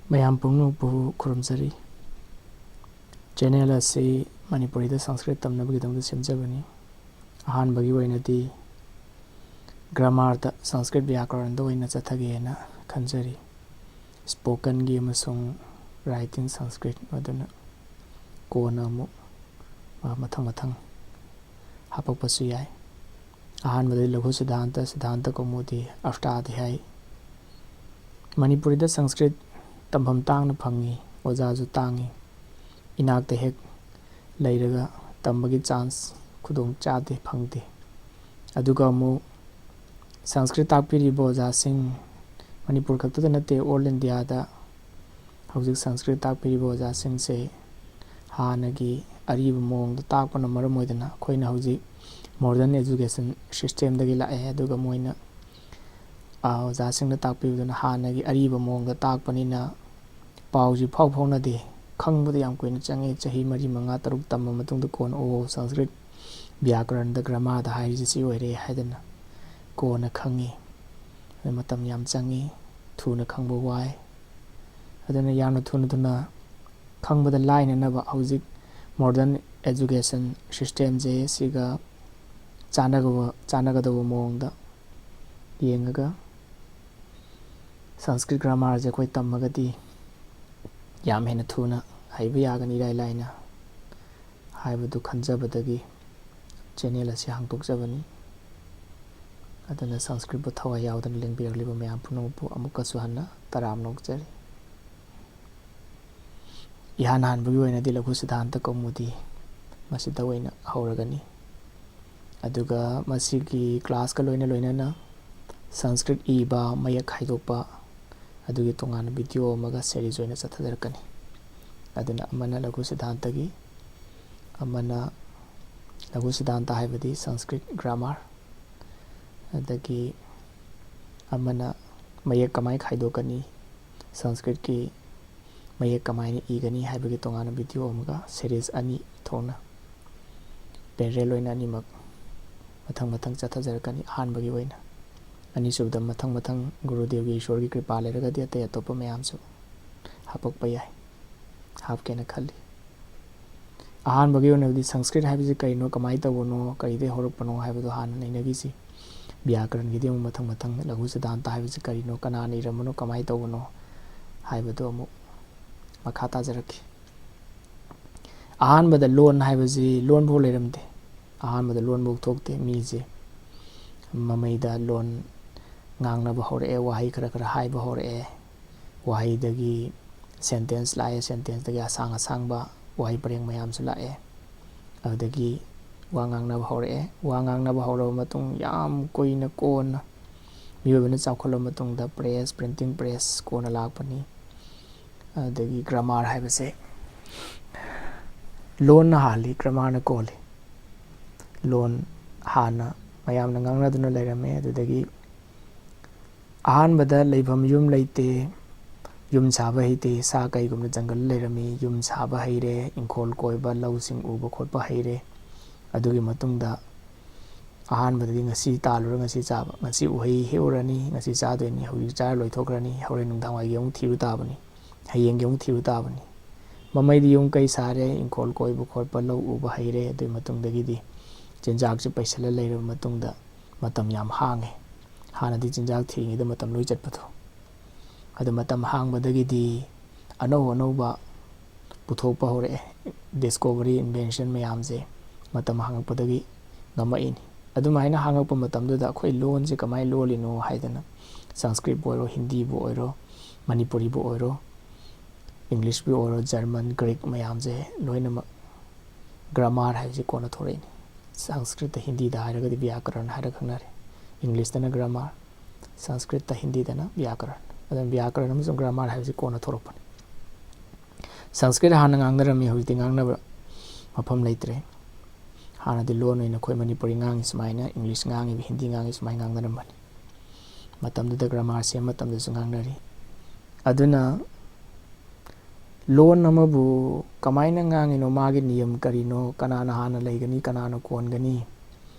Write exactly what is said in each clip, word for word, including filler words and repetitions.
ꯃꯌꯥꯝ ꯄꯨꯝꯅꯃꯛꯄꯨ ꯈꯨꯔꯨꯝꯖꯔꯤ꯫ ꯆꯦꯅꯦꯜ ꯑꯁꯤ ꯃꯅꯤꯄꯨꯔꯤꯗ ꯁꯪꯁꯀ꯭ꯔꯤꯠ ꯇꯝꯅꯕꯒꯤꯗꯃꯛꯇ ꯁꯦꯝꯖꯕꯅꯤ꯫ ꯑꯍꯥꯟꯕꯒꯤ ꯑꯣꯏꯅꯗꯤ ꯒ꯭ꯔꯥꯃꯥꯔꯗ, ꯁꯪꯁꯀ꯭ꯔꯤꯠ ꯕ꯭ꯌꯥꯀꯔꯟꯗ ꯑꯣꯏꯅ ꯆꯠꯊꯒꯦꯅ ꯈꯟꯖꯔꯤ꯫ ꯁ꯭ꯄꯣꯀꯟꯒꯤ ꯑꯃꯁꯨꯡ ꯔꯥꯏꯇꯤꯡ ꯁꯪꯁꯀ꯭ꯔꯤꯠ ꯑꯗꯨꯅ ꯀꯣꯟꯅ ꯑꯃꯨꯛ ꯃꯊꯪ ꯃꯊꯪ ꯍꯥꯄꯛꯄꯁꯨ ꯌꯥꯏ꯫ ꯑꯍꯥꯟꯕꯗꯗꯤ ꯂꯘꯨ ꯁꯤꯗꯥꯟꯇ, ꯁꯤꯗꯥꯟꯇ ꯀꯧꯃꯨꯗꯤ, ꯑꯁ꯭ꯇꯥꯙ꯭ꯌꯥꯏ꯫ ꯃꯅꯤꯄꯨꯔꯤꯗ ꯁꯪꯁꯀ꯭ꯔꯤꯠ ꯇꯝꯐꯝ ꯇꯥꯡꯅ ꯐꯪꯉꯤ, ꯑꯣꯖꯥꯁꯨ ꯇꯥꯡꯉꯤ꯫ ꯏꯅꯥꯛꯇ ꯍꯦꯛ ꯂꯩꯔꯒ ꯇꯝꯕꯒꯤ ꯆꯥꯟꯁ, ꯈꯨꯗꯣꯡ ꯆꯥꯗꯦ, ꯐꯪꯗꯦ꯫ ꯑꯗꯨꯒ ꯑꯃꯨꯛ ꯁꯪꯁꯀ꯭ꯔꯤꯠ ꯇꯥꯛꯄꯤꯔꯤꯕ ꯑꯣꯖꯥꯁꯤꯡ ꯃꯅꯤꯄꯨꯔ ꯈꯛꯇꯗ ꯅꯠꯇꯦ, ꯑꯣꯜ ꯏꯟꯗꯤꯌꯥꯗ ꯍꯧꯖꯤꯛ ꯁꯪꯁꯀ꯭ꯔꯤꯠ ꯇꯥꯛꯄꯤꯔꯤꯕ ꯑꯣꯖꯥꯁꯤꯡꯁꯦ ꯍꯥꯟꯅꯒꯤ ꯑꯔꯤꯕ ꯃꯑꯣꯡꯗ ꯇꯥꯛꯄꯅ ꯃꯔꯝ ꯑꯣꯏꯗꯅ ꯑꯩꯈꯣꯏꯅ ꯍꯧꯖꯤꯛ ꯃꯣꯗꯔꯟ ꯑꯦꯖꯨꯀꯦꯁꯟ ꯁꯤꯁꯇꯦꯝꯗꯒꯤ ꯂꯥꯛꯑꯦ꯫ ꯑꯗꯨꯒ ꯃꯣꯏꯅ, ꯑ, ꯑꯣꯖꯥꯁꯤꯡꯅ ꯇꯥꯛꯄꯤꯕꯗꯨꯅ ꯍꯥꯟꯅꯒꯤ ꯑꯔꯤꯕ ꯃꯑꯣꯡꯗ ꯇꯥꯛꯄꯅꯤꯅ ꯄꯥꯎꯁꯤ ꯐꯥꯎ ꯐꯥꯎꯅꯗꯦ꯫ ꯈꯪꯕꯗ ꯌꯥꯝ ꯀꯨꯏꯅ ꯆꯪꯉꯤ꯫ ꯆꯍꯤ ꯃꯔꯤ, ꯃꯉꯥ, ꯇꯔꯨꯛ ꯇꯝꯕ ꯃꯇꯨꯡꯗ ꯀꯣꯟꯅ, "ꯑꯣ, ꯁꯪꯁꯀ꯭ꯔꯤꯠ ꯕ꯭ꯌꯥꯀꯔꯟꯗ, ꯒ꯭ꯔꯥꯃꯥꯔꯗ ꯍꯥꯏꯔꯤꯁꯦ ꯁꯤ ꯑꯣꯏꯔꯦ" ꯍꯥꯏꯗꯅ ꯀꯣꯟꯅ ꯈꯪꯉꯤ꯫ ꯑꯗꯨ ꯃꯇꯝ ꯌꯥꯝ ꯆꯪꯉꯤ, ꯊꯨꯅ ꯈꯪꯕ ꯋꯥꯏ꯫ ꯑꯗꯨꯅ ꯌꯥꯝꯅ ꯊꯨꯅ ꯊꯨꯅ ꯈꯪꯕꯗ ꯂꯥꯏꯅꯅꯕ ꯍꯧꯖꯤꯛ ꯃꯣꯗꯔꯟ ꯑꯦꯖꯨꯀꯦꯁꯟ ꯁꯤꯁꯇꯦꯝꯁꯦ ꯁꯤꯒ ꯆꯥꯟꯅꯒꯕ-, ꯆꯥꯟꯅꯒꯗꯧꯕ ꯃꯑꯣꯡꯗ ꯌꯦꯡꯉꯒ ꯁꯪꯁꯀ꯭ꯔꯤꯠ ꯒ꯭ꯔꯥꯃꯥꯔꯁꯦ ꯑꯩꯈꯣꯏ ꯇꯝꯃꯒꯗꯤ ꯌꯥꯝ ꯍꯦꯟꯅ ꯊꯨꯅ ꯍꯩꯕ ꯌꯥꯒꯅꯤ ꯏꯔꯥꯏ ꯂꯥꯏꯅ ꯍꯥꯏꯕꯗꯨ ꯈꯟꯖꯕꯗꯒꯤ ꯆꯦꯅꯦꯜ ꯑꯁꯤ ꯍꯥꯡꯗꯣꯛꯆꯕꯅꯤ꯫ ꯑꯗꯨꯅ ꯁꯪꯁꯀ꯭ꯔꯤꯠꯄꯨ ꯊꯋꯥꯏ ꯌꯥꯎꯗꯅ ꯂꯦꯡꯕꯤꯔꯛꯂꯤꯕ ꯃꯌꯥꯝ ꯄꯨꯝꯅꯃꯛꯄꯨ ꯑꯃꯨꯛꯀꯁꯨ ꯍꯟꯅ ꯇꯔꯥꯝꯅ ꯑꯣꯛꯆꯔꯤ꯫ ꯏꯍꯥꯟ ꯍꯥꯟꯕꯒꯤ ꯑꯣꯏꯅꯗꯤ ꯂꯘꯨ ꯁꯤꯗꯥꯟꯇ ꯀꯧꯃꯨꯗꯤ ꯃꯁꯤꯗ ꯑꯣꯏꯅ ꯍꯧꯔꯒꯅꯤ꯫ ꯑꯗꯨꯒ ꯃꯁꯤꯒꯤ ꯀ꯭ꯂꯥꯁꯀ ꯂꯣꯏꯅ ꯂꯣꯏꯅꯅ ꯁꯪꯁꯀ꯭ꯔꯤꯠ ꯏꯕ, ꯃꯌꯦꯛ ꯈꯥꯏꯗꯣꯛꯄ, ꯑꯗꯨꯒꯤ ꯇꯣꯉꯥꯟꯅ ꯚꯤꯗꯤꯑꯣ ꯑꯃꯒ ꯁꯦꯔꯤꯁ ꯑꯣꯏꯅ ꯆꯠꯊꯖꯔꯛꯀꯅꯤ꯫ ꯑꯗꯨꯅ ꯑꯃꯅ ꯂꯘꯨ ꯁꯤꯗꯥꯟꯇꯒꯤ, ꯑꯃꯅ ꯂꯘꯨ ꯁꯤꯗꯥꯟꯇ ꯍꯥꯏꯕꯗꯤ ꯁꯪꯁꯀ꯭ꯔꯤꯠ ꯒ꯭ꯔꯥꯃꯥꯔ, ꯑꯗꯒꯤ ꯑꯃꯅ ꯃꯌꯦꯛ ꯀꯃꯥꯏꯅ ꯈꯥꯏꯗꯣꯛꯀꯅꯤ, ꯁꯪꯁꯀ꯭ꯔꯤꯠꯀꯤ ꯃꯌꯦꯛ ꯀꯃꯥꯏꯅ ꯏꯒꯅꯤ ꯍꯥꯏꯕꯒꯤ ꯇꯣꯉꯥꯟꯅ ꯚꯤꯗꯤꯑꯣ ꯑꯃꯒ ꯁꯦꯔꯤꯁ ꯑꯅꯤ ꯊꯣꯛꯅ ꯄꯦꯔꯦꯂꯦꯜ ꯑꯣꯏꯅ ꯑꯅꯤꯃꯛ ꯃꯊꯪ ꯃꯊꯪ ꯆꯠꯊꯖꯔꯛꯀꯅꯤ꯫ ꯑꯍꯥꯟꯕꯒꯤ ꯑꯣꯏꯅ, ꯑꯅꯤꯁꯨꯕꯗ ꯃꯊꯪ ꯃꯊꯪ ꯒꯨꯔꯨꯗꯦꯕꯒꯤ, ꯏꯁꯣꯔꯒꯤ ꯀ꯭ꯔꯤꯄꯥ ꯂꯩꯔꯒꯗꯤ ꯑꯇꯩ ꯑꯇꯣꯞꯄ ꯃꯌꯥꯝꯁꯨ ꯍꯥꯄꯛꯄ ꯌꯥꯏ, ꯍꯥꯞꯀꯦꯅ ꯈꯜꯂꯤ꯫ ꯑꯍꯥꯟꯕꯒꯤ ꯑꯣꯏꯅꯗꯤ ꯁꯪꯁꯀ꯭ꯔꯤꯠ ꯍꯥꯏꯕꯁꯤ ꯀꯔꯤꯅꯣ, ꯀꯃꯥꯏꯅ ꯇꯧꯕꯅꯣ, ꯀꯔꯤꯗꯒꯤ ꯍꯧꯔꯛꯄꯅꯣ ꯍꯥꯏꯕꯗꯣ ꯍꯥꯟꯅ ꯅꯩꯅꯈꯤꯁꯤ꯫ ꯕ꯭ꯌꯥꯀꯔꯟꯒꯤꯗꯤ ꯑꯃꯨꯛ ꯃꯊꯪ ꯃꯊꯪ, ꯂꯘꯨ ꯁꯤꯗꯥꯟꯇ ꯍꯥꯏꯕꯁꯤ ꯀꯔꯤꯅꯣ, ꯀꯅꯥꯅ ꯏꯔꯝꯕꯅꯣ, ꯀꯃꯥꯏꯅ ꯇꯧꯕꯅꯣ ꯍꯥꯏꯕꯗꯣ ꯑꯃꯨꯛ ꯃꯈꯥ ꯇꯥꯖꯔꯛꯈꯤ꯫ ꯑꯍꯥꯟꯕꯗ ꯂꯣꯟ ꯍꯥꯏꯕꯁꯤ ꯂꯣꯟꯐꯥꯎ ꯂꯩꯔꯝꯗꯦ꯫ ꯑꯍꯥꯟꯕꯗ ꯂꯣꯟꯐꯥꯎ ꯊꯣꯛꯇꯦ꯫ ꯃꯤꯁꯦ ꯃꯃꯩꯗ ꯂꯣꯟ ꯉꯥꯡꯅꯕ ꯍꯧꯔꯛꯑꯦ, ꯋꯥꯍꯩ ꯈꯔ ꯈꯔ ꯍꯥꯏꯕ ꯍꯧꯔꯛꯑꯦ꯫ ꯋꯥꯍꯩꯗꯒꯤ ꯁꯦꯟꯇꯦꯟꯁ ꯂꯥꯛꯑꯦ, ꯁꯦꯟꯇꯦꯟꯁꯇꯒꯤ ꯑꯁꯥꯡ ꯑꯁꯥꯡꯕ ꯋꯥꯍꯩ ꯄꯔꯦꯡ ꯃꯌꯥꯝꯁꯨ ꯂꯥꯛꯑꯦ꯫ ꯑꯗꯨꯗꯒꯤ ꯋꯥ ꯉꯥꯡꯅꯕ ꯍꯧꯔꯛꯑꯦ꯫ ꯋꯥ ꯉꯥꯡꯅꯕ ꯍꯧꯔꯕ ꯃꯇꯨꯡ ꯌꯥꯝ ꯀꯨꯏꯅ ꯀꯣꯟꯅ ꯃꯤꯑꯣꯏꯕꯅ ꯆꯥꯎꯈꯠꯂꯕ ꯃꯇꯨꯡꯗ ꯄ꯭ꯔꯦꯁ, ꯄ꯭ꯔꯤꯟꯇꯤꯡ ꯄ꯭ꯔꯦꯁ ꯀꯣꯟꯅ ꯂꯥꯛꯄꯅꯤ꯫ ꯑꯗꯒꯤ ꯒ꯭ꯔꯥꯃꯥꯔ ꯍꯥꯏꯕꯁꯦ ꯂꯣꯟꯅ ꯍꯥꯜꯂꯤ, ꯒ꯭ꯔꯥꯃꯥꯔꯅ ꯀꯣꯜꯂꯤ꯫ ꯂꯣꯟ ꯍꯥꯟꯅ ꯃꯌꯥꯝꯅ ꯉꯥꯡꯅꯗꯨꯅ ꯂꯩꯔꯝꯃꯦ꯫ ꯑꯗꯨꯗꯒꯤ ꯑꯍꯥꯟꯕꯗ ꯂꯩꯐꯝ ꯌꯨꯝ ꯂꯩꯇꯦ, ꯌꯨꯝ ꯁꯥꯕ ꯍꯩꯇꯦ, ꯁꯥ ꯀꯩꯒꯨꯝꯅ ꯖꯪꯒꯜ ꯂꯩꯔꯝꯃꯤ꯫ ꯌꯨꯝ ꯁꯥꯕ ꯍꯩꯔꯦ, ꯏꯪꯈꯣꯜ ꯀꯣꯏꯕ, ꯂꯧꯁꯤꯡ ꯎꯕ ꯈꯣꯠꯄ ꯍꯩꯔꯦ꯫ ꯑꯗꯨꯒꯤ ꯃꯇꯨꯡꯗ ꯑꯍꯥꯟꯕꯗꯗꯤ ꯉꯁꯤ ꯇꯥꯜꯂꯨꯔ ꯉꯁꯤ ꯆꯥꯕ, ꯉꯁꯤ ꯎꯍꯩ ꯍꯦꯛꯎꯔꯅꯤ, ꯉꯁꯤ ꯆꯥꯗꯣꯏꯅꯤ, ꯍꯧꯖꯤꯛ ꯆꯥꯔ ꯂꯣꯏꯊꯣꯛꯈ꯭ꯔꯅꯤ, ꯍꯣꯔꯦꯟ ꯅꯨꯡꯗꯥꯡꯋꯥꯏꯒꯤ ꯑꯃꯨꯛ ꯊꯤꯕ ꯇꯥꯕꯅꯤ, ꯍꯌꯦꯡꯒꯤ ꯑꯃꯨꯛ ꯊꯤꯕ ꯇꯥꯕꯅꯤ꯫ ꯃꯃꯩꯗꯤ ꯌꯨꯝ ꯀꯩ ꯁꯥꯔꯦ, ꯏꯪꯈꯣꯜ ꯀꯣꯏꯕ ꯈꯣꯠꯄ, ꯂꯧ ꯎꯕ ꯍꯩꯔꯦ꯫ ꯑꯗꯨꯒꯤ ꯃꯇꯨꯡꯗꯒꯤꯗꯤ ꯆꯤꯟꯖꯥꯛꯁꯦ ꯄꯩꯁꯜꯂ ꯂꯩꯔꯕ ꯃꯇꯨꯡꯗ ꯃꯇꯝ ꯌꯥꯝ ꯍꯥꯡꯉꯦ꯫ ꯍꯥꯟꯅꯗꯤ ꯆꯤꯟꯖꯥꯛ ꯊꯤꯔꯤꯉꯩꯗ ꯃꯇꯝ ꯂꯣꯏ ꯆꯠꯄꯗꯣ꯫ ꯑꯗꯨ ꯃꯇꯝ ꯍꯥꯡꯕꯗꯒꯤꯗꯤ ꯑꯅꯧ ꯑꯅꯧꯕ ꯄꯨꯊꯣꯛꯄ ꯍꯧꯔꯛꯑꯦ꯫ ꯗꯤꯁꯀꯣꯚꯔꯤ, ꯏꯟꯚꯦꯟꯁꯟ ꯃꯌꯥꯝꯁꯦ ꯃꯇꯝ ꯍꯥꯡꯉꯛꯄꯗꯒꯤ ꯉꯝꯃꯛꯏꯅꯤ꯫ ꯑꯗꯨꯃꯥꯏꯅ ꯍꯥꯡꯉꯛꯄ ꯃꯇꯝꯗꯨꯗ ꯑꯩꯈꯣꯏ ꯂꯣꯟꯁꯦ ꯀꯃꯥꯏꯅ ꯂꯣꯜꯂꯤꯅꯣ ꯍꯥꯏꯗꯅ ꯁꯪꯁꯀ꯭ꯔꯤꯠꯄꯨ ꯑꯣꯏꯔꯣ, ꯍꯤꯟꯗꯤꯕꯨ ꯑꯣꯏꯔꯣ, ꯃꯅꯤꯄꯨꯔꯤꯕꯨ ꯑꯣꯏꯔꯣ, ꯏꯪꯂꯤꯁꯄꯨ ꯑꯣꯏꯔꯣ, ꯖꯔꯃꯟ, ꯒ꯭ꯔꯤꯛ ꯃꯌꯥꯝꯁꯦ ꯂꯣꯏꯅꯃꯛ ꯒ꯭ꯔꯥꯃꯥꯔ ꯍꯥꯏꯕꯁꯤ ꯀꯣꯟꯅ ꯊꯣꯔꯛꯏꯅꯤ꯫ ꯁꯪꯁꯀ꯭ꯔꯤꯠꯇ, ꯍꯤꯟꯗꯤꯗ ꯍꯥꯏꯔꯒꯗꯤ ꯕ꯭ꯌꯥꯀꯔꯟ ꯍꯥꯏꯔ ꯈꯪꯅꯔꯦ꯫ ꯏꯪꯂꯤꯁꯇꯅ ꯒ꯭ꯔꯥꯃꯥꯔ, ꯁꯪꯁꯀ꯭ꯔꯤꯠꯇ, ꯍꯤꯟꯗꯤꯗꯅ ꯕ꯭ꯌꯥꯀꯔꯟ꯫ ꯑꯗꯨꯅ ꯕ꯭ꯌꯥꯀꯔꯟ ꯑꯃꯁꯨꯡ ꯒ꯭ꯔꯥꯃꯥꯔ ꯍꯥꯏꯕꯁꯤ ꯀꯣꯟꯅ ꯊꯣꯔꯛꯄꯅꯤ꯫ ꯁꯪꯁꯀ꯭ꯔꯤꯠ ꯍꯥꯟꯅ ꯉꯥꯡꯅꯔꯝꯃꯤ, ꯍꯧꯖꯤꯛꯇꯤ ꯉꯥꯡꯅꯕ ꯃꯐꯝ ꯂꯩꯇ꯭ꯔꯦ꯫ ꯍꯥꯟꯅꯗꯤ ꯂꯣꯟ ꯑꯣꯏꯅ ꯑꯩꯈꯣꯏ ꯃꯅꯤꯄꯨꯔꯤ ꯉꯥꯡꯉꯤ ꯁꯨꯃꯥꯏꯅ, ꯏꯪꯂꯤꯁ ꯉꯥꯡꯉꯤꯕ, ꯍꯤꯟꯗꯤ ꯉꯥꯡꯉꯤ ꯁꯨꯃꯥꯏꯅ ꯉꯥꯡꯅꯔꯝꯕꯅꯤ꯫ ꯃꯇꯝꯗꯨꯗ ꯒ꯭ꯔꯥꯃꯥꯔ ꯁꯦꯝꯕ ꯃꯇꯝꯗꯁꯨ ꯉꯥꯡꯅꯔꯤ꯫ ꯑꯗꯨꯅ ꯂꯣꯟ ꯑꯃꯕꯨ ꯀꯃꯥꯏꯅ ꯉꯥꯡꯉꯤꯅꯣ, ꯃꯥꯒꯤ ꯅꯤꯌꯝ ꯀꯔꯤꯅꯣ, ꯀꯅꯥꯅ ꯍꯥꯟꯅ ꯂꯩꯒꯅꯤ, ꯀꯅꯥꯅ ꯀꯣꯟꯒꯅꯤ,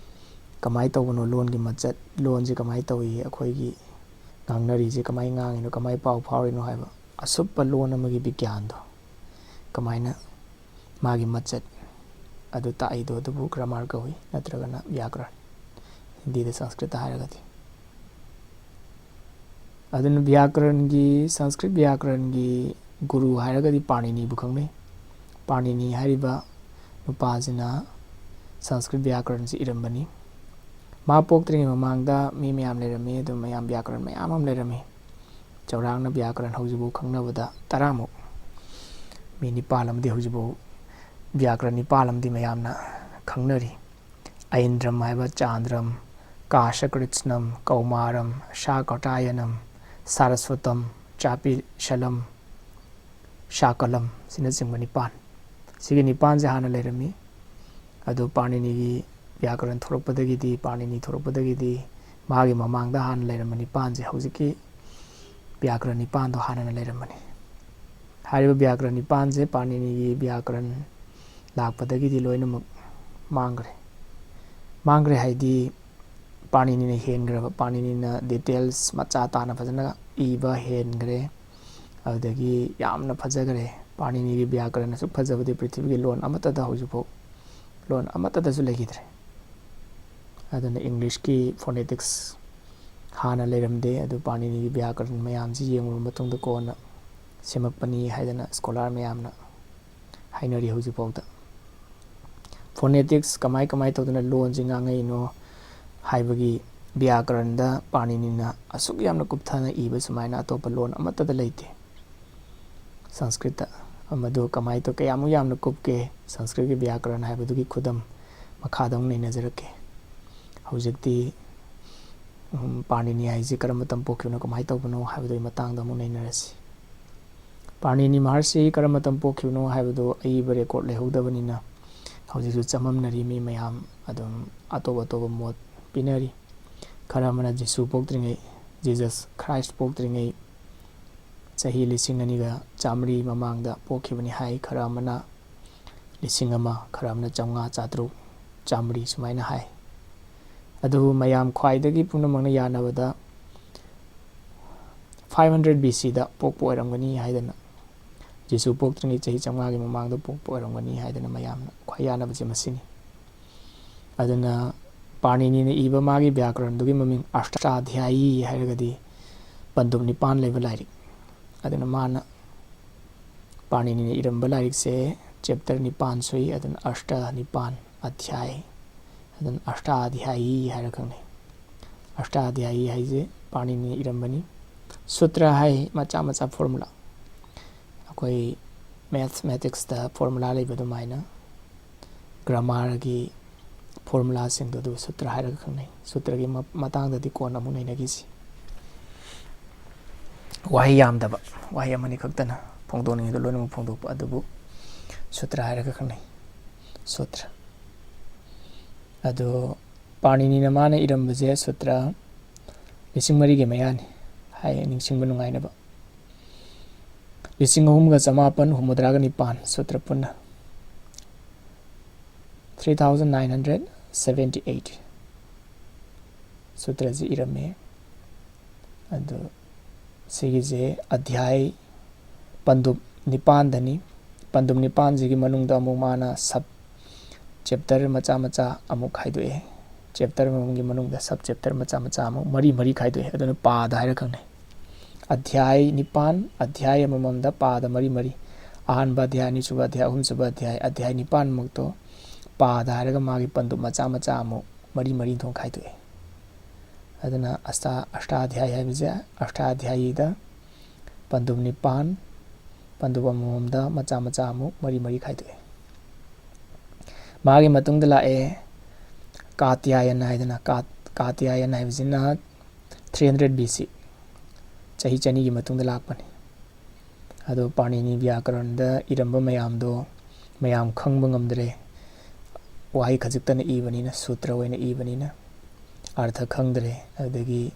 ꯀꯃꯥꯏꯅ ꯇꯧꯕꯅꯣ ꯂꯣꯟꯒꯤ ꯃꯆꯠ, ꯂꯣꯟꯁꯦ ꯀꯃꯥꯏꯅ ꯇꯧꯏ, ꯑꯩꯈꯣꯏꯒꯤ ꯉꯥꯡꯅꯔꯤꯁꯦ ꯀꯃꯥꯏꯅ ꯉꯥꯡꯉꯤꯅꯣ, ꯀꯃꯥꯏꯅ ꯄꯥꯎ ꯐꯥꯎꯔꯤꯅꯣ ꯍꯥꯏꯕ ꯑꯁꯨꯞꯄ ꯂꯣꯟ ꯑꯃꯒꯤ ꯕꯤꯒ꯭ꯌꯥꯟꯗꯣ, ꯀꯃꯥꯏꯅ ꯃꯥꯒꯤ ꯃꯆꯠ ꯑꯗꯨ ꯇꯥꯛꯏꯗꯣ ꯑꯗꯨꯕꯨ ꯒ꯭ꯔꯥꯃꯥꯔ ꯀꯧꯏ, ꯅꯠꯇ꯭ꯔꯒꯅ ꯕ꯭ꯌꯥꯀꯔꯟ, ꯍꯤꯟꯗꯤꯗ ꯁꯪꯁꯀ꯭ꯔꯤꯠꯇ ꯍꯥꯏꯔꯒꯗꯤ꯫ ꯑꯗꯨꯅ ꯕ꯭ꯌꯥꯀꯔꯟꯒꯤ, ꯁꯪꯁꯀ꯭ꯔꯤꯠ ꯕ꯭ꯌꯥꯀꯔꯟꯒꯤ ꯒꯨꯔꯨ ꯍꯥꯏꯔꯒꯗꯤ ꯄꯥꯅꯤꯅꯤꯕꯨ ꯈꯪꯅꯩ꯫ ꯄꯥꯅꯤꯅꯤ ꯍꯥꯏꯔꯤꯕ ꯅꯨꯄꯥꯁꯤꯅ ꯁꯪꯁꯀ꯭ꯔꯤꯠ ꯕ꯭ꯌꯥꯀꯔꯟꯁꯤ ꯏꯔꯝꯕꯅꯤ꯫ ꯃꯥ ꯄꯣꯛꯇ꯭ꯔꯤꯉꯩ ꯃꯃꯥꯡꯗ ꯃꯤ ꯃꯌꯥꯝ ꯂꯩꯔꯝꯃꯤ, ꯑꯗꯨ ꯃꯌꯥꯝ ꯕ꯭ꯌꯥꯀꯔꯟ ꯃꯌꯥꯝ ꯑꯃ ꯂꯩꯔꯝꯃꯤ꯫ ꯆꯥꯎꯔꯥꯛꯅ ꯕ꯭ꯌꯥꯀꯔꯟ ꯍꯧꯖꯤꯛꯐꯥꯎ ꯈꯪꯅꯕꯗ ꯇꯔꯥꯃꯨꯛ, ꯃꯤ ꯅꯤꯄꯥꯜ ꯑꯃꯗꯤ ꯍꯧꯖꯤꯛꯐꯥꯎ ꯕ꯭ꯌꯥꯀꯔꯟ ꯅꯤꯄꯥꯜ ꯑꯃꯗꯤ ꯃꯌꯥꯝꯅ ꯈꯪꯅꯔꯤ꯫ ꯑꯏꯟꯗ꯭ꯔꯝ ꯍꯥꯏꯕ, ꯆꯥꯟꯗ꯭ꯔꯝ, ꯀꯥꯁꯀ꯭ꯔꯤꯠꯁꯅꯝ, ꯀꯧꯃꯥꯔꯝ, ꯁꯥꯀꯣꯇꯥꯌꯅꯝ, ꯁꯥꯔꯁ꯭ꯋꯇꯝ, ꯆꯥꯄꯤꯁꯂꯝ, ꯁꯥꯀꯂꯝ, ꯁꯤꯅꯆꯤꯡꯕ ꯅꯤꯄꯥꯟ꯫ ꯁꯤꯒꯤ ꯅꯤꯄꯥꯟꯁꯦ ꯍꯥꯟꯅ ꯂꯩꯔꯝꯃꯤ꯫ ꯑꯗꯨ ꯄꯥꯅꯤꯅꯤꯒꯤ ꯕ꯭ꯌꯥꯀꯔꯟ ꯊꯣꯔꯛꯄꯗꯒꯤꯗꯤ, ꯄꯥꯅꯤꯅꯤ ꯊꯣꯔꯛꯄꯗꯒꯤꯗꯤ ꯃꯥꯒꯤ ꯃꯃꯥꯡꯗ ꯍꯥꯟꯅ ꯂꯩꯔꯝꯕ ꯅꯤꯄꯥꯟꯁꯦ ꯍꯧꯖꯤꯛꯀꯤ ꯕ꯭ꯌꯥꯀꯔꯟ ꯅꯤꯄꯥꯟꯗꯣ ꯍꯥꯟꯅꯅ ꯂꯩꯔꯝꯕꯅꯤ꯫ ꯍꯥꯏꯔꯤꯕ ꯕ꯭ꯌꯥꯀꯔꯟ ꯅꯤꯄꯥꯟꯁꯦ ꯄꯥꯅꯤꯅꯤꯒꯤ ꯕ꯭ꯌꯥꯀꯔꯟ ꯂꯥꯛꯄꯗꯒꯤꯗꯤ ꯂꯣꯏꯅꯃꯛ ꯃꯥꯡꯈ꯭ꯔꯦ꯫ ꯃꯥꯡꯈ꯭ꯔꯦ ꯍꯥꯏꯗꯤ ꯄꯥꯅꯤꯅꯤꯅ ꯍꯦꯟꯈ꯭ꯔꯕ, ꯄꯥꯅꯤꯅꯤꯅ ꯗꯤꯇꯦꯜꯁ ꯃꯆꯥ ꯇꯥꯅ ꯐꯖꯅ ꯏꯕ ꯍꯦꯟꯈ꯭ꯔꯦ꯫ ꯑꯗꯨꯗꯒꯤ ꯌꯥꯝꯅ ꯐꯖꯈ꯭ꯔꯦ꯫ ꯄꯥꯅꯤꯅꯤꯒꯤ ꯕ꯭ꯌꯥꯀꯔꯟ ꯑꯁꯨꯛ ꯐꯖꯕꯗꯤ ꯄ꯭ꯔꯤꯊꯤꯕꯤꯒꯤ ꯂꯣꯟ ꯑꯃꯠꯇꯗ ꯍꯧꯖꯤꯛꯐꯥꯎ, ꯂꯣꯟ ꯑꯃꯠꯇꯗꯁꯨ ꯂꯩꯈꯤꯗ꯭ꯔꯦ꯫ ꯑꯗꯨꯅ ꯏꯪꯂꯤꯁꯀꯤ ꯐꯣꯅꯦꯇꯤꯛꯁ ꯍꯥꯟꯅ ꯂꯩꯔꯝꯗꯦ, ꯑꯗꯨ ꯄꯥꯅꯤꯅꯤꯒꯤ ꯕ꯭ꯌꯥꯀꯔꯟ ꯃꯌꯥꯝꯁꯤ ꯌꯦꯡꯂꯨꯔꯕ ꯃꯇꯨꯡꯗ ꯀꯣꯟꯅ ꯁꯦꯝꯃꯛꯄꯅꯤ ꯍꯥꯏꯗꯅ ꯁ꯭ꯀꯣꯂꯥꯔ ꯃꯌꯥꯝꯅ ꯍꯥꯏꯅꯔꯤ ꯍꯧꯖꯤꯛꯐꯥꯎꯗ꯫ ꯐꯣꯅꯦꯇꯤꯛꯁ ꯀꯃꯥꯏ ꯀꯃꯥꯏ ꯇꯧꯗꯅ ꯂꯣꯟꯁꯤ ꯉꯥꯡꯉꯛꯏꯅꯣ ꯍꯥꯏꯕꯒꯤ ꯕ꯭ꯌꯥꯀꯔꯟꯗ ꯄꯥꯅꯤꯅꯤꯅ ꯑꯁꯨꯛ ꯌꯥꯝꯅ ꯀꯨꯞꯊꯅ ꯏꯕ ꯁꯨꯃꯥꯏꯅ ꯑꯇꯣꯞꯄ ꯂꯣꯟ ꯑꯃꯠꯇꯗ ꯂꯩꯇꯦ꯫ ꯁꯪꯁꯀ꯭ꯔꯤꯠꯇ ꯃꯗꯨ ꯀꯃꯥꯏꯅ ꯇꯧ-, ꯀꯌꯥꯃꯨꯛ ꯌꯥꯝꯅ ꯀꯨꯞꯀꯦ ꯁꯪꯁꯀ꯭ꯔꯤꯠꯀꯤ ꯕ꯭ꯌꯥꯀꯔꯟ ꯍꯥꯏꯕꯗꯨꯒꯤ ꯈꯨꯗꯝ ꯃꯈꯥꯗ ꯑꯃꯨꯛ ꯅꯩꯅꯖꯔꯛꯀꯦ꯫ ꯍꯧꯖꯤꯛꯇꯤ, ꯎꯝ, ꯄꯥꯅꯤꯅꯤ ꯍꯥꯏꯁꯤ ꯀꯔꯝꯕ ꯃꯇꯝ ꯄꯣꯛꯈꯤꯕꯅꯣ, ꯀꯃꯥꯏꯅ ꯇꯧꯕꯅꯣ ꯍꯥꯏꯕꯗꯨꯒꯤ ꯃꯇꯥꯡꯗ ꯑꯃꯨꯛ ꯅꯩꯅꯔꯁꯤ꯫ ꯄꯥꯅꯤꯅꯤ ꯃꯍꯔꯁꯤ ꯀꯔꯝꯕ ꯃꯇꯝ ꯄꯣꯛꯈꯤꯕꯅꯣ ꯍꯥꯏꯕꯗꯨ ꯑꯏꯕ ꯔꯦꯀꯣꯔꯠ ꯂꯩꯍꯧꯗꯕꯅꯤꯅ ꯍꯧꯖꯤꯛꯁꯨ ꯆꯃꯝꯅꯔꯤ꯫ ꯃꯤ ꯃꯌꯥꯝ ꯑꯗꯨꯝ ꯑꯇꯣꯞ ꯑꯇꯣꯞꯄ ꯃꯣꯠ ꯄꯤꯅꯔꯤ꯫ ꯈꯔ ꯑꯃꯅ ꯖꯤꯁꯨ ꯄꯣꯛꯇ꯭ꯔꯤꯉꯩ, ꯖꯤꯖꯁ ꯈ꯭ꯔꯥꯏꯁ ꯄꯣꯛꯇ꯭ꯔꯤꯉꯩ ꯆꯍꯤ ꯂꯤꯁꯤꯡ ꯑꯅꯤꯒ ꯆꯥꯃꯔꯤ ꯃꯃꯥꯡꯗ ꯄꯣꯛꯈꯤꯕꯅꯤ ꯍꯥꯏ, ꯈꯔ ꯑꯃꯅ ꯂꯤꯁꯤꯡ ꯑꯃ, ꯈꯔ ꯑꯃꯅ ꯆꯥꯝꯃꯉꯥ, ꯆꯥꯇ꯭ꯔꯨꯛ, ꯆꯥꯃꯔꯤ ꯁꯨꯃꯥꯏꯅ ꯍꯥꯏ꯫ ꯑꯗꯨꯕꯨ ꯃꯌꯥꯝ ꯈ꯭ꯋꯥꯏꯗꯒꯤ ꯄꯨꯝꯅꯃꯛꯅ ꯌꯥꯅꯕꯗ ꯐꯥꯏꯚ ꯍꯟꯗ꯭ꯔꯦꯠ ꯕꯤ ꯁꯤꯗ ꯄꯣꯛꯄ ꯑꯣꯏꯔꯝꯒꯅꯤ ꯍꯥꯏꯗꯅ, ꯖꯤꯁꯨ ꯄꯣꯛꯇ꯭ꯔꯤꯉꯩ ꯆꯍꯤ ꯆꯥꯝꯃꯉꯥꯒꯤ ꯃꯃꯥꯡꯗ ꯄꯣꯛꯄ ꯑꯣꯏꯔꯝꯒꯅꯤ ꯍꯥꯏꯗꯅ ꯃꯌꯥꯝꯅ ꯈ꯭ꯋꯥꯏ ꯌꯥꯅꯕꯁꯦ ꯃꯁꯤꯅꯤ꯫ ꯑꯗꯨꯅ ꯄꯥꯅꯤꯅꯤꯅ ꯏꯕ ꯃꯥꯒꯤ ꯕ꯭ꯌꯥꯀꯔꯟꯗꯨꯒꯤ ꯃꯃꯤꯡ ꯑꯁ꯭ꯇꯥꯙ꯭ꯌꯥꯌꯤ ꯍꯥꯏꯔꯒꯗꯤ ꯄꯟꯗꯨꯞ ꯅꯤꯄꯥꯟ ꯂꯩꯕ ꯂꯥꯏꯔꯤꯛ꯫ ꯑꯗꯨꯅ ꯃꯥꯅ, ꯄꯥꯅꯤꯅꯤꯅ ꯏꯔꯝꯕ ꯂꯥꯏꯔꯤꯛꯁꯦ ꯆꯦꯞꯇꯔ ꯅꯤꯄꯥꯟ ꯁꯨꯏ꯫ ꯑꯗꯨꯅ ꯑꯁ꯭ꯇ ꯅꯤꯄꯥꯟ, ꯑꯙ꯭ꯌꯥꯏ, ꯑꯗꯨꯅ ꯑꯁ꯭ꯇꯥꯙ꯭ꯌꯥꯌꯤ ꯍꯥꯏꯔ ꯈꯪꯅꯩ꯫ ꯑꯁ꯭ꯇꯥꯙ꯭ꯌꯥꯌꯤ ꯍꯥꯏꯁꯦ ꯄꯥꯅꯤꯅꯤꯅ ꯏꯔꯝꯕꯅꯤ꯫ ꯁꯨꯇ꯭ꯔ ꯍꯥꯏ ꯃꯆꯥ ꯃꯆꯥ ꯐꯣꯔꯃꯨꯂꯥ, ꯑꯩꯈꯣꯏ ꯃꯦꯊꯃꯦꯇꯤꯛꯁꯇ ꯐꯣꯔꯃꯨꯂꯥ ꯂꯩꯕ ꯑꯗꯨꯃꯥꯏꯅ ꯒ꯭ꯔꯥꯃꯥꯔꯒꯤ ꯐꯣꯔꯃꯨꯂꯥꯁꯤꯡꯗꯣ ꯑꯗꯨ ꯁꯨꯇ꯭ꯔ ꯍꯥꯏꯔꯒ ꯈꯪꯅꯩ꯫ ꯁꯨꯇ꯭ꯔꯒꯤ ꯃ-, ꯃꯇꯥꯡꯗꯗꯤ ꯀꯣꯟꯅ ꯑꯃꯨꯛ ꯅꯩꯅꯈꯤꯁꯤ꯫ ꯋꯥꯍꯩ ꯌꯥꯝꯗꯕ, ꯋꯥꯍꯩ ꯑꯃꯅꯤ ꯈꯛꯇꯅ ꯐꯣꯡꯗꯣꯛꯅꯤꯡꯉꯤꯗꯣ ꯂꯣꯏꯅꯃꯛ ꯐꯣꯡꯗꯣꯛꯄ ꯑꯗꯨꯕꯨ ꯁꯨꯇ꯭ꯔ ꯍꯥꯏꯔꯒ ꯈꯪꯅꯩ꯫ ꯁꯨꯇ꯭ꯔ꯫ ꯑꯗꯣ ꯄꯥꯅꯤꯅꯤꯅ ꯃꯥꯅ ꯏꯔꯝꯕꯁꯦ ꯁꯨꯇ꯭ꯔ ꯂꯤꯁꯤꯡ ꯃꯔꯤꯒꯤ ꯃꯌꯥꯅꯤ ꯍꯥꯏ, ꯅꯤꯡꯁꯤꯡꯕ ꯅꯨꯡꯉꯥꯏꯅꯕ꯫ ꯂꯤꯁꯤꯡ ꯑꯍꯨꯝꯒ ꯆꯃꯥꯄꯟ ꯍꯨꯝꯐꯨꯇꯔꯥꯒ ꯅꯤꯄꯥꯟ ꯁꯨꯇ꯭ꯔ ꯄꯨꯟꯅ, three thousand nine hundred seventy eight ꯁꯨꯇ꯭ꯔꯁꯤ ꯏꯔꯝꯃꯤ꯫ ꯑꯗꯨ ꯁꯤꯒꯤꯁꯦ ꯑꯙ꯭ꯌꯥꯏ ꯄꯟꯗꯨꯞ ꯅꯤꯄꯥꯟꯗꯅꯤ꯫ ꯄꯟꯗꯨꯞ ꯅꯤꯄꯥꯟꯁꯤꯒꯤ ꯃꯅꯨꯡꯗ ꯑꯃꯨꯛ ꯃꯥꯅ ꯁꯕ ꯆꯦꯞꯇꯔ ꯃꯆꯥ ꯃꯆꯥ ꯑꯃꯨꯛ ꯈꯥꯏꯗꯣꯛꯑꯦ꯫ ꯆꯦꯞꯇꯔ ꯑꯃꯃꯝꯒꯤ ꯃꯅꯨꯡꯗ ꯁꯕ ꯆꯦꯞꯇꯔ ꯃꯆꯥ ꯃꯆꯥ ꯑꯃꯨꯛ ꯃꯔꯤ ꯃꯔꯤ ꯈꯥꯏꯗꯣꯛꯑꯦ꯫ ꯑꯗꯨꯅ ꯄꯥꯗ ꯍꯥꯏꯔ ꯈꯪꯅꯩ꯫ ꯑꯙ꯭ꯌꯥꯏ ꯅꯤꯄꯥꯟ, ꯑꯙ꯭ꯌꯥꯏ ꯑꯃꯃꯝꯗ ꯄꯥꯗ ꯃꯔꯤ ꯃꯔꯤ꯫ ꯑꯍꯥꯟꯕ ꯑꯙ꯭ꯌꯥꯏ, ꯑꯅꯤꯁꯨꯕ ꯑꯙ꯭ꯌꯥꯏ, ꯑꯍꯨꯝꯁꯨꯕ ꯑꯙ꯭ꯌꯥꯏ, ꯑꯙ꯭ꯌꯥꯏ ꯅꯤꯄꯥꯟꯃꯛꯇꯣ ꯄꯥꯗ ꯍꯥꯏꯔꯒ ꯃꯥꯒꯤ ꯄꯟꯗꯨꯞ ꯃꯆꯥ ꯃꯆꯥ ꯑꯃꯨꯛ ꯃꯔꯤ ꯃꯔꯤ ꯊꯣꯛꯅ ꯈꯥꯏꯗꯣꯛꯑꯦ꯫ ꯑꯗꯨꯅ ꯑꯁ꯭ꯇꯥ-, ꯑꯁ꯭ꯇꯥꯙ꯭ꯌꯥꯌꯤ ꯍꯥꯏꯕꯁꯦ ꯑꯁ꯭ꯇꯥꯙ꯭ꯌꯥꯌꯤꯗ ꯄꯟꯗꯨꯞ ꯅꯤꯄꯥꯟ, ꯄꯟꯗꯨꯞ ꯑꯃꯃꯝꯗ ꯃꯆꯥ ꯃꯆꯥ ꯑꯃꯨꯛ ꯃꯔꯤ ꯃꯔꯤ ꯈꯥꯏꯗꯣꯛꯑꯦ꯫ ꯃꯥꯒꯤ ꯃꯇꯨꯡꯗ ꯂꯥꯛꯑꯦ ꯀꯥꯇ꯭ꯌꯥꯌꯟ ꯍꯥꯏꯗꯅ꯫ ꯀꯥ-, ꯀꯥꯇ꯭ꯌꯥꯌꯟ ꯍꯥꯏꯕꯁꯤꯅ three hundred B C, ꯆꯍꯤ ꯆꯅꯤꯒꯤ ꯃꯇꯨꯡꯗ ꯂꯥꯛꯄꯅꯤ꯫ ꯑꯗꯣ ꯄꯥꯅꯤꯅꯤ ꯕ꯭ꯌꯥꯀꯔꯟꯗ ꯏꯔꯝꯕ ꯃꯌꯥꯝꯗꯣ ꯃꯌꯥꯝ ꯈꯪꯕ ꯉꯝꯗ꯭ꯔꯦ꯫ ꯋꯥꯍꯩ ꯈꯖꯤꯛꯇꯅ ꯏꯕꯅꯤꯅ, ꯁꯨꯇ꯭ꯔ ꯑꯣꯏꯅ ꯏꯕꯅꯤꯅ ꯑꯔꯊ ꯈꯪꯗ꯭ꯔꯦ꯫ ꯑꯗꯨꯗꯒꯤ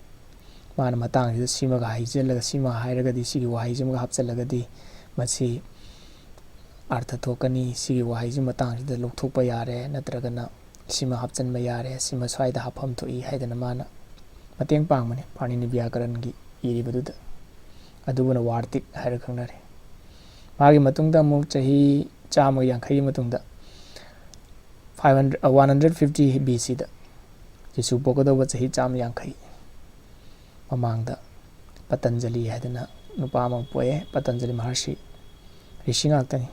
ꯃꯥꯅ ꯃꯇꯥꯡꯁꯤꯗ ꯁꯤꯃꯒ ꯍꯥꯏꯖꯤꯜꯂꯒ, ꯁꯤꯃ ꯍꯥꯏꯔꯒꯗꯤ, ꯁꯤꯒꯤ ꯋꯥꯍꯩꯁꯤꯃꯒ ꯍꯥꯞꯆꯤꯜꯂꯒꯗꯤ ꯃꯁꯤ ꯑꯔꯊ ꯊꯣꯛꯀꯅꯤ, ꯁꯤꯒꯤ ꯋꯥꯍꯩꯁꯤ ꯃꯇꯥꯡꯁꯤꯗ ꯂꯧꯊꯣꯛꯄ ꯌꯥꯔꯦ, ꯅꯠꯇ꯭ꯔꯒꯅ ꯁꯤꯃ ꯍꯥꯞꯆꯤꯟꯕ ꯌꯥꯔꯦ, ꯁꯤꯃ ꯁ꯭ꯋꯥꯏꯗ ꯍꯥꯞꯐꯝ ꯊꯣꯛꯏ ꯍꯥꯏꯗꯅ ꯃꯥꯅ ꯃꯇꯦꯡ ꯄꯥꯡꯕꯅꯤ ꯄꯥꯅꯤꯅꯤ ꯕ꯭ꯌꯥꯀꯔꯟꯒꯤ ꯏꯔꯤꯕꯗꯨꯗ꯫ ꯑꯗꯨꯕꯨꯅ ꯋꯥꯔꯇꯤꯛ ꯍꯥꯏꯔꯒ ꯈꯪꯅꯔꯦ꯫ ꯃꯥꯒꯤ ꯃꯇꯨꯡꯗ ꯑꯃꯨꯛ ꯆꯍꯤ ꯆꯥꯝꯃ ꯌꯥꯡꯈꯩꯒꯤ ꯃꯇꯨꯡꯗ, five hundred, one hundred fifty B C ꯗ ꯖꯤꯁꯨ ꯄꯣꯛꯀꯗꯧꯕ ꯆꯍꯤ ꯆꯥꯝꯃ ꯌꯥꯡꯈꯩ ꯃꯃꯥꯡꯗ ꯄꯇꯟꯖꯂꯤ ꯍꯥꯏꯗꯅ ꯅꯨꯄꯥ ꯑꯃ ꯄꯣꯛꯑꯦ꯫ ꯄꯇꯟꯖꯂꯤ ꯃꯍꯔꯁꯤ ꯔꯤꯁꯤ ꯉꯥꯛꯇꯅꯤ꯫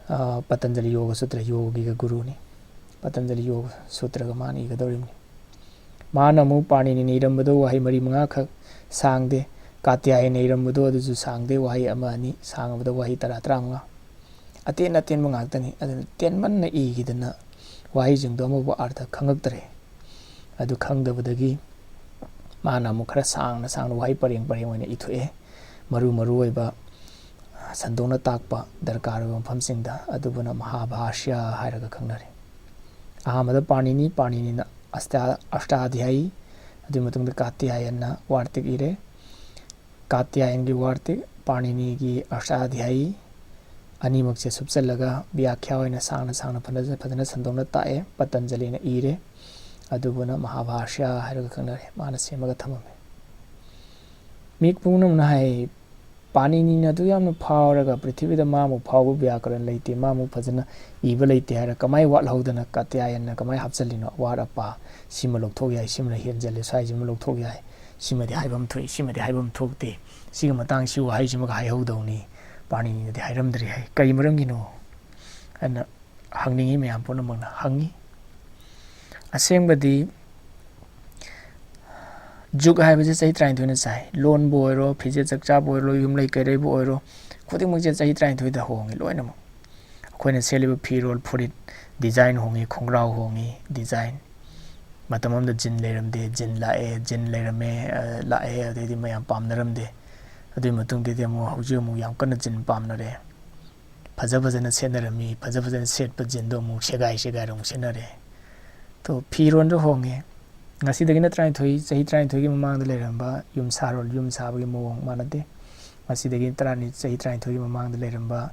ꯑ, ꯄꯇꯟꯖꯂꯤ ꯌꯣꯒ ꯁꯨꯇ꯭ꯔ, ꯌꯣꯒꯒꯤꯒ ꯒꯨꯔꯨꯅꯤ꯫ ꯄꯇꯟꯖꯂꯤ ꯌꯣꯒ ꯁꯨꯇ꯭ꯔꯒ ꯃꯥꯅ ꯏꯒꯗꯧꯔꯤꯕꯅꯤ꯫ ꯃꯥꯅ ꯑꯃꯨꯛ ꯄꯥꯅꯤꯅꯤꯅ ꯏꯔꯝꯕꯗꯣ ꯋꯥꯍꯩ ꯃꯔꯤ ꯃꯉꯥꯈꯛ ꯁꯥꯡꯗꯦ, ꯀꯥꯇ꯭ꯌꯥꯌꯅ ꯏꯔꯝꯕꯗꯣ ꯑꯗꯨꯁꯨ ꯁꯥꯡꯗꯦ, ꯋꯥꯍꯩ ꯑꯃ ꯑꯅꯤ, ꯁꯥꯡꯉꯕꯗ ꯋꯥꯍꯩ ꯇꯔꯥ, ꯇꯔꯥꯃꯉꯥ꯫ ꯑꯇꯦꯟ ꯑꯇꯦꯟꯕ ꯉꯥꯛꯇꯅꯤ꯫ ꯑꯗꯨꯅ ꯇꯦꯟꯃꯟꯅ ꯏꯈꯤꯗꯅ ꯋꯥꯍꯩꯁꯤꯡꯗꯣ ꯑꯃꯐꯥꯎꯕ ꯑꯥꯔꯊ ꯈꯪꯉꯛꯇ꯭ꯔꯦ꯫ ꯑꯗꯨ ꯈꯪꯗꯕꯗꯒꯤ ꯃꯥꯅ ꯑꯃꯨꯛ ꯈꯔ ꯁꯥꯡꯅ ꯁꯥꯡꯅ ꯋꯥꯍꯩ ꯄꯔꯦꯡ ꯄꯔꯦꯡ ꯑꯣꯏꯅ ꯏꯊꯣꯛꯑꯦ꯫ ꯃꯔꯨ ꯃꯔꯨ ꯑꯣꯏꯕ, ꯁꯟꯗꯣꯛꯅ ꯇꯥꯛꯄ ꯗꯔꯀꯥꯔ ꯑꯣꯏꯕ ꯃꯐꯝꯁꯤꯡꯗ, ꯑꯗꯨꯕꯨꯅ ꯃꯍꯥꯚꯥꯁ꯭ꯌ ꯍꯥꯏꯔꯒ ꯈꯪꯅꯔꯦ꯫ ꯑꯍꯥꯟꯕꯗ ꯄꯥꯅꯤꯅꯤ, ꯄꯥꯅꯤꯅꯤꯅ ꯑꯁ꯭ꯇꯥ-, ꯑꯁ꯭ꯇꯥꯙ꯭ꯌꯥꯌꯤ, ꯑꯗꯨꯒꯤ ꯃꯇꯨꯡꯗ ꯀꯥꯇ꯭ꯌꯥꯌꯟꯅ ꯋꯥꯔꯇꯤꯛ ꯏꯔꯦ꯫ ꯀꯥꯇ꯭ꯌꯥꯌꯟꯒꯤ ꯋꯥꯔꯇꯤꯛ, ꯄꯥꯅꯤꯅꯤꯒꯤ ꯑꯁ꯭ꯇꯥꯙ꯭ꯌꯥꯌꯤ, ꯑꯅꯤꯃꯛꯁꯦ ꯁꯨꯞꯆꯜꯂꯒ ꯕ꯭ꯌꯥꯈ꯭ꯌꯥ ꯑꯣꯏꯅ ꯁꯥꯡꯅ ꯁꯥꯡꯅ ꯐꯖ-, ꯐꯖꯅ ꯁꯟꯗꯣꯛꯅ ꯇꯥꯛꯑꯦ꯫ ꯄꯇꯟꯖꯂꯤꯅ ꯏꯔꯦ, ꯑꯗꯨꯕꯨꯅ ꯃꯍꯥꯚꯥꯁ꯭ꯌ ꯍꯥꯏꯔꯒ ꯈꯪꯅꯔꯦ꯫ ꯃꯥꯅ ꯁꯦꯝꯃꯒ ꯊꯝꯃꯝꯃꯦ꯫ ꯃꯤ ꯄꯨꯝꯅꯃꯛꯅ ꯍꯥꯏ, ꯄꯥꯅꯤꯅꯤꯅ ꯑꯗꯨ ꯌꯥꯝꯅ ꯐꯥꯎꯔꯒ ꯄ꯭ꯔꯤꯊꯤꯕꯤꯗ ꯃꯥꯃꯨꯛ ꯐꯥꯎꯕ ꯕ꯭ꯌꯥꯀꯔꯟ ꯂꯩꯇꯦ, ꯃꯥꯃꯨꯛ ꯐꯖꯅ ꯏꯕ ꯂꯩꯇꯦ ꯍꯥꯏꯔ ꯀꯃꯥꯏ ꯋꯥꯠꯍꯧꯗꯅ ꯀꯥꯇ꯭ꯌꯥꯌꯟꯅ ꯀꯃꯥꯏ ꯍꯥꯞꯆꯜꯂꯤꯅꯣ? ꯑꯋꯥꯠ ꯑꯄꯥ, ꯁꯤꯃ ꯂꯧꯊꯣꯛ ꯌꯥꯏ, ꯁꯤꯃꯅ ꯍꯦꯟꯖꯜꯂꯦ, ꯁ꯭ꯋꯥꯏꯁꯤꯃ ꯂꯧꯊꯣꯛ ꯌꯥꯏ, ꯁꯤꯃꯗꯤ ꯍꯥꯏꯐꯝ ꯊꯣꯛꯏ, ꯁꯤꯃꯗꯤ ꯍꯥꯏꯐꯝ ꯊꯣꯛꯇꯦ, ꯁꯤꯒꯤ ꯃꯇꯥꯡ ꯁꯤ ꯋꯥꯍꯩꯁꯤꯃꯒ ꯍꯥꯏꯍꯧꯗꯧꯅꯤ, ꯄꯥꯅꯤꯅꯤꯅꯗꯤ ꯍꯥꯏꯔꯝꯗ꯭ꯔꯤ ꯍꯥꯏ꯫ ꯀꯔꯤ ꯃꯔꯝꯒꯤꯅꯣ ꯍꯥꯏꯅ ꯍꯪꯅꯤꯡꯉꯤ, ꯃꯌꯥꯝ ꯄꯨꯝꯅꯃꯛꯅ ꯍꯪꯉꯤ꯫ ꯑꯁꯦꯡꯕꯗꯤ ꯖꯨꯒ ꯍꯥꯏꯕꯁꯦ ꯆꯍꯤ ꯇꯔꯥꯅꯤꯊꯣꯏꯅ ꯆꯥꯏ꯫ ꯂꯣꯟꯕꯨ ꯑꯣꯏꯔꯣ, ꯐꯤꯖꯦꯠ ꯆꯛꯆꯥꯕꯨ ꯑꯣꯏꯔꯣ, ꯌꯨꯝꯂꯩ ꯀꯩꯔꯩꯕꯨ ꯑꯣꯏꯔꯣ, ꯈꯨꯗꯤꯡꯃꯛꯁꯦ ꯆꯍꯤ ꯇꯔꯥꯅꯤꯊꯣꯏꯗ ꯍꯣꯡꯉꯤ ꯂꯣꯏꯅꯃꯛ꯫ ꯑꯩꯈꯣꯏꯅ ꯁꯦꯠꯂꯤꯕ ꯐꯤꯔꯣꯜ, ꯐꯨꯔꯤꯠ, ꯗꯤꯖꯥꯏꯟ ꯍꯣꯡꯉꯤ, ꯈꯣꯡꯒ꯭ꯔꯥꯎ ꯍꯣꯡꯉꯤ, ꯗꯤꯖꯥꯏꯟ꯫ ꯃꯇꯝ ꯑꯃꯗ ꯖꯤꯟ ꯂꯩꯔꯝꯗꯦ, ꯖꯤꯟ ꯂꯥꯛꯑꯦ, ꯖꯤꯟ ꯂꯩꯔꯝꯃꯦ, ꯑ, ꯂꯥꯛꯑꯦ, ꯑꯗꯩꯗꯤ ꯃꯌꯥꯝ ꯄꯥꯝꯅꯔꯝꯗꯦ꯫ ꯑꯗꯨꯒꯤ ꯃꯇꯨꯡꯗꯗꯤ ꯑꯃꯨꯛ ꯍꯧꯖꯤꯛ ꯑꯃꯨꯛ ꯌꯥꯝ ꯀꯟꯅ ꯖꯤꯟ ꯄꯥꯝꯅꯔꯦ꯫ ꯐꯖ ꯐꯖꯅ ꯁꯦꯠꯅꯔꯝꯃꯤ, ꯐꯖ ꯐꯖꯅ ꯁꯦꯠꯄ ꯖꯤꯟꯗꯣ ꯑꯃꯨꯛ ꯁꯦꯒꯥꯏ ꯁꯦꯒꯥꯏꯔ ꯑꯃꯨꯛ ꯁꯦꯠꯅꯔꯦ꯫ ꯇꯣ, ꯐꯤꯔꯣꯟꯁꯨ ꯍꯣꯡꯉꯦ꯫ ꯉꯁꯤꯗꯒꯤꯅ ꯇꯔꯥꯅꯤꯊꯣꯏ, ꯆꯍꯤ ꯇꯔꯥꯅꯤꯊꯣꯏꯒꯤ ꯃꯃꯥꯡꯗ ꯂꯩꯔꯝꯕ ꯌꯨꯝ ꯁꯥꯔꯣꯜ, ꯌꯨꯝ ꯁꯥꯕꯒꯤ ꯃꯑꯣꯡ ꯃꯥꯟꯅꯗꯦ꯫ ꯉꯁꯤꯗꯒꯤ ꯇꯔꯥꯅꯤ, ꯆꯍꯤ ꯇꯔꯥꯅꯤꯊꯣꯏꯒꯤ ꯃꯃꯥꯡꯗ ꯂꯩꯔꯝꯕ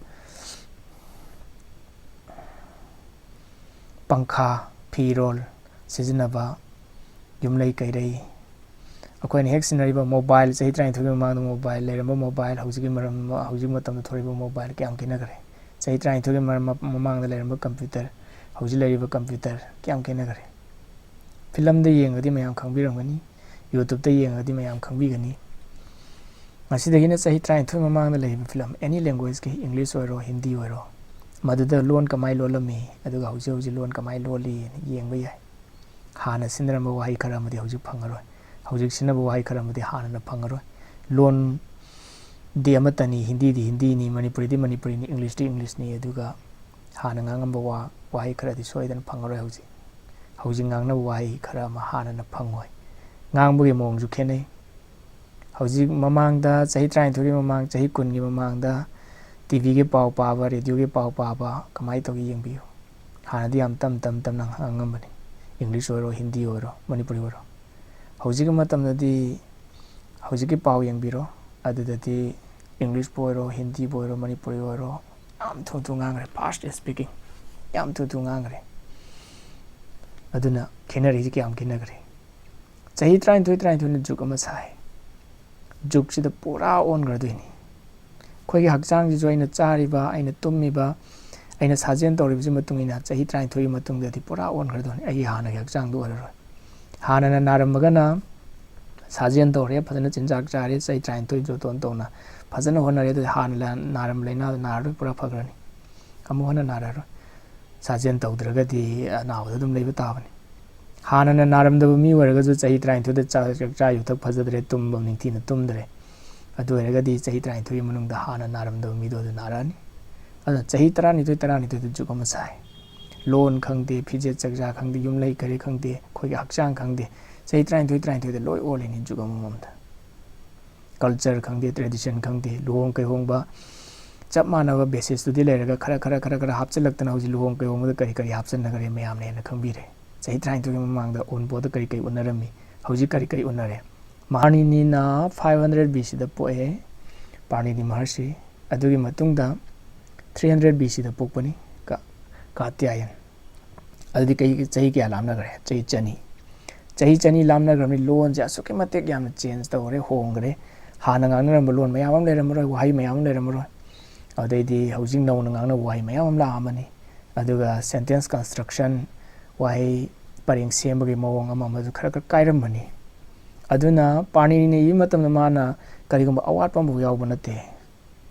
ꯄꯪꯈꯥ, ꯐꯤꯔꯣꯜ, ꯁꯤꯖꯤꯟꯅꯕ, ꯌꯨꯝꯂꯩ ꯀꯩꯔꯩ, ꯑꯩꯈꯣꯏꯅ ꯍꯦꯛ ꯁꯤꯖꯤꯟꯅꯔꯤꯕ ꯃꯣꯕꯥꯏꯜ, ꯆꯍꯤ ꯇꯔꯥꯅꯤꯊꯣꯏꯒꯤ ꯃꯃꯥꯡꯗ ꯃꯣꯕꯥꯏꯜ ꯂꯩꯔꯝꯕ ꯃꯣꯕꯥꯏꯜ, ꯍꯧꯖꯤꯛꯀꯤ ꯃꯔꯝ, ꯍꯧꯖꯤꯛ ꯃꯇꯝꯗ ꯊꯣꯛꯂꯤꯕ ꯃꯣꯕꯥꯏꯜ ꯀꯌꯥꯝ ꯈꯦꯠꯅꯈ꯭ꯔꯦ? ꯆꯍꯤ ꯇꯔꯥꯅꯤꯊꯣꯏꯒꯤ ꯃꯔꯝ, ꯃꯃꯥꯡꯗ ꯂꯩꯔꯝꯕ ꯀꯝꯄ꯭ꯌꯨꯇꯔ, ꯍꯧꯖꯤꯛ ꯂꯩꯔꯤꯕ ꯀꯝꯄ꯭ꯌꯨꯇꯔ ꯀꯌꯥꯝ ꯈꯦꯠꯅꯈ꯭ꯔꯦ? ꯐꯤꯂꯝꯗ ꯌꯦꯡꯉꯒꯗꯤ ꯃꯌꯥꯝ ꯈꯪꯕꯤꯔꯝꯒꯅꯤ, YouTubeꯇ ꯌꯦꯡꯉꯒꯗꯤ ꯃꯌꯥꯝ ꯈꯪꯕꯤꯒꯅꯤ꯫ ꯉꯁꯤꯗꯒꯤꯅ ꯆꯍꯤ ꯇꯔꯥꯅꯤꯊꯣꯏ ꯃꯃꯥꯡꯗ ꯂꯩꯔꯤꯕ ꯐꯤꯂꯝ, any languageꯀꯤ, English ꯑꯣꯏꯔꯣ, ꯍꯤꯟꯗꯤ ꯑꯣꯏꯔꯣ, ꯃꯗꯨꯗ ꯂꯣꯟ ꯀꯃꯥꯏꯅ ꯂꯣꯜꯂꯝꯃꯤ, ꯑꯗꯨꯒ ꯍꯧꯖꯤꯛ ꯍꯧꯖꯤꯛ ꯂꯣꯟ ꯀꯃꯥꯏꯅ ꯂꯣꯜꯂꯤ ꯍꯥꯏꯅ ꯌꯦꯡꯕ ꯌꯥꯏ꯫ ꯍꯥꯟꯅ ꯁꯤꯖꯤꯟꯅꯔꯝꯕ ꯋꯥꯍꯩ ꯈꯔ ꯑꯃꯗꯤ ꯍꯧꯖꯤꯛ ꯐꯪꯉꯔꯣꯏ, ꯍꯧꯖꯤꯛ ꯁꯤꯖꯤꯟꯅꯕ ꯋꯥꯍꯩ ꯈꯔ ꯑꯃꯗꯤ ꯍꯥꯟꯅꯅ ꯐꯪꯉꯔꯣꯏ꯫ ꯂꯣꯟꯗꯤ ꯑꯃꯠꯇꯅꯤ, ꯍꯤꯟꯗꯤꯗꯤ ꯍꯤꯟꯗꯤꯅꯤ, ꯃꯅꯤꯄꯨꯔꯤꯗꯤ ꯃꯅꯤꯄꯨꯔꯤꯅꯤ, Englishꯇꯤ Englishꯅꯤ, ꯑꯗꯨꯒ ꯍꯥꯟꯅ ꯉꯥꯡꯉꯝꯕ ꯋꯥ, ꯋꯥꯍꯩ ꯈꯔꯗꯤ ꯁꯣꯏꯗꯅ ꯐꯪꯉꯔꯣꯏ ꯍꯧꯖꯤꯛ꯫ ꯍꯧꯖꯤꯛ ꯉꯥꯡꯅꯕ ꯋꯥꯍꯩ ꯈꯔ ꯑꯃ ꯍꯥꯟꯅꯅ ꯐꯪꯉꯣꯏ꯫ ꯉꯥꯡꯕꯒꯤ ꯃꯑꯣꯡꯁꯨ ꯈꯦꯠꯅꯩ꯫ ꯍꯧꯖꯤꯛ ꯃꯃꯥꯡꯗ, ꯆꯍꯤ ꯇꯔꯥꯅꯤꯊꯣꯏꯒꯤ ꯃꯃꯥꯡ, ꯆꯍꯤ ꯀꯨꯟꯒꯤ ꯃꯃꯥꯡꯗ TVꯒꯤ ꯄꯥꯎ ꯄꯥꯕ, radioꯒꯤ ꯄꯥꯎ ꯄꯥꯕ ꯀꯃꯥꯏꯅ ꯇꯧꯒꯦ ꯌꯦꯡꯕꯤꯌꯨ꯫ ꯍꯥꯟꯅꯗꯤ ꯌꯥꯝ ꯇꯝ ꯇꯝ ꯇꯝꯅ ꯉꯥꯡꯉꯝꯕꯅꯤ, English ꯑꯣꯏꯔꯣ, ꯍꯤꯟꯗꯤ ꯑꯣꯏꯔꯣ, ꯃꯅꯤꯄꯨꯔꯤ ꯑꯣꯏꯔꯣ꯫ ꯍꯧꯖꯤꯛꯀꯤ ꯃꯇꯝꯗꯗꯤ, ꯍꯧꯖꯤꯛꯀꯤ ꯄꯥꯎ ꯌꯦꯡꯕꯤꯔꯣ, ꯑꯗꯨꯗꯗꯤ Englishꯄꯨ ꯑꯣꯏꯔꯣ, ꯍꯤꯟꯗꯤꯕꯨ ꯑꯣꯏꯔꯣ, ꯃꯅꯤꯄꯨꯔꯤ ꯑꯣꯏꯔꯣ, ꯌꯥꯝ ꯊꯨ ꯊꯨ ꯉꯥꯡꯈ꯭ꯔꯦ, fast speaking, ꯌꯥꯝ ꯊꯨ ꯊꯨ ꯉꯥꯡꯈ꯭ꯔꯦ꯫ ꯑꯗꯨꯅ ꯈꯦꯠꯅꯔꯤꯁꯤ ꯀꯌꯥꯝ ꯈꯦꯠꯅꯈ꯭ꯔꯦ? ꯆꯍꯤ ꯇꯔꯥꯅꯤꯊꯣꯏ, ꯇꯔꯥꯅꯤꯊꯣꯏꯅ ꯖꯨꯛ ꯑꯃ ꯁꯥꯏ꯫ ꯖꯨꯛꯁꯤꯗ ꯄꯨꯔꯥ ꯑꯣꯟꯈ꯭ꯔꯗꯣꯏꯅꯤ꯫ ꯑꯩꯈꯣꯏꯒꯤ ꯍꯛꯆꯥꯡꯁꯤꯁꯨ, ꯑꯩꯅ ꯆꯥꯔꯤꯕ, ꯑꯩꯅ ꯇꯨꯝꯃꯤꯕ, ꯑꯩꯅ ꯁꯥꯖꯦꯜ ꯇꯧꯔꯤꯕꯁꯤ ꯃꯇꯨꯡ ꯏꯟꯅ ꯆꯍꯤ ꯇꯔꯥꯅꯤꯊꯣꯏꯒꯤ ꯃꯇꯨꯡꯗꯗꯤ ꯄꯨꯔꯥ ꯑꯣꯟꯈ꯭ꯔꯗꯣꯏꯅꯤ꯫ ꯑꯩꯒꯤ ꯍꯥꯟꯅꯒꯤ ꯍꯛꯆꯥꯡꯗꯨ ꯑꯣꯏꯔꯔꯣꯏ꯫ ꯍꯥꯟꯅꯅ ꯅꯥꯔꯝꯃꯒꯅ ꯁꯥꯖꯦꯜ ꯇꯧꯔꯦ, ꯐꯖꯅ ꯆꯤꯟꯖꯥꯛ ꯆꯥꯔꯦ, ꯆꯍꯤ ꯇꯔꯥꯅꯤꯊꯣꯏ ꯖꯣꯇꯣꯟ ꯇꯧꯅ ꯐꯖꯅ ꯍꯣꯠꯅꯔꯦ, ꯑꯗꯨꯗꯤ ꯍꯥꯟꯅ ꯅꯥꯔꯝꯕ ꯂꯥꯏꯅꯥꯗꯨ ꯅꯥꯔꯔꯣꯏ, ꯄꯨꯔꯥ ꯐꯈ꯭ꯔꯅꯤ꯫ ꯑꯃꯨꯛ ꯍꯟꯅ ꯅꯥꯔꯔꯣꯏ꯫ ꯁꯥꯖꯦꯜ ꯇꯧꯗ꯭ꯔꯒꯗꯤ ꯑꯅꯥꯕꯗ ꯑꯗꯨꯝ ꯂꯩꯕ ꯇꯥꯕꯅꯤ꯫ ꯍꯥꯟꯅꯅ ꯅꯥꯔꯝꯗꯕ ꯃꯤ ꯑꯣꯏꯔꯒꯁꯨ ꯆꯍꯤ ꯇꯔꯥꯅꯤꯊꯣꯏꯗ ꯆꯥ-, ꯆꯥ ꯌꯨꯊꯛ ꯐꯖꯗ꯭ꯔꯦ, ꯇꯨꯝꯕ ꯅꯤꯡꯊꯤꯅ ꯇꯨꯝꯗ꯭ꯔꯦ, ꯑꯗꯨ ꯑꯣꯏꯔꯒꯗꯤ ꯆꯍꯤ ꯇꯔꯥꯅꯤꯊꯣꯏꯒꯤ ꯃꯅꯨꯡꯗ ꯍꯥꯟꯅ ꯅꯥꯔꯝꯗꯕ ꯃꯤꯗꯣ ꯑꯗꯨ ꯅꯥꯔꯛꯑꯅꯤ꯫ ꯑꯗꯨꯅ ꯆꯍꯤ ꯇꯔꯥꯅꯤꯊꯣꯏ, ꯇꯔꯥꯅꯤꯊꯣꯏꯗ ꯖꯨꯛ ꯑꯃ ꯁꯥꯏ꯫ ꯂꯣꯟ ꯈꯪꯗꯦ, ꯐꯤꯖꯦꯠ ꯆꯥꯛꯆꯥ ꯈꯪꯗꯦ, ꯌꯨꯝꯂꯩ ꯀꯔꯤ ꯈꯪꯗꯦ, ꯑꯩꯈꯣꯏꯒꯤ ꯍꯛꯆꯥꯡ ꯈꯪꯗꯦ, ꯆꯍꯤ ꯇꯔꯥꯅꯤꯊꯣꯏ, ꯇꯔꯥꯅꯤꯊꯣꯏꯗ ꯂꯣꯏ ꯑꯣꯜꯂꯤꯅꯤ ꯖꯨꯛ ꯑꯃꯃꯝꯗ꯫ Culture ꯈꯪꯗꯦ, tradition ꯈꯪꯗꯦ, ꯂꯨꯍꯣꯡ ꯀꯩꯍꯣꯡꯕ ꯆꯞ ꯃꯥꯟꯅꯕ basisꯇꯨꯗꯤ ꯂꯩꯔꯒ ꯈꯔ, ꯈꯔ, ꯈꯔ, ꯈꯔ ꯍꯥꯞꯆꯤꯜꯂꯛꯇꯅ ꯍꯧꯖꯤꯛ ꯂꯨꯍꯣꯡ ꯀꯩꯍꯣꯡꯕꯗ ꯀꯔꯤ ꯀꯔꯤ ꯍꯥꯞꯆꯤꯟꯅꯈ꯭ꯔꯦ ꯃꯌꯥꯝꯅ ꯍꯦꯟꯅ ꯈꯪꯕꯤꯔꯦ꯫ ꯆꯍꯤ ꯇꯔꯥꯅꯤꯊꯣꯏꯒꯤ ꯃꯃꯥꯡꯗ ꯑꯎꯟꯄꯣꯠꯇ ꯀꯔꯤ ꯀꯔꯤ ꯎꯅꯔꯝꯃꯤ, ꯍꯧꯖꯤꯛ ꯀꯔꯤ ꯀꯔꯤ ꯎꯅꯔꯦ꯫ ꯃꯍꯥꯔꯅꯤꯅ five hundred BCꯗ ꯄꯣꯛꯑꯦ, ꯄꯥꯔꯅꯤꯅꯤ ꯃꯍꯔꯁꯤ꯫ ꯑꯗꯨꯒꯤ ꯃꯇꯨꯡꯗ three hundred BCꯗ ꯄꯣꯛꯄꯅꯤ ꯀꯥ-, ꯀꯥꯇ꯭ꯌꯥꯌꯟ꯫ ꯑꯗꯨꯗꯤ ꯀꯩ, ꯆꯍꯤ ꯀꯌꯥ ꯂꯥꯞꯅꯈ꯭ꯔꯦ? ꯆꯍꯤ ꯆꯅꯤ꯫ ꯆꯍꯤ ꯆꯅꯤ ꯂꯥꯝꯅꯈ꯭ꯔꯕꯅꯤ, ꯂꯣꯟꯁꯦ ꯑꯁꯨꯛꯀꯤ ꯃꯇꯤꯛ ꯌꯥꯝꯅ ꯆꯦꯟꯖ ꯇꯧꯈ꯭ꯔꯦ, ꯍꯣꯡꯈ꯭ꯔꯦ꯫ ꯍꯥꯟꯅ ꯉꯥꯡꯅꯔꯝꯕ ꯂꯣꯟ ꯃꯌꯥꯝ ꯑꯃ ꯂꯩꯔꯝꯃꯔꯣꯏ, ꯋꯥꯍꯩ ꯃꯌꯥꯝ ꯑꯃ ꯂꯩꯔꯝꯃꯔꯣꯏ꯫ ꯑꯗꯩꯗꯤ ꯍꯧꯖꯤꯛ ꯅꯧꯅ ꯉꯥꯡꯅꯕ ꯋꯥꯍꯩ ꯃꯌꯥꯝ ꯑꯃ ꯂꯥꯛꯑꯝꯃꯅꯤ꯫ ꯑꯗꯨꯒ ꯁꯦꯟꯇꯦꯟꯁ ꯀꯟꯁꯇ꯭ꯔꯛꯁꯟ, ꯋꯥꯍꯩ ꯄꯔꯦꯡ ꯁꯦꯝꯕꯒꯤ ꯃꯑꯣꯡ ꯑꯃ ꯑꯃꯁꯨ ꯈꯔ ꯈꯔ ꯀꯥꯏꯔꯝꯃꯅꯤ꯫ ꯑꯗꯨꯅ ꯄꯥꯅꯤꯅꯤꯅ ꯏꯕ ꯃꯇꯝꯗ ꯃꯥꯅ ꯀꯔꯤꯒꯨꯝꯕ ꯑꯋꯥꯠꯄ ꯑꯃꯐꯥꯎ ꯌꯥꯎꯕ ꯅꯠꯇꯦ꯫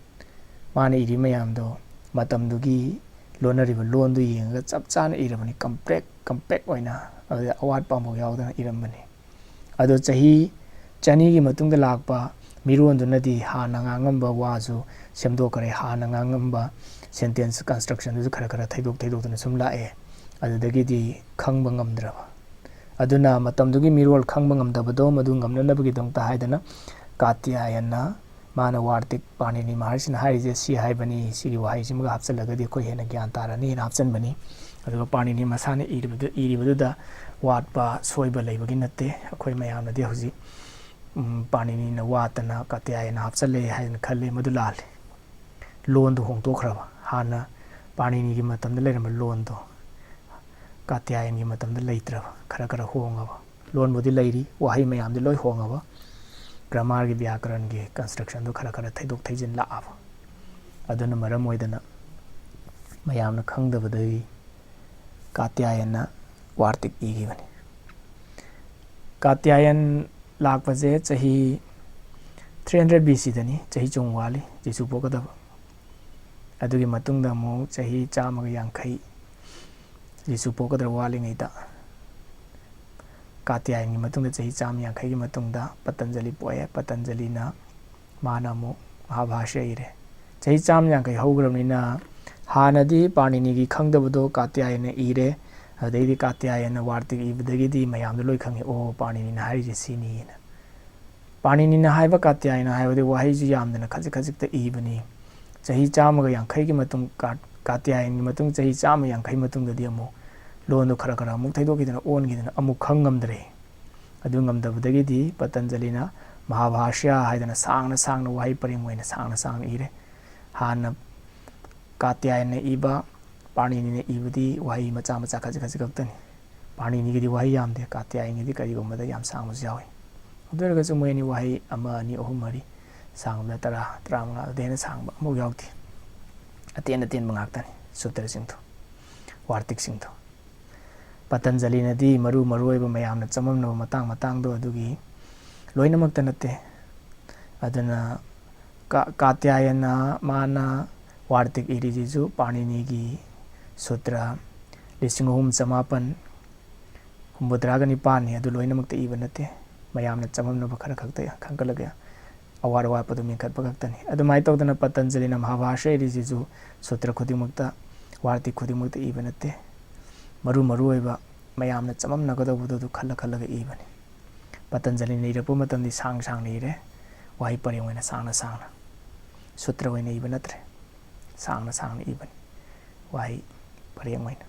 ꯃꯥꯅ ꯏꯔꯤ ꯃꯌꯥꯝꯗꯣ ꯃꯇꯝꯗꯨꯒꯤ ꯂꯣꯟꯅꯔꯤꯕ ꯂꯣꯟꯗꯨ ꯌꯦꯡꯉꯒ ꯆꯞ ꯆꯥꯅ ꯏꯔꯕꯅꯤ, ꯀꯝꯄ꯭ꯔꯦꯛ ꯀꯝꯄꯦꯛ ꯑꯣꯏꯅ꯫ ꯑꯗꯨꯗ ꯑꯋꯥꯠꯄ ꯑꯃꯐꯥꯎ ꯌꯥꯎꯗꯅ ꯏꯔꯝꯕꯅꯤ꯫ ꯑꯗꯣ ꯆꯍꯤ ꯆꯅꯤꯒꯤ ꯃꯇꯨꯡꯗ ꯂꯥꯛꯄ ꯃꯤꯔꯣꯟꯗꯨꯅꯗꯤ ꯍꯥꯟꯅ ꯉꯥꯡꯉꯝꯕ ꯋꯥꯁꯨ ꯁꯦꯝꯗꯣꯛꯈ꯭ꯔꯦ, ꯍꯥꯟꯅ ꯉꯥꯡꯉꯝꯕ ꯁꯦꯟꯇꯦꯟꯁ ꯀꯟꯁꯇ꯭ꯔꯛꯁꯟꯗꯨꯁꯨ ꯈꯔ ꯈꯔ ꯊꯩꯗꯣꯛ ꯊꯩꯗꯣꯛꯇꯅ ꯁꯨꯝ ꯂꯥꯛꯑꯦ꯫ ꯑꯗꯨꯗꯒꯤꯗꯤ ꯈꯪꯕ ꯉꯝꯗ꯭ꯔꯕ꯫ ꯑꯗꯨꯅ ꯃꯇꯝꯗꯨꯒꯤ ꯃꯤꯔꯣꯜ ꯈꯪꯕ ꯉꯝꯗꯕꯗꯣ ꯃꯗꯨ ꯉꯝꯅꯅꯕꯒꯤꯗꯃꯛꯇ ꯍꯥꯏꯗꯅ ꯀꯥꯇ꯭ꯌꯥꯌꯟꯅ ꯃꯥꯅ ꯋꯥꯔꯇꯤꯛ ꯄꯥꯅꯤꯅꯤ ꯃꯍꯔꯁꯤꯅ ꯍꯥꯏꯔꯤꯁꯦ ꯁꯤ ꯍꯥꯏꯕꯅꯤ, ꯁꯤꯒꯤ ꯋꯥꯍꯩꯁꯤꯃꯒ ꯍꯥꯞꯆꯤꯜꯂꯒꯗꯤ ꯑꯩꯈꯣꯏ ꯍꯦꯟꯅ ꯒ꯭ꯌꯥꯟ ꯇꯥꯔꯅꯤꯅ ꯍꯥꯞꯆꯤꯟꯕꯅꯤ꯫ ꯑꯗꯨꯒ ꯄꯥꯅꯤꯅꯤ ꯃꯁꯥꯅ ꯏꯔꯤꯕꯗꯨ, ꯏꯔꯤꯕꯗꯨꯗ ꯋꯥꯠꯄ ꯁꯣꯏꯕ ꯂꯩꯕꯒꯤ ꯅꯠꯇꯦ꯫ ꯑꯩꯈꯣꯏ ꯃꯌꯥꯝꯅꯗꯤ ꯍꯧꯖꯤꯛ, ꯎꯝ, ꯄꯥꯅꯤꯅꯤꯅ ꯋꯥꯠꯇꯅ ꯀꯥꯇ꯭ꯌꯥꯌꯟꯅ ꯍꯥꯞꯆꯜꯂꯦ ꯍꯥꯏꯅ ꯈꯜꯂꯤ, ꯃꯗꯨ ꯂꯥꯜꯂꯤ꯫ ꯂꯣꯟꯗꯨ ꯍꯣꯡꯗꯣꯛꯈ꯭ꯔꯕ, ꯍꯥꯟꯅ ꯄꯥꯅꯤꯅꯤꯒꯤ ꯃꯇꯝꯗ ꯂꯩꯔꯝꯕ ꯂꯣꯟꯗꯣ ꯀꯥꯇ꯭ꯌꯥꯌꯟꯒꯤ ꯃꯇꯝꯗ ꯂꯩꯇ꯭ꯔꯕ, ꯈꯔ ꯈꯔ ꯍꯣꯡꯉꯕ꯫ ꯂꯣꯟꯕꯨꯗꯤ ꯂꯩꯔꯤ, ꯋꯥꯍꯩ ꯃꯌꯥꯝꯗꯤ ꯂꯣꯏ ꯍꯣꯡꯉꯕ, ꯒ꯭ꯔꯥꯃꯥꯔꯒꯤ, ꯕ꯭ꯌꯥꯀꯔꯟꯒꯤ ꯀꯟꯁꯇ꯭ꯔꯛꯁꯟꯗꯣ ꯈꯔ ꯈꯔ ꯊꯩꯗꯣꯛ ꯊꯩꯖꯤꯟ ꯂꯥꯛꯑꯕ꯫ ꯑꯗꯨꯅ ꯃꯔꯝ ꯑꯣꯏꯗꯅ ꯃꯌꯥꯝꯅ ꯈꯪꯗꯕꯗꯒꯤ ꯀꯥꯇ꯭ꯌꯥꯌꯟꯅ ꯋꯥꯔꯇꯤꯛ ꯏꯈꯤꯕꯅꯤ꯫ ꯀꯥꯇ꯭ꯌꯥꯌꯟ ꯂꯥꯛꯄꯁꯦ ꯆꯍꯤ ꯊ꯭ꯔꯤ ꯍꯟꯗ꯭ꯔꯦꯠ ꯕꯤ ꯁꯤꯗꯅꯤ, ꯆꯍꯤ ꯆꯨꯝ ꯋꯥꯠꯂꯤ ꯖꯤꯁꯨ ꯄꯣꯛꯀꯗꯕ꯫ ꯑꯗꯨꯒꯤ ꯃꯇꯨꯡꯗ ꯑꯃꯨꯛ ꯆꯍꯤ ꯆꯥꯝꯃꯒ ꯌꯥꯡꯈꯩ ꯖꯤꯁꯨ ꯄꯣꯛꯀꯗꯕ ꯋꯥꯠꯂꯤꯉꯩꯗ, ꯀꯥꯇ꯭ꯌꯥꯌꯟꯒꯤ ꯃꯇꯨꯡꯗ ꯆꯍꯤ ꯆꯥꯝꯃ ꯌꯥꯡꯈꯩꯒꯤ ꯃꯇꯨꯡꯗ ꯄꯇꯟꯖꯂꯤ ꯄꯣꯛꯑꯦ꯫ ꯄꯇꯟꯖꯂꯤꯅ ꯃꯥꯅ ꯑꯃꯨꯛ ꯃꯍꯥꯚꯥꯁ꯭ꯌ ꯏꯔꯦ꯫ ꯆꯍꯤ ꯆꯥꯝꯃ ꯌꯥꯡꯈꯩ ꯍꯧꯈ꯭ꯔꯕꯅꯤꯅ ꯍꯥꯟꯅꯗꯤ ꯄꯥꯅꯤꯅꯤꯒꯤ ꯈꯪꯗꯕꯗꯣ ꯀꯥꯇ꯭ꯌꯥꯌꯟꯅ ꯏꯔꯦ꯫ ꯑꯗꯩꯗꯤ ꯀꯥꯇ꯭ꯌꯥꯌꯟꯅ ꯋꯥꯔꯇꯤꯛ ꯏꯕꯗꯒꯤꯗꯤ ꯃꯌꯥꯝꯗꯣ ꯂꯣꯏ ꯈꯪꯉꯦ, "ꯑꯣ, ꯄꯥꯅꯤꯅꯤꯅ ꯍꯥꯏꯔꯤꯁꯦ ꯁꯤꯅꯤꯅ"꯫ ꯄꯥꯅꯤꯅꯤꯅ ꯍꯥꯏꯕ ꯀꯥꯇ꯭ꯌꯥꯌꯟꯅ ꯍꯥꯏꯕꯗꯤ ꯋꯥꯍꯩꯁꯨ ꯌꯥꯝꯗꯅ ꯈꯖꯤꯛ ꯈꯖꯤꯛꯇ ꯏꯕꯅꯤ꯫ ꯆꯍꯤ ꯆꯥꯝꯃꯒ ꯌꯥꯡꯈꯩꯒꯤ ꯃꯇꯨꯡ ꯀꯥ-, ꯀꯥꯇ꯭ꯌꯥꯌꯟꯒꯤ ꯃꯇꯨꯡ ꯆꯍꯤ ꯆꯥꯝꯃ ꯌꯥꯡꯈꯩ ꯃꯇꯨꯡꯗꯗꯤ ꯑꯃꯨꯛ ꯂꯣꯟꯗꯣ ꯈꯔ ꯈꯔ ꯑꯃꯨꯛ ꯊꯩꯗꯣꯛꯈꯤꯗꯅ ꯑꯣꯟꯈꯤꯗꯅ ꯑꯃꯨꯛ ꯈꯪ ꯉꯝꯗ꯭ꯔꯦ꯫ ꯑꯗꯨ ꯉꯝꯗꯕꯗꯒꯤꯗꯤ ꯄꯇꯟꯖꯂꯤꯅ ꯃꯍꯥꯚꯥꯁ꯭ꯌ ꯍꯥꯏꯗꯅ ꯁꯥꯡꯅ ꯁꯥꯡꯅ ꯋꯥꯍꯩ ꯄꯔꯦꯡ ꯑꯣꯏꯅ ꯁꯥꯡꯅ ꯁꯥꯡꯅ ꯏꯔꯦ꯫ ꯍꯥꯟꯅ ꯀꯥꯇ꯭ꯌꯥꯌꯟꯅ ꯏꯕ, ꯄꯥꯅꯤꯅꯤꯅ ꯏꯕꯗꯤ ꯋꯥꯍꯩ ꯃꯆꯥ ꯃꯆꯥ ꯈꯖꯤꯛ ꯈꯖꯤꯛ ꯈꯛꯇꯅꯤ꯫ ꯄꯥꯅꯤꯅꯤꯒꯤꯗꯤ ꯋꯥꯍꯩ ꯌꯥꯝꯗꯦ, ꯀꯥꯇ꯭ꯌꯥꯌꯟꯒꯤꯗꯤ ꯀꯔꯤꯒꯨꯝꯕꯗ ꯌꯥꯝ ꯁꯥꯡꯕꯁꯨ ꯌꯥꯎꯏ꯫ ꯑꯗꯨ ꯑꯣꯏꯔꯒꯁꯨ ꯃꯣꯏ ꯑꯅꯤ ꯋꯥꯍꯩ ꯑꯃ, ꯑꯅꯤ, ꯑꯍꯨꯝ, ꯃꯔꯤ, ꯁꯥꯡꯕꯗ ꯇꯔꯥ, ꯇꯔꯥꯃꯉꯥ, ꯑꯗꯨꯗꯩ ꯍꯦꯟꯅ ꯁꯥꯡꯕ ꯑꯃꯐꯥꯎ ꯌꯥꯎꯗꯦ꯫ ꯑꯇꯦꯟ ꯑꯇꯦꯟꯕ ꯉꯥꯛꯇꯅꯤ ꯁꯨꯇ꯭ꯔꯁꯤꯡꯗꯣ, ꯋꯥꯔꯇꯤꯛꯁꯤꯡꯗꯣ꯫ ꯄꯇꯟꯖꯂꯤꯅꯗꯤ ꯃꯔꯨ ꯃꯔꯨ ꯑꯣꯏꯕ ꯃꯌꯥꯝꯅ ꯆꯃꯝꯅꯕ ꯃꯇꯥꯡ ꯃꯇꯥꯡꯗꯣ ꯑꯗꯨꯒꯤ ꯂꯣꯏꯅꯃꯛꯇ ꯅꯠꯇꯦ꯫ ꯑꯗꯨꯅ ꯀꯥ-, ꯀꯥꯇ꯭ꯌꯥꯌꯅ ꯃꯥꯅ ꯋꯥꯔꯇꯤꯛ ꯏꯔꯤꯁꯤꯁꯨ ꯄꯥꯅꯤꯅꯤꯒꯤ ꯁꯨꯇ꯭ꯔ ꯂꯤꯁꯤꯡ ꯑꯍꯨꯝ ꯆꯃꯥꯄꯟ ꯍꯨꯝꯐꯨꯇꯔꯥꯒ ꯅꯤꯄꯥꯟꯅꯤ, ꯑꯗꯨ ꯂꯣꯏꯅꯃꯛꯇ ꯏꯕ ꯅꯠꯇꯦ꯫ ꯃꯌꯥꯝꯅ ꯆꯃꯝꯅꯕ ꯈꯔ ꯈꯛꯇ ꯈꯟꯒꯠꯂꯒ ꯑꯋꯥꯠ ꯑꯋꯥꯠꯄꯗꯨ ꯃꯦꯟꯈꯠꯄ ꯈꯛꯇꯅꯤ꯫ ꯑꯗꯨꯃꯥꯏꯅ ꯇꯧꯗꯅ ꯄꯇꯟꯖꯂꯤꯅ ꯃꯍꯥꯚꯥꯁ꯭ꯌ ꯏꯔꯤꯁꯤꯁꯨ ꯁꯨꯇ꯭ꯔ ꯈꯨꯗꯤꯡꯃꯛꯇ, ꯋꯥꯔꯇꯤꯛ ꯈꯨꯗꯤꯡꯃꯛꯇ ꯏꯕ ꯅꯠꯇꯦ꯫ ꯃꯔꯨ ꯃꯔꯨ ꯑꯣꯏꯕ ꯃꯌꯥꯝꯅ ꯆꯃꯝꯅꯒꯗꯧꯕꯗꯨ ꯑꯗꯨ ꯈꯜꯂ ꯈꯜꯂꯒ ꯏꯕꯅꯤ꯫ ꯄꯇꯟꯖꯂꯤꯅ ꯏꯔꯛꯄ ꯃꯇꯝꯗꯤ ꯁꯥꯡ ꯁꯥꯡꯅ ꯏꯔꯦ, ꯋꯥꯍꯩ ꯄꯔꯦꯡ ꯑꯣꯏꯅ ꯁꯥꯡꯅ ꯁꯥꯡꯅ, ꯁꯨꯇ꯭ꯔ ꯑꯣꯏꯅ ꯏꯕ ꯅꯠꯇ꯭ꯔꯦ, ꯁꯥꯡꯅ ꯁꯥꯡꯅ ꯏꯕꯅꯤ ꯋꯥꯍꯩ ꯄꯔꯦꯡ ꯑꯣꯏꯅ꯫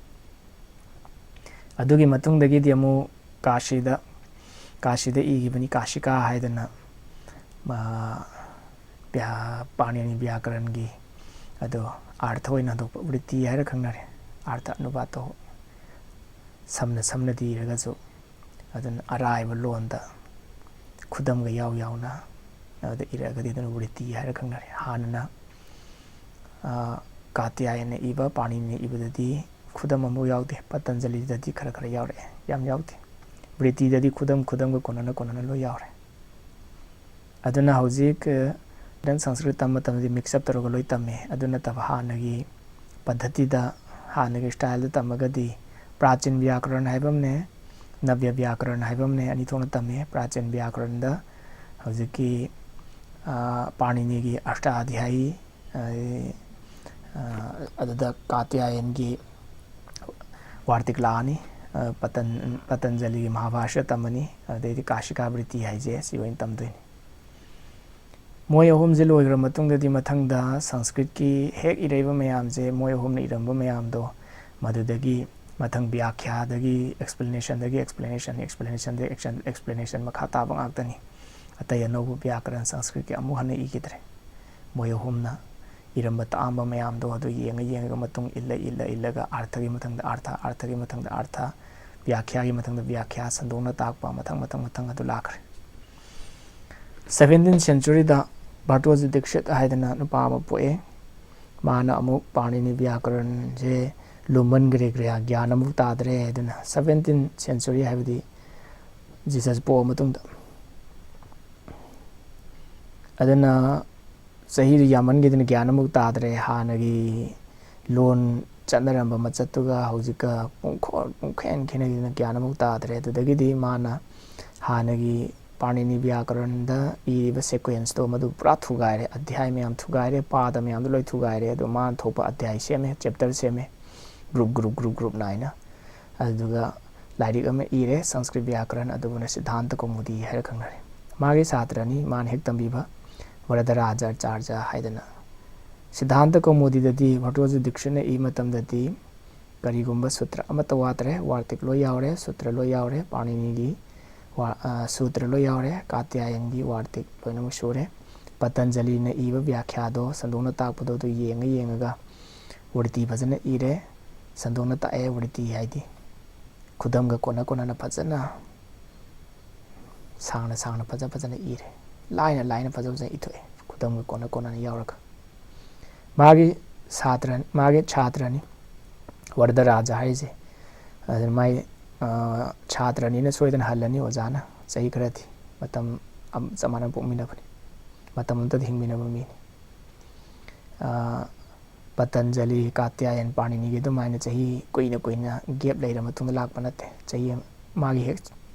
ꯑꯗꯨꯒꯤ ꯃꯇꯨꯡꯗꯒꯤꯗꯤ ꯑꯃꯨꯛ ꯀꯥꯁꯤꯗ, ꯀꯥꯁꯤꯗ ꯏꯈꯤꯕꯅꯤ, ꯀꯥꯁꯤꯀꯥ ꯍꯥꯏꯗꯅ, ꯃꯥ, ꯕ꯭ꯌꯥ-, ꯄꯥꯅꯤꯅꯤ ꯕ꯭ꯌꯥꯀꯔꯟꯒꯤ, ꯑꯗꯣ ꯑꯥꯔꯊ ꯑꯣꯏꯅ ꯍꯟꯗꯣꯛꯄ, ꯋ꯭ꯔꯤꯇꯤ ꯍꯥꯏꯔ ꯈꯪꯅꯔꯦ, ꯑꯥꯔꯊ ꯑꯅꯨꯕꯥꯠ ꯇꯧꯕ, ꯁꯝꯅ ꯁꯝꯅꯗꯤ ꯏꯔꯒꯁꯨ, ꯑꯗꯨꯅ ꯑꯔꯥꯏꯕ ꯂꯣꯟꯗ ꯈꯨꯗꯝꯒ ꯌꯥꯎ ꯌꯥꯎꯅ ꯑꯗꯨꯗ ꯏꯔꯛꯑꯒꯗꯤ ꯑꯗꯨꯅ ꯋ꯭ꯔꯤꯇꯤ ꯍꯥꯏꯔ ꯈꯪꯅꯔꯦ꯫ ꯍꯥꯟꯅꯅ, ꯑ, ꯀꯥꯇ꯭ꯌꯥꯌꯅ ꯏꯕ, ꯄꯥꯅꯤꯅꯤꯅ ꯏꯕꯗꯗꯤ ꯈꯨꯗꯝ ꯑꯃꯐꯥꯎ ꯌꯥꯎꯗꯦ, ꯄꯇꯟꯖꯂꯤꯗꯗꯤ ꯈꯔ ꯈꯔ ꯌꯥꯎꯔꯛꯑꯦ, ꯌꯥꯝ ꯌꯥꯎꯗꯦ꯫ ꯋ꯭ꯔꯤꯇꯤꯗꯗꯤ ꯈꯨꯗꯝ ꯈꯨꯗꯝꯒ ꯀꯣꯟꯅꯅ ꯀꯣꯟꯅꯅ ꯂꯣꯏ ꯌꯥꯎꯔꯦ꯫ ꯑꯗꯨꯅ ꯍꯧꯖꯤꯛ, ꯑ, ꯃꯣꯗꯔꯟ ꯁꯪꯁꯀ꯭ꯔꯤꯠ ꯇꯝꯕ ꯃꯇꯝꯗꯗꯤ ꯃꯤꯛꯁ ꯑꯞ ꯇꯧꯔꯒ ꯂꯣꯏ ꯇꯝꯃꯦ꯫ ꯑꯗꯨ ꯅꯠꯇꯕ ꯍꯥꯟꯅꯒꯤ ꯄꯗꯙꯇꯤꯗ, ꯍꯥꯟꯅꯒꯤ ꯁ꯭ꯇꯥꯏꯜꯗ ꯇꯝꯃꯒꯗꯤ ꯄ꯭ꯔꯥꯆꯤꯟ ꯕ꯭ꯌꯥꯀꯔꯟ ꯍꯥꯏꯕ ꯑꯃꯅꯦ, ꯅꯕ꯭ꯌ ꯕ꯭ꯌꯥꯀꯔꯟ ꯍꯥꯏꯕ ꯑꯃꯅꯦ, ꯑꯅꯤ ꯊꯣꯛꯅ ꯇꯝꯃꯦ꯫ ꯄ꯭ꯔꯥꯆꯤꯟ ꯕ꯭ꯌꯥꯀꯔꯟꯗ ꯍꯧꯖꯤꯛꯀꯤ, ꯑ, ꯄꯥꯅꯤꯅꯤꯒꯤ ꯑꯁ꯭ꯇꯥꯙ꯭ꯌꯥꯌꯤ, ꯑ, ꯑ, ꯑꯗꯨꯗ ꯀꯥꯇ꯭ꯌꯥꯌꯟꯒꯤ ꯋꯥꯔꯇꯤꯛ ꯂꯥꯛꯑꯅꯤ, ꯑ, ꯄꯇꯟ-, ꯄꯇꯟꯖꯂꯤꯒꯤ ꯃꯍꯥꯚꯥꯁ꯭ꯌ ꯇꯝꯃꯅꯤ, ꯑꯗꯩꯗꯤ ꯀꯥꯁꯤꯀꯥ ꯋ꯭ꯔꯤꯇꯤ ꯍꯥꯏꯁꯦ ꯁꯤ ꯑꯣꯏꯅ ꯇꯝꯗꯣꯏꯅꯤ꯫ ꯃꯣꯏ ꯑꯍꯨꯝꯁꯦ ꯂꯣꯏꯈ꯭ꯔ ꯃꯇꯨꯡꯗꯗꯤ ꯃꯊꯪꯗ ꯁꯪꯁꯀ꯭ꯔꯤꯠꯀꯤ ꯍꯦꯛ ꯏꯔꯛꯏꯕ ꯃꯌꯥꯝꯁꯦ, ꯃꯣꯏ ꯑꯍꯨꯝꯅ ꯏꯔꯝꯕ ꯃꯌꯥꯝꯗꯣ, ꯃꯗꯨꯗꯒꯤ ꯃꯊꯪ ꯕ꯭ꯌꯥꯈ꯭ꯌꯥꯗꯒꯤ ꯑꯦꯛꯁꯄ꯭ꯂꯦꯅꯦꯁꯟꯗꯒꯤ ꯑꯦꯛꯁꯄ꯭ꯂꯦꯅꯦꯁꯟ, ꯑꯦꯛꯁꯄ꯭ꯂꯦꯅꯦꯁꯟꯗꯒꯤ ꯑꯦꯛꯁꯟ-, ꯑꯦꯛꯁꯄ꯭ꯂꯦꯅꯦꯁꯟ ꯃꯈꯥ ꯇꯥꯕ ꯉꯥꯛꯇꯅꯤ꯫ ꯑꯇꯩ ꯑꯅꯧꯕ ꯕ꯭ꯌꯥꯀꯔꯟ ꯁꯪꯁꯀ꯭ꯔꯤꯠꯀꯤ ꯑꯃꯨꯛ ꯍꯟꯅ ꯏꯈꯤꯗ꯭ꯔꯦ꯫ ꯃꯣꯏ ꯑꯍꯨꯝꯅ ꯏꯔꯝꯕ ꯇꯥꯛꯑꯝꯕ ꯃꯌꯥꯝꯗꯣ ꯑꯗꯨ ꯌꯦꯡꯉ ꯌꯦꯡꯉꯒ ꯃꯇꯨꯡ ꯏꯜꯂ ꯏꯜꯂ ꯏꯜꯂꯒ ꯑꯥꯔꯊꯒꯤ ꯃꯊꯪꯗ ꯑꯥꯔꯊ, ꯑꯥꯔꯊꯒꯤ ꯃꯊꯪꯗ ꯑꯥꯔꯊ, ꯕ꯭ꯌꯥꯈ꯭ꯌꯥꯒꯤ ꯃꯊꯪꯗ ꯕ꯭ꯌꯥꯈ꯭ꯌꯥ, ꯁꯟꯗꯣꯛꯅ ꯇꯥꯛꯄ, ꯃꯊꯪ ꯃꯊꯪ ꯃꯊꯪ ꯑꯗꯨ ꯂꯥꯛꯈ꯭ꯔꯦ꯫ ꯁꯚꯦꯟꯇꯤꯟ ꯁꯦꯟꯆꯨꯔꯤꯗ ꯚꯥꯔꯇꯣꯖꯤ ꯗꯤꯛꯁꯤꯠ ꯍꯥꯏꯗꯅ ꯅꯨꯄꯥ ꯑꯃ ꯄꯣꯛꯑꯦ꯫ ꯃꯥꯅ ꯑꯃꯨꯛ ꯄꯥꯅꯤꯅꯤ ꯕ꯭ꯌꯥꯀꯔꯟꯁꯦ ꯂꯨꯝꯃꯟꯈ꯭ꯔꯦ, ꯒ꯭ꯌꯥꯟ ꯑꯃꯨꯛ ꯇꯥꯗ꯭ꯔꯦ꯫ ꯑꯗꯨꯅ ꯁꯚꯦꯟꯇꯤꯟ ꯁꯦꯟꯆꯨꯔꯤ ꯍꯥꯏꯕꯗꯤ ꯖꯤꯁꯁ ꯄꯣꯛꯑ ꯃꯇꯨꯡꯗ꯫ ꯑꯗꯨꯅ ꯆꯍꯤꯗꯨ ꯌꯥꯝꯃꯟꯈꯤꯗꯅ ꯒ꯭ꯌꯥꯟ ꯑꯃꯨꯛ ꯇꯥꯗ꯭ꯔꯦ꯫ ꯍꯥꯟꯅꯒꯤ ꯂꯣꯟ ꯆꯠꯅꯔꯝꯕ ꯃꯆꯠꯇꯨꯒ ꯍꯧꯖꯤꯛꯀ ꯄꯨꯡꯈꯣ-, ꯄꯨꯡꯈꯦꯟ ꯈꯦꯠꯅꯈꯤꯗꯅ ꯒ꯭ꯌꯥꯟ ꯑꯃꯨꯛ ꯇꯥꯗ꯭ꯔꯦ꯫ ꯑꯗꯨꯗꯒꯤꯗꯤ ꯃꯥꯅ ꯍꯥꯟꯅꯒꯤ ꯄꯥꯅꯤꯅꯤ ꯕ꯭ꯌꯥꯀꯔꯟꯗ ꯏꯔꯤꯕ sequence ꯇꯣ ꯃꯗꯨ ꯄꯨꯔꯥ ꯊꯨꯒꯥꯏꯔꯦ꯫ ꯑꯙ꯭ꯌꯥꯏ ꯃꯌꯥꯝ ꯊꯨꯒꯥꯏꯔꯦ, ꯄꯥꯗ ꯃꯌꯥꯝꯗꯣ ꯂꯣꯏ ꯊꯨꯒꯥꯏꯔꯦ꯫ ꯑꯗꯨ ꯃꯥꯅ ꯊꯣꯛꯄ ꯑꯙ꯭ꯌꯥꯏ ꯁꯦꯝꯃꯦ, chapter ꯁꯦꯝꯃꯦ, group, group, group, group ꯅꯥꯏꯅ꯫ ꯑꯗꯨꯗꯨꯒ ꯂꯥꯏꯔꯤꯛ ꯑꯃ ꯏꯔꯦ, ꯁꯪꯁꯀ꯭ꯔꯤꯠ ꯕ꯭ꯌꯥꯀꯔꯟ, ꯑꯗꯨꯕꯨꯅ ꯁꯤꯗꯙꯥꯟꯇ ꯀꯧꯃꯨꯗꯤ ꯍꯥꯏꯔ ꯈꯪꯅꯔꯦ꯫ ꯃꯥꯒꯤ ꯁꯥꯇ꯭ꯔꯅꯤ, ꯃꯥꯅ ꯍꯦꯛ ꯇꯝꯕꯤꯕ ꯋꯔꯗꯔꯥꯖ ꯑꯥꯆꯥꯔꯌ ꯍꯥꯏꯗꯅ꯫ ꯁꯤꯗꯙꯥꯟꯇ ꯀꯧꯃꯨꯗꯤꯗꯗꯤ ꯚꯥꯔꯇꯣꯖꯤ ꯗꯤꯛꯁꯤꯠꯅ ꯏꯕ ꯃꯇꯝꯗꯗꯤ ꯀꯔꯤꯒꯨꯝꯕ ꯁꯨꯇ꯭ꯔ ꯑꯃꯠꯇ ꯋꯥꯠꯇ꯭ꯔꯦ, ꯋꯥꯔꯇꯤꯛ ꯂꯣꯏ ꯌꯥꯎꯔꯦ, ꯁꯨꯇ꯭ꯔ ꯂꯣꯏ ꯌꯥꯎꯔꯦ, ꯄꯥꯅꯤꯅꯤꯒꯤ ꯋꯥ-, ꯑ, ꯁꯨꯇ꯭ꯔ ꯂꯣꯏ ꯌꯥꯎꯔꯦ, ꯀꯥꯇ꯭ꯌꯥꯌꯟꯒꯤ ꯋꯥꯔꯇꯤꯛ ꯂꯣꯏꯅꯃꯛ ꯁꯨꯔꯦ꯫ ꯄꯇꯟꯖꯂꯤꯅ ꯏꯕ ꯕ꯭ꯌꯥꯈ꯭ꯌꯥꯗꯣ, ꯁꯟꯗꯣꯛꯅ ꯇꯥꯛꯄꯗꯣ ꯑꯗꯨ ꯌꯦꯡꯉ ꯌꯦꯡꯉꯒ ꯋ꯭ꯔꯤꯇꯤ ꯐꯖꯅ ꯏꯔꯦ꯫ ꯁꯟꯗꯣꯛꯅ ꯇꯥꯛꯑꯦ, ꯋ꯭ꯔꯤꯇꯤ ꯍꯥꯏꯗꯤ ꯈꯨꯗꯝꯒ ꯀꯣꯟꯅ ꯀꯣꯟꯅꯅ ꯐꯖꯅ ꯁꯥꯡꯅ ꯁꯥꯡꯅ ꯐꯖ ꯐꯖꯅ ꯏꯔꯦ꯫ ꯂꯥꯏꯅ ꯂꯥꯏꯅ ꯐꯖ ꯐꯖꯅ ꯏꯊꯣꯛꯑꯦ, ꯈꯨꯗꯝꯒ ꯀꯣꯟꯅ ꯀꯣꯟꯅꯅ ꯌꯥꯎꯔꯒ꯫ ꯃꯥꯒꯤ ꯁꯥꯇ꯭ꯔ-, ꯃꯥꯒꯤ ꯁꯥꯇ꯭ꯔꯅꯤ ꯋꯔꯗꯔꯥꯖ ꯍꯥꯏꯔꯤꯁꯦ꯫ ꯑꯗꯨꯅ ꯃꯥꯏ, ꯑ, ꯁꯥꯇ꯭ꯔꯅꯤꯅ ꯁꯣꯏꯗꯅ ꯍꯜꯂꯅꯤ ꯑꯣꯖꯥꯅ꯫ ꯆꯍꯤ ꯈꯔꯗꯤ ꯃꯇꯝ ꯑꯝ-, ꯆꯞ ꯃꯥꯟꯅꯅ ꯄꯣꯛꯃꯤꯟꯅꯕꯅꯤ, ꯃꯇꯝ ꯑꯃꯠꯇꯗ ꯍꯤꯡꯃꯤꯟꯅꯕ ꯃꯤꯅꯤ꯫ ꯑ, ꯄꯇꯟꯖꯂꯤ, ꯀꯥꯇ꯭ꯌꯥꯌꯟ, ꯄꯥꯅꯤꯅꯤꯒꯤ ꯑꯗꯨꯃꯥꯏꯅ ꯆꯍꯤ ꯀꯨꯏꯅ ꯀꯨꯏꯅ gap ꯂꯩꯔ ꯃꯇꯨꯡꯗ ꯂꯥꯛꯄ ꯅꯠꯇꯦ꯫ ꯆꯍꯤ ꯑꯃ-, ꯃꯥꯒꯤ ꯍꯦꯛ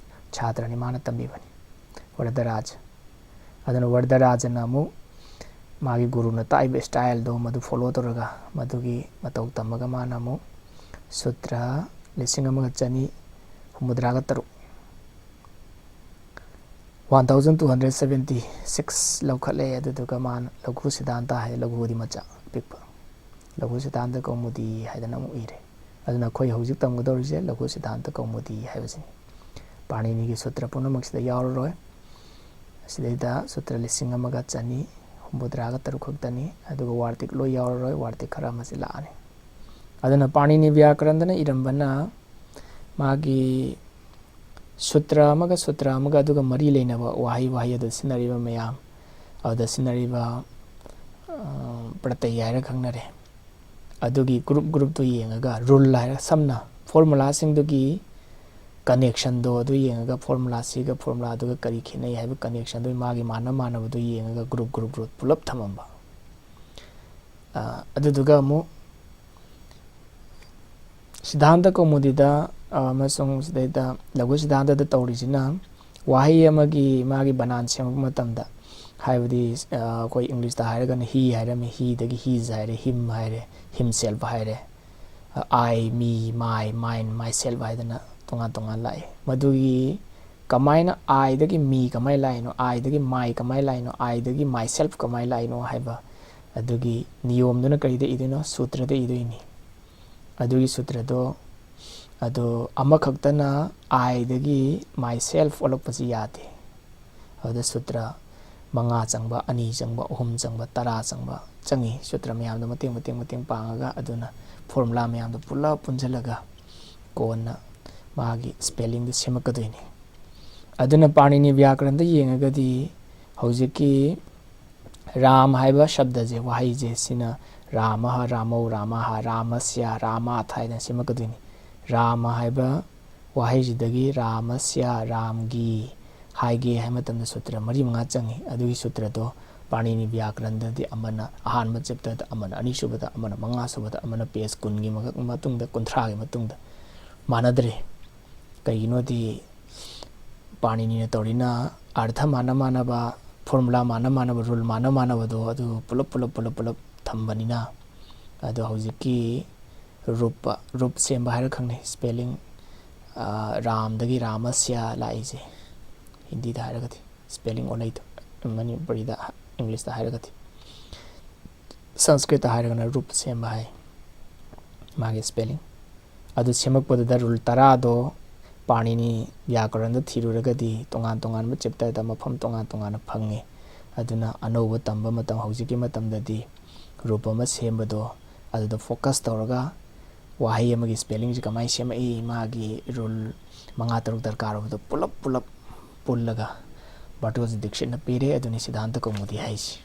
ꯁꯥꯇ꯭ꯔꯅꯤ, ꯃꯥꯅ ꯇꯝꯕꯤꯕꯅꯤ ꯋꯔꯗꯔꯥꯖ꯫ ꯑꯗꯨꯅ ꯋꯔꯗꯔꯥꯖꯅ ꯑꯃꯨꯛ ꯃꯥꯒꯤ ꯒꯨꯔꯨꯅ ꯇꯥꯛꯏꯕ style ꯗꯣ ꯃꯗꯨ follow ꯇꯧꯔꯒ, ꯃꯗꯨꯒꯤ ꯃꯇꯧ ꯇꯝꯃꯒ ꯃꯥꯅ ꯑꯃꯨꯛ ꯁꯨꯇ꯭ꯔ ꯂꯤꯁꯤꯡ ꯑꯃꯒ ꯆꯅꯤ ꯍꯨꯝꯐꯨꯇꯔꯥꯒ ꯇꯔꯨꯛ, one thousand two hundred seventy six ꯂꯧꯈꯠꯂꯦ꯫ ꯑꯗꯨꯗꯨꯒ ꯃꯥꯅ ꯂꯘꯨ ꯁꯤꯗꯥꯟꯇ ꯍꯥꯏ, ꯂꯘꯨꯗꯤ ꯃꯆꯥ ꯑꯄꯤꯛꯄ, ꯂꯘꯨ ꯁꯤꯗꯥꯟꯇ ꯀꯧꯃꯨꯗꯤ ꯍꯥꯏꯗꯅ ꯑꯃꯨꯛ ꯏꯔꯦ꯫ ꯑꯗꯨꯅ ꯑꯩꯈꯣꯏ ꯍꯧꯖꯤꯛ ꯇꯝꯒꯗꯧꯔꯤꯁꯦ ꯂꯘꯨ ꯁꯤꯗꯥꯟꯇ ꯀꯧꯃꯨꯗꯤ ꯍꯥꯏꯕꯁꯤꯅꯤ꯫ ꯄꯥꯅꯤꯅꯤꯒꯤ ꯁꯨꯇ꯭ꯔ ꯄꯨꯝꯅꯃꯛꯁꯤꯗ ꯌꯥꯎꯔꯔꯣꯏ꯫ ꯁꯤꯗꯩꯗ ꯁꯨꯇ꯭ꯔ ꯂꯤꯁꯤꯡ ꯑꯃꯒ ꯆꯅꯤ ꯍꯨꯝꯐꯨꯇꯔꯥꯒ ꯇꯔꯨꯛ ꯈꯛꯇꯅꯤ꯫ ꯑꯗꯨꯒ ꯋꯥꯔꯇꯤꯛ ꯂꯣꯏ ꯌꯥꯎꯔꯔꯣꯏ, ꯋꯥꯔꯇꯤꯛ ꯈꯔ ꯑꯃꯁꯤ ꯂꯥꯛꯑꯅꯤ꯫ ꯑꯗꯨꯅ ꯄꯥꯅꯤꯅꯤ ꯕ꯭ꯌꯥꯀꯔꯟꯗꯅ ꯏꯔꯝꯕꯅ ꯃꯥꯒꯤ ꯁꯨꯇ꯭ꯔ ꯑꯃꯒ ꯁꯨꯇ꯭ꯔ ꯑꯃꯒ ꯑꯗꯨꯒ ꯃꯔꯤ ꯂꯩꯅꯕ ꯋꯥꯍꯩ ꯋꯥꯍꯩ ꯑꯗꯨ ꯁꯤꯖꯤꯟꯅꯔꯤꯕ ꯃꯌꯥꯝ, ꯑꯗꯨꯗ ꯁꯤꯖꯤꯟꯅꯔꯤꯕ, ꯑ, ꯄ꯭ꯔꯇꯩ ꯍꯥꯏꯔ ꯈꯪꯅꯔꯦ꯫ ꯑꯗꯨꯒꯤ ꯒ꯭ꯔꯨꯞ ꯒ꯭ꯔꯨꯞꯇꯨ ꯌꯦꯡꯉꯒ, ꯔꯨꯜ ꯍꯥꯏꯔ ꯁꯝꯅ ꯐꯣꯔꯃꯨꯂꯥꯁꯤꯡꯗꯨꯒꯤ ꯀꯅꯦꯛꯁꯟꯗꯣ ꯑꯗꯨ ꯌꯦꯡꯉꯒ, ꯐꯣꯔꯃꯨꯂꯥꯁꯤꯒ ꯐꯣꯔꯃꯨꯂꯥꯗꯨꯒ ꯀꯔꯤ ꯈꯦꯠꯅꯩ ꯍꯥꯏꯕ ꯀꯅꯦꯛꯁꯟꯗꯨ, ꯃꯥꯒꯤ ꯃꯥꯟꯅ ꯃꯥꯟꯅꯕꯗꯨ ꯌꯦꯡꯉꯒ ꯒ꯭ꯔꯨꯞ ꯒ꯭ꯔꯨꯞ ꯒ꯭ꯔꯨꯞ ꯄꯨꯂꯞ ꯊꯝꯃꯝꯕ꯫ ꯑ, ꯑꯗꯨꯗꯨꯒ ꯑꯃꯨꯛ ꯁꯤꯗꯥꯟꯇ ꯀꯧꯃꯨꯗꯤꯗ, ꯑ, ꯑꯃꯁꯨꯡ ꯁꯤꯗꯩꯗ ꯂꯘꯨ ꯁꯤꯗꯥꯟꯇꯗ ꯇꯧꯔꯤꯁꯤꯅ ꯋꯥꯍꯩ ꯑꯃꯒꯤ ꯃꯥꯒꯤ ꯕꯅꯥꯟ ꯁꯦꯝꯃꯛꯄ ꯃꯇꯝꯗ, ꯍꯥꯏꯕꯗꯤ, ꯑ, ꯑꯩꯈꯣꯏ ꯏꯪꯂꯤꯁꯇ ꯍꯥꯏꯔꯒꯅ he ꯍꯥꯏꯔꯝꯃꯤ, heꯗꯒꯤ his ꯍꯥꯏꯔꯦ, him ꯍꯥꯏꯔꯦ, himself ꯍꯥꯏꯔꯦ, ꯑ, I, me, my, mine, myself ꯍꯥꯏꯗꯅ ꯇꯣꯉꯥꯟ ꯇꯣꯉꯥꯟ ꯂꯥꯛꯏ꯫ ꯃꯗꯨꯒꯤ ꯀꯃꯥꯏꯅ Iꯗꯒꯤ me ꯀꯃꯥꯏꯅ ꯂꯥꯛꯏꯅꯣ, Iꯗꯒꯤ my ꯀꯃꯥꯏꯅ ꯂꯥꯛꯏꯅꯣ, Iꯗꯒꯤ myself ꯀꯃꯥꯏꯅ ꯂꯥꯛꯏꯅꯣ ꯍꯥꯏꯕ ꯑꯗꯨꯒꯤ ꯅꯤꯌꯣꯝꯗꯨꯅ ꯀꯔꯤꯗ ꯏꯗꯣꯏꯅꯣ? ꯁꯨꯇ꯭ꯔꯗ ꯏꯗꯣꯏꯅꯤ꯫ ꯑꯗꯨꯒꯤ ꯁꯨꯇ꯭ꯔꯗꯣ, ꯑꯗꯣ ꯑꯃꯈꯛꯇꯅ Iꯗꯒꯤ myself ꯑꯣꯜꯂꯛꯄꯁꯤ ꯌꯥꯗꯦ꯫ ꯑꯗꯨꯗ ꯁꯨꯇ꯭ꯔ ꯃꯉꯥ ꯆꯪꯕ, ꯑꯅꯤ ꯆꯪꯕ, ꯑꯍꯨꯝ ꯆꯪꯕ, ꯇꯔꯥ ꯆꯪꯕ ꯆꯪꯉꯤ꯫ ꯁꯨꯇ꯭ꯔ ꯃꯌꯥꯝꯗꯣ ꯃꯇꯦꯡ, ꯃꯇꯦꯡ, ꯃꯇꯦꯡ ꯄꯥꯡꯉꯒ ꯑꯗꯨꯅ ꯐꯣꯔꯃꯨꯂꯥ ꯃꯌꯥꯝꯗꯣ ꯄꯨꯂꯞ ꯄꯨꯟꯁꯤꯜꯂꯒ ꯀꯣꯟꯅ ꯃꯥꯒꯤ ꯁ꯭ꯄꯦꯂꯤꯡꯗꯨ ꯁꯦꯝꯃꯛꯀꯗꯣꯏꯅꯤ꯫ ꯑꯗꯨꯅ ꯄꯥꯅꯤꯅꯤ ꯕ꯭ꯌꯥꯀꯔꯟꯗ ꯌꯦꯡꯉꯒꯗꯤ ꯍꯧꯖꯤꯛꯀꯤ ꯔꯥꯝ ꯍꯥꯏꯕ ꯁꯕꯗꯁꯦ, ꯋꯥꯍꯩꯁꯦ, ꯁꯤꯅ ꯔꯥꯃꯍ, ꯔꯥꯃꯧ, ꯔꯥꯃꯥꯍ, ꯔꯥꯃꯁ꯭ꯌ, ꯔꯥꯃꯥꯊ ꯍꯥꯏꯗꯅ ꯁꯦꯝꯃꯛꯀꯗꯣꯏꯅꯤ꯫ ꯔꯥꯃ ꯍꯥꯏꯕ ꯋꯥꯍꯩꯁꯤꯗꯒꯤ ꯔꯥꯃꯁ꯭ꯌ, ꯔꯥꯝꯒꯤ ꯍꯥꯏꯒꯦ ꯍꯥꯏꯕ ꯃꯇꯝꯗ ꯁꯨꯇ꯭ꯔ ꯃꯔꯤ ꯃꯉꯥ ꯆꯪꯉꯤ꯫ ꯑꯗꯨꯒꯤ ꯁꯨꯇ꯭ꯔꯗꯣ ꯄꯥꯅꯤꯅꯤ ꯕ꯭ꯌꯥꯀꯔꯟꯗꯗꯤ ꯑꯃꯅ ꯑꯍꯥꯟꯕ ꯆꯦꯞꯇꯔꯗ, ꯑꯃꯅ ꯑꯅꯤꯁꯨꯕꯗ, ꯑꯃꯅ ꯃꯉꯥꯁꯨꯕꯗ, ꯑꯃꯅ ꯄꯦꯖ ꯀꯨꯟꯒꯤ ꯃꯒ-, ꯃꯇꯨꯡꯗ, ꯀꯨꯟꯊ꯭ꯔꯥꯒꯤ ꯃꯇꯨꯡꯗ ꯃꯥꯟꯅꯗ꯭ꯔꯦ꯫ ꯀꯩꯒꯤꯅꯣꯗꯤ ꯄꯥꯅꯤꯅꯤꯅ ꯇꯧꯔꯤꯅ ꯑꯥꯔꯊ ꯃꯥꯟꯅ ꯃꯥꯟꯅꯕ, ꯐꯣꯔꯃꯨꯂꯥ ꯃꯥꯟꯅ ꯃꯥꯟꯅꯕ, ꯔꯨꯜ ꯃꯥꯟꯅ ꯃꯥꯟꯅꯕꯗꯣ ꯑꯗꯨ ꯄꯨꯂꯞ, ꯄꯨꯂꯞ, ꯄꯨꯂꯞ, ꯄꯨꯂꯞ ꯊꯝꯕꯅꯤꯅ꯫ ꯑꯗꯣ ꯍꯧꯖꯤꯛꯀꯤ ꯔꯨꯞ, ꯔꯨꯞ ꯁꯦꯝꯕ ꯍꯥꯏꯔ ꯈꯪꯅꯩ, ꯁ꯭ꯄꯦꯂꯤꯡ, ꯑ, ꯔꯥꯝꯗꯒꯤ ꯔꯥꯃꯁ꯭ꯌ ꯂꯥꯛꯏꯁꯦ, ꯍꯤꯟꯗꯤꯗ ꯍꯥꯏꯔꯒꯗꯤ ꯁ꯭ꯄꯦꯂꯤꯡ ꯑꯣꯟꯅꯩꯗꯣ, ꯃꯅꯤꯄꯨꯔꯤꯗ, ꯏꯪꯂꯤꯁꯇ ꯍꯥꯏꯔꯒꯗꯤ꯫ ꯁꯪꯁꯀ꯭ꯔꯤꯠꯇ ꯍꯥꯏꯔꯒꯅ ꯔꯨꯞ ꯁꯦꯝꯕ ꯍꯥꯏ, ꯃꯥꯒꯤ ꯁ꯭ꯄꯦꯂꯤꯡ꯫ ꯑꯗꯨ ꯁꯦꯝꯃꯛꯄꯗꯨꯗ ꯔꯨꯜ ꯇꯔꯥꯗꯣ ꯄꯥꯅꯤꯅꯤ ꯕ꯭ꯌꯥꯀꯔꯟꯗ ꯊꯤꯔꯨꯔꯒꯗꯤ ꯇꯣꯉꯥꯟ ꯇꯣꯉꯥꯟꯕ ꯆꯦꯞꯇꯔꯗ ꯃꯐꯝ ꯇꯣꯉꯥꯟ ꯇꯣꯉꯥꯟꯅ ꯐꯪꯉꯤ꯫ ꯑꯗꯨꯅ ꯑꯅꯧꯕ ꯇꯝꯕ ꯃꯇꯝ, ꯍꯧꯖꯤꯛꯀꯤ ꯃꯇꯝꯗꯗꯤ ꯔꯨꯞ ꯑꯃ ꯁꯦꯝꯕꯗꯣ ꯑꯗꯨꯗ ꯐꯣꯀꯁ ꯇꯧꯔꯒ ꯋꯥꯍꯩ ꯑꯃꯒꯤ ꯁ꯭ꯄꯦꯂꯤꯡꯁꯦ ꯀꯃꯥꯏꯅ ꯁꯦꯝꯃꯛꯏ, ꯃꯥꯒꯤ ꯔꯨꯜ ꯃꯉꯥ ꯇꯔꯨꯛ ꯗꯔꯀꯥꯔ ꯑꯣꯏꯕꯗꯣ ꯄꯨꯂꯞ ꯄꯨꯂꯞ ꯄꯨꯜꯂꯒ ꯕꯥꯔꯇꯣꯜꯖꯤ ꯗꯤꯛꯁꯤꯠꯅ ꯄꯤꯔꯦ꯫ ꯑꯗꯨꯅꯤ ꯁꯤꯗꯥꯟꯇ ꯀꯧꯃꯨꯗꯤ ꯍꯥꯏꯁꯤ꯫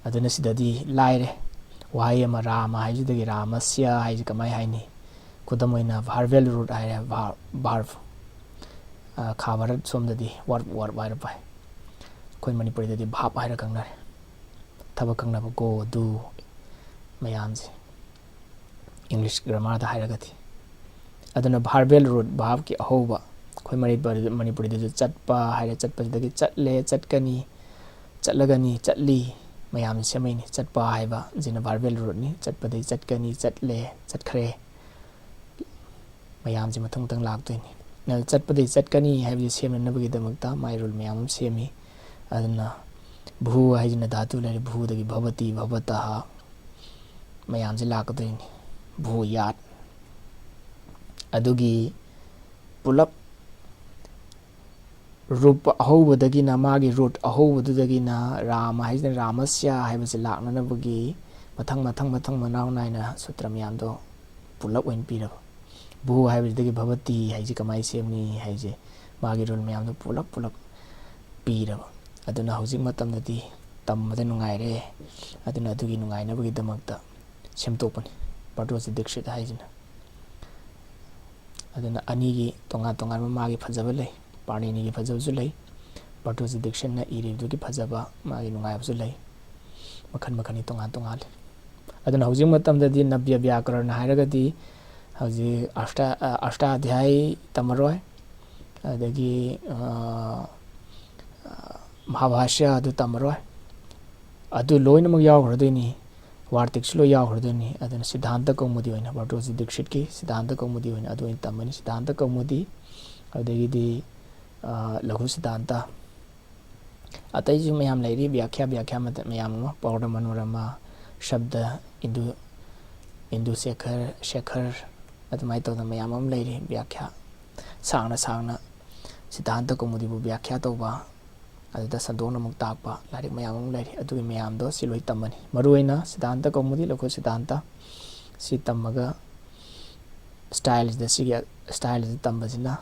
ꯑꯗꯨꯅ ꯁꯤꯗꯗꯤ ꯂꯥꯏꯔꯦ꯫ ꯋꯥꯍꯩ ꯑꯃ ꯔꯥꯃ ꯍꯥꯏꯁꯤꯗꯒꯤ ꯔꯥꯃꯁ꯭ꯌ ꯍꯥꯏꯁꯤ ꯀꯃꯥꯏ ꯍꯥꯏꯅꯤ? ꯈꯨꯗꯝ ꯑꯣꯏꯅ ꯚꯥꯔꯕꯦꯜ ꯔꯨꯠ ꯍꯥꯏꯔꯦ, ꯚꯥꯔ-, ꯚꯥꯔꯕ꯫ ꯑ, ꯈꯥ ꯚꯥꯔꯠ ꯁꯣꯝꯗꯗꯤ ꯋꯥꯔꯕ, ꯋꯥꯔꯕ ꯍꯥꯏꯔ ꯄꯥꯏ꯫ ꯑꯩꯈꯣꯏ ꯃꯅꯤꯄꯨꯔꯤꯗꯗꯤ ꯚꯥꯞ ꯍꯥꯏꯔ ꯈꯪꯅꯔꯦ꯫ ꯊꯕꯛ ꯈꯪꯅꯕ ꯒꯣ, ꯗꯨ ꯃꯌꯥꯝꯁꯦ꯫ ꯏꯪꯂꯤꯁ ꯒ꯭ꯔꯥꯃꯥꯔꯗ ꯍꯥꯏꯔꯒꯗꯤ꯫ ꯑꯗꯨꯅ ꯚꯥꯔꯕꯦꯜ ꯔꯨꯠ, ꯚꯥꯔꯕꯀꯤ ꯑꯍꯧꯕ꯫ ꯑꯩꯈꯣꯏ ꯃꯅꯤꯄꯨꯔ-, ꯃꯅꯤꯄꯨꯔꯤꯗꯁꯨ ꯆꯠꯄ ꯍꯥꯏꯔꯦ, ꯆꯠꯄꯁꯤꯗꯒꯤ ꯆꯠꯂꯦ, ꯆꯠꯀꯅꯤ, ꯆꯠꯂꯒꯅꯤ, ꯆꯠꯂꯤ ꯃꯌꯥꯝꯁꯦ ꯁꯦꯝꯃꯛꯏꯅꯤ꯫ ꯆꯠꯄ ꯍꯥꯏꯕꯁꯤꯅ ꯚꯥꯔꯕꯦꯜ ꯔꯨꯠꯅꯤ꯫ ꯆꯠꯄꯗꯒꯤ ꯆꯠꯀꯅꯤ, ꯆꯠꯂꯦ, ꯆꯠꯈ꯭ꯔꯦ꯫ ꯃꯌꯥꯝꯁꯦ ꯃꯊꯪ ꯃꯊꯪ ꯂꯥꯛꯇꯣꯏꯅꯤ꯫ ꯑꯗꯨ ꯆꯠꯄꯗꯒꯤ ꯆꯠꯀꯅꯤ ꯍꯥꯏꯕꯁꯦ ꯁꯦꯝꯅꯅꯕꯒꯤꯗꯃꯛꯇ ꯃꯥꯏ ꯔꯨꯜ ꯃꯌꯥꯝ ꯑꯃ ꯁꯦꯝꯃꯤ꯫ ꯑꯗꯨꯅ ꯚꯨ ꯍꯥꯏꯁꯤꯅ ꯙꯥꯇꯨ ꯂꯩꯔꯦ, ꯚꯨꯗꯒꯤ ꯚꯕꯇꯤ, ꯚꯕꯇꯍ ꯃꯌꯥꯝꯁꯦ ꯂꯥꯛꯀꯗꯣꯏꯅꯤ꯫ ꯚꯨ ꯌꯥꯠ꯫ ꯑꯗꯨꯒꯤ ꯄꯨꯂꯞ ꯔꯨꯞ ꯑꯍꯧꯕꯗꯒꯤꯅ, ꯃꯥꯒꯤ ꯔꯨꯠ ꯑꯍꯧꯕꯗꯨꯗꯒꯤꯅ ꯔꯥꯃ ꯍꯥꯏꯁꯤꯅ ꯔꯥꯃꯁ꯭ꯌ ꯍꯥꯏꯕꯁꯤ ꯂꯥꯛꯅꯅꯕꯒꯤ ꯃꯊꯪ, ꯃꯊꯪ, ꯃꯊꯪ ꯃꯅꯥꯎ ꯅꯥꯏꯅ ꯁꯨꯇ꯭ꯔ ꯃꯌꯥꯝꯗꯣ ꯄꯨꯂꯞ ꯑꯣꯏꯅ ꯄꯤꯔꯕ꯫ ꯚꯨ ꯍꯥꯏꯕꯁꯤꯗꯒꯤ ꯚꯕꯇꯤ ꯍꯥꯏꯁꯤ ꯀꯃꯥꯏꯅ ꯁꯦꯝꯅꯤ ꯍꯥꯏꯁꯦ, ꯃꯥꯒꯤ ꯔꯨꯜ ꯃꯌꯥꯝꯗꯣ ꯄꯨꯂꯞ, ꯄꯨꯂꯞ ꯄꯤꯔꯕ꯫ ꯑꯗꯨꯅ ꯍꯧꯖꯤꯛ ꯃꯇꯝꯗꯗꯤ ꯇꯝꯕꯗ ꯅꯨꯡꯉꯥꯏꯔꯦ꯫ ꯑꯗꯨꯅ ꯑꯗꯨꯒꯤ ꯅꯨꯡꯉꯥꯏꯅꯕꯒꯤꯗꯃꯛꯇ ꯁꯦꯝꯗꯣꯛꯄꯅꯤ ꯕꯥꯔꯇꯣꯜꯖꯤ ꯗꯤꯛꯁꯤꯠ ꯍꯥꯏꯁꯤꯅ꯫ ꯑꯗꯨꯅ ꯑꯅꯤꯒꯤ ꯇꯣꯉꯥꯟ ꯇꯣꯉꯥꯟꯕ ꯃꯥꯒꯤ ꯐꯖꯕ ꯂꯩ꯫ ꯄꯥꯔꯅꯤꯅꯤꯒꯤ ꯐꯖꯕꯁꯨ ꯂꯩ, ꯕꯥꯔꯇꯣꯜꯖꯤ ꯗꯤꯛꯁꯤꯠꯅ ꯏꯔꯤꯕꯗꯨꯒꯤ ꯐꯖꯕ, ꯃꯥꯒꯤ ꯅꯨꯡꯉꯥꯏꯕꯁꯨ ꯂꯩ꯫ ꯃꯈꯜ ꯃꯈꯜꯅꯤ, ꯇꯣꯉꯥꯟ ꯇꯣꯉꯥꯟꯂꯦ꯫ ꯑꯗꯨꯅ ꯍꯧꯖꯤꯛ ꯃꯇꯝꯗꯗꯤ ꯅꯕ꯭ꯌ ꯕ꯭ꯌꯥꯀꯔꯟ ꯍꯥꯏꯔꯒꯗꯤ ꯍꯧꯖꯤꯛ ꯑꯁ꯭ꯇꯥ-, ꯑ, ꯑꯁ꯭ꯇꯥꯙ꯭ꯌꯥꯌꯤ ꯇꯝꯃꯔꯣꯏ, ꯑꯗꯒꯤ, ꯑ, ꯑ, ꯃꯍꯥꯚꯥꯁ꯭ꯌ ꯑꯗꯨ ꯇꯝꯃꯔꯣꯏ꯫ ꯑꯗꯨ ꯂꯣꯏꯅꯃꯛ ꯌꯥꯎꯈ꯭ꯔꯗꯣꯏꯅꯤ, ꯋꯥꯔꯇꯤꯛꯁꯨ ꯂꯣꯏ ꯌꯥꯎꯈ꯭ꯔꯗꯣꯏꯅꯤ꯫ ꯑꯗꯨꯅ ꯁꯤꯗꯥꯟꯇ ꯀꯧꯃꯨꯗꯤ ꯑꯣꯏꯅ, ꯕꯥꯔꯇꯣꯜꯖꯤ ꯗꯤꯛꯁꯤꯠꯀꯤ ꯁꯤꯗꯥꯟꯇ ꯀꯧꯃꯨꯗꯤ ꯑꯣꯏꯅ ꯑꯗꯨ ꯑꯣꯏꯅ ꯇꯝꯃꯅꯤ꯫ ꯁꯤꯗꯥꯟꯇ ꯀꯧꯃꯨꯗꯤ, ꯑꯗꯒꯤꯗꯤ, ꯑ, ꯂꯘꯨ ꯁꯤꯗꯥꯟꯇ, ꯑꯇꯩꯁꯨ ꯃꯌꯥꯝ ꯂꯩꯔꯤ, ꯕ꯭ꯌꯥꯈ꯭ꯌꯥ, ꯕ꯭ꯌꯥꯈ꯭ꯌꯥ ꯃꯇ-, ꯃꯌꯥꯝ ꯑꯃ, ꯄꯥꯎꯔ ꯃꯅꯣꯔꯃꯥ, ꯁꯕꯗ, ꯏꯟꯗꯨ, ꯏꯟꯗꯨ ꯁꯦꯈꯔ, ꯁꯦꯈꯔ, ꯑꯗꯨꯃꯥꯏꯅ ꯇꯧꯗꯅ ꯃꯌꯥꯝ ꯑꯃ ꯂꯩꯔꯤ꯫ ꯕ꯭ꯌꯥꯈ꯭ꯌꯥ ꯁꯥꯡꯅ ꯁꯥꯡꯅ ꯁꯤꯗꯥꯟꯇ ꯀꯧꯃꯨꯗꯤꯕꯨ ꯕ꯭ꯌꯥꯈ꯭ꯌꯥ ꯇꯧꯕ, ꯑꯗꯨꯗ ꯁꯟꯗꯣꯛꯅ ꯑꯃꯨꯛ ꯇꯥꯛꯄ ꯂꯥꯏꯔꯤꯛ ꯃꯌꯥꯝ ꯑꯃ ꯂꯩꯔꯤ꯫ ꯑꯗꯨꯒꯤ ꯃꯌꯥꯝꯗꯣ ꯁꯤ ꯂꯣꯏ ꯇꯝꯃꯅꯤ꯫ ꯃꯔꯨꯑꯣꯏꯅ ꯁꯤꯗꯥꯟꯇ ꯀꯧꯃꯨꯗꯤ, ꯂꯘꯨ ꯁꯤꯗꯥꯟꯇ, ꯁꯤ ꯇꯝꯃꯒ ꯁ꯭ꯇꯥꯏꯜꯁꯤꯗ, ꯁꯤꯒꯤ ꯁ꯭ꯇꯥꯏꯜꯁꯤꯗ ꯇꯝꯕꯁꯤꯅ,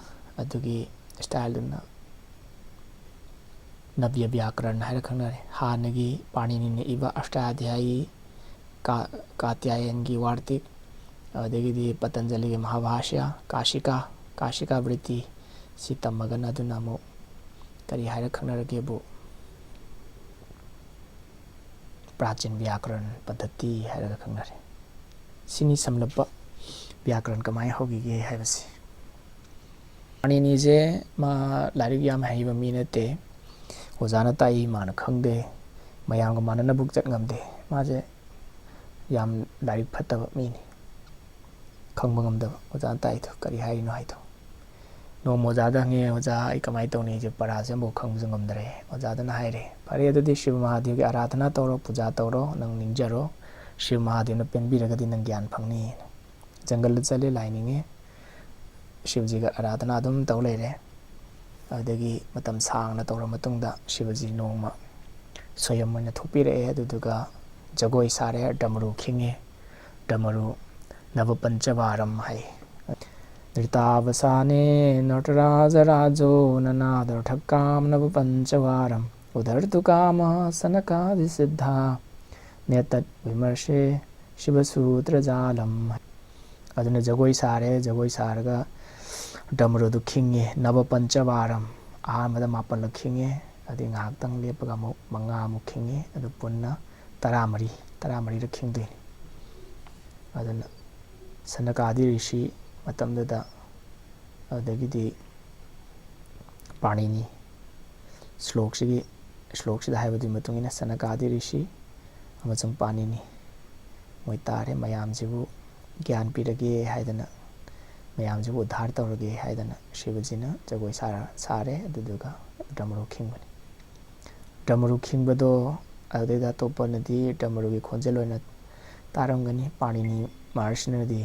ꯑꯗꯨꯒꯤ ꯁ꯭ꯇꯥꯏꯜꯗꯨꯅ ꯅꯕ꯭ꯌ ꯕ꯭ꯌꯥꯀꯔꯟ ꯍꯥꯏꯔ ꯈꯪꯅꯔꯦ꯫ ꯍꯥꯟꯅꯒꯤ ꯄꯥꯅꯤꯅꯤꯅ ꯏꯕ ꯑꯁ꯭ꯇꯥꯙ꯭ꯌꯥꯌꯤ, ꯀꯥ-, ꯀꯥꯇ꯭ꯌꯥꯌꯟꯒꯤ ꯋꯥꯔꯇꯤꯛ, ꯑꯗꯨꯗꯒꯤꯗꯤ ꯄꯇꯟꯖꯂꯤꯒꯤ ꯃꯍꯥꯚꯥꯁ꯭ꯌ, ꯀꯥꯁꯤꯀꯥ, ꯀꯥꯁꯤꯀꯥ ꯕ꯭ꯔꯤꯇꯤ, ꯁꯤ ꯇꯝꯃꯒꯅ ꯑꯗꯨꯅ ꯑꯃꯨꯛ ꯀꯔꯤ ꯍꯥꯏꯔ ꯈꯪꯅꯔꯒꯦꯕꯨ, ꯄ꯭ꯔꯥꯆꯤꯟ ꯕ꯭ꯌꯥꯀꯔꯟ ꯄꯗꯙꯇꯤ ꯍꯥꯏꯔꯒ ꯈꯪꯅꯔꯦ꯫ ꯁꯤꯅꯤ ꯁꯝꯂꯞꯄ ꯕ꯭ꯌꯥꯀꯔꯟ ꯀꯃꯥꯏꯅ ꯍꯧꯈꯤꯒꯦ ꯍꯥꯏꯕꯁꯤ꯫ ꯄꯥꯅꯤꯅꯤꯁꯦ ꯃꯥ ꯂꯥꯏꯔꯤꯛ ꯌꯥꯝ ꯍꯩꯕ ꯃꯤ ꯅꯠꯇꯦ꯫ ꯑꯣꯖꯥꯅ ꯇꯥꯛꯏ, ꯃꯥꯅ ꯈꯪꯗꯦ, ꯃꯌꯥꯝꯒ ꯃꯥꯟꯅꯅꯕ ꯆꯠ ꯉꯝꯗꯦ꯫ ꯃꯥꯁꯦ ꯌꯥꯝ ꯂꯥꯏꯔꯤꯛ ꯐꯠꯇꯕ ꯃꯤꯅꯤ꯫ ꯈꯪꯕ ꯉꯝꯗꯕ, ꯑꯣꯖꯥꯅ ꯇꯥꯛꯏꯗꯣ ꯀꯔꯤ ꯍꯥꯏꯔꯤꯅꯣ ꯍꯥꯏꯗꯣ꯫ ꯅꯣꯡꯃ ꯑꯣꯖꯥꯗ ꯍꯪꯉꯦ, "ꯑꯣꯖꯥ, ꯑꯩ ꯀꯃꯥꯏꯅ ꯇꯧꯅꯤ? ꯑꯩꯁꯦ ꯄꯔꯥꯁꯦ ꯑꯃꯐꯥꯎ ꯈꯪꯕꯁꯨ ꯉꯝꯗ꯭ꯔꯦ꯫" ꯑꯣꯖꯥꯗꯨꯅ ꯍꯥꯏꯔꯦ, "ꯐꯔꯦ, ꯑꯗꯨꯗꯤ ꯁꯤꯕ ꯃꯍꯥꯗꯦꯕꯒꯤ ꯑꯔꯥꯙꯅꯥ ꯇꯧꯔꯣ, ꯄꯨꯖꯥ ꯇꯧꯔꯣ, ꯅꯪ ꯅꯤꯡꯖꯔꯣ꯫ ꯁꯤꯕ ꯃꯍꯥꯗꯦꯕꯅ ꯄꯦꯟꯕꯤꯔꯒꯗꯤ ꯅꯪ ꯒ꯭ꯌꯥꯟ ꯐꯪꯅꯤ꯫" ꯖꯪꯒꯜꯗ ꯆꯠꯂꯦ, ꯂꯥꯏ ꯅꯤꯡꯉꯦ, ꯁꯤꯕꯖꯤꯒ ꯑꯔꯥꯙꯅꯥ ꯑꯗꯨꯝ ꯇꯧ ꯂꯩꯔꯦ꯫ ꯑꯗꯨꯗꯒꯤ ꯃꯇꯝ ꯁꯥꯡꯅ ꯇꯧꯔ ꯃꯇꯨꯡꯗ ꯁꯤꯕꯖꯤ ꯅꯣꯡꯃ ꯁ꯭ꯋꯌꯝ ꯑꯣꯏꯅ ꯊꯣꯛꯄꯤꯔꯛꯑꯦ꯫ ꯑꯗꯨꯗꯨꯒ ꯖꯒꯣꯏ ꯁꯥꯔꯦ, ꯗꯃꯔꯨ ꯈꯤꯡꯉꯦ, ꯗꯃꯔꯨ ꯅꯕ ꯄꯟꯆꯕꯥꯔꯝ ꯍꯥꯏ꯫ ꯅ꯭ꯔꯤꯇꯥꯕꯁꯥꯅꯦ ꯅꯇꯔꯥꯖꯔꯥꯖꯣ ꯅꯅꯥꯗꯔꯊꯛꯀꯥꯝ ꯅꯕ ꯄꯟꯆꯕꯥꯔꯝ ꯎꯗꯔꯇꯨ ꯀꯥꯃ ꯁꯅꯀꯥꯗꯤ ꯁꯤꯗꯙꯥ ꯅꯦꯇꯠ ꯋꯤꯃꯔꯁꯦ ꯁꯤꯕꯁꯨꯇ꯭ꯔꯖꯥꯂꯝ꯫ ꯑꯗꯨꯅ ꯖꯒꯣꯏ ꯁꯥꯔꯦ, ꯖꯒꯣꯏ ꯁꯥꯔꯒ ꯗꯃꯔꯨꯗꯨ ꯈꯤꯡꯉꯦ, ꯅꯕ ꯄꯟꯆꯕꯥꯔꯝ, ꯑꯍꯥꯟꯕꯗ ꯃꯥꯄꯜꯂꯛ ꯈꯤꯡꯉꯦ, ꯑꯗꯩ ꯉꯥꯏꯍꯥꯛꯇꯪ ꯂꯦꯞꯄꯒ ꯑꯃꯨꯛ ꯃꯉꯥꯃꯨꯛ ꯈꯤꯡꯉꯦ, ꯑꯗꯨ ꯄꯨꯟꯅ ꯇꯔꯥꯃꯔꯤ, ꯇꯔꯥꯃꯔꯤꯔꯛ ꯈꯤꯡꯗꯣꯏꯅꯤ꯫ ꯑꯗꯨꯅ ꯁꯅꯀꯥꯗꯤ ꯔꯤꯁꯤ ꯃꯇꯝꯗꯨꯗ, ꯑꯗꯨꯗꯒꯤꯗꯤ ꯄꯥꯅꯤꯅꯤ, ꯁ꯭ꯂꯣꯛꯁꯤꯒꯤ, ꯁ꯭ꯂꯣꯛꯁꯤꯗ ꯍꯥꯏꯕꯗꯨꯒꯤ ꯃꯇꯨꯡ ꯏꯟꯅ ꯁꯅꯀꯥꯗꯤ ꯔꯤꯁꯤ ꯑꯃꯁꯨꯡ ꯄꯥꯅꯤꯅꯤ ꯃꯣꯏ ꯇꯥꯔꯦ꯫ ꯃꯌꯥꯝꯁꯤꯕꯨ ꯒ꯭ꯌꯥꯟ ꯄꯤꯔꯒꯦ ꯍꯥꯏꯗꯅ, ꯃꯌꯥꯝꯁꯤꯕꯨ ꯎꯗꯥꯔ ꯇꯧꯔꯒꯦ ꯍꯥꯏꯗꯅ ꯁꯤꯕꯖꯤꯅ ꯖꯒꯣꯏ ꯁꯥꯔ-, ꯁꯥꯔꯦ, ꯑꯗꯨꯗꯨꯒ ꯗ꯭ꯔꯃꯔꯨ ꯈꯤꯡꯕꯅꯤ꯫ ꯗ꯭ꯔꯃꯔꯨ ꯈꯤꯡꯕꯗꯣ ꯑꯗꯨꯗꯩꯗ ꯑꯇꯣꯞꯄꯅꯗꯤ ꯗ꯭ꯔꯃꯔꯨꯒꯤ ꯈꯣꯟꯖꯦꯜ ꯑꯣꯏꯅ ꯇꯥꯔꯝꯒꯅꯤ꯫ ꯄꯥꯅꯤꯅꯤ ꯃꯍꯔꯁꯤꯅꯗꯤ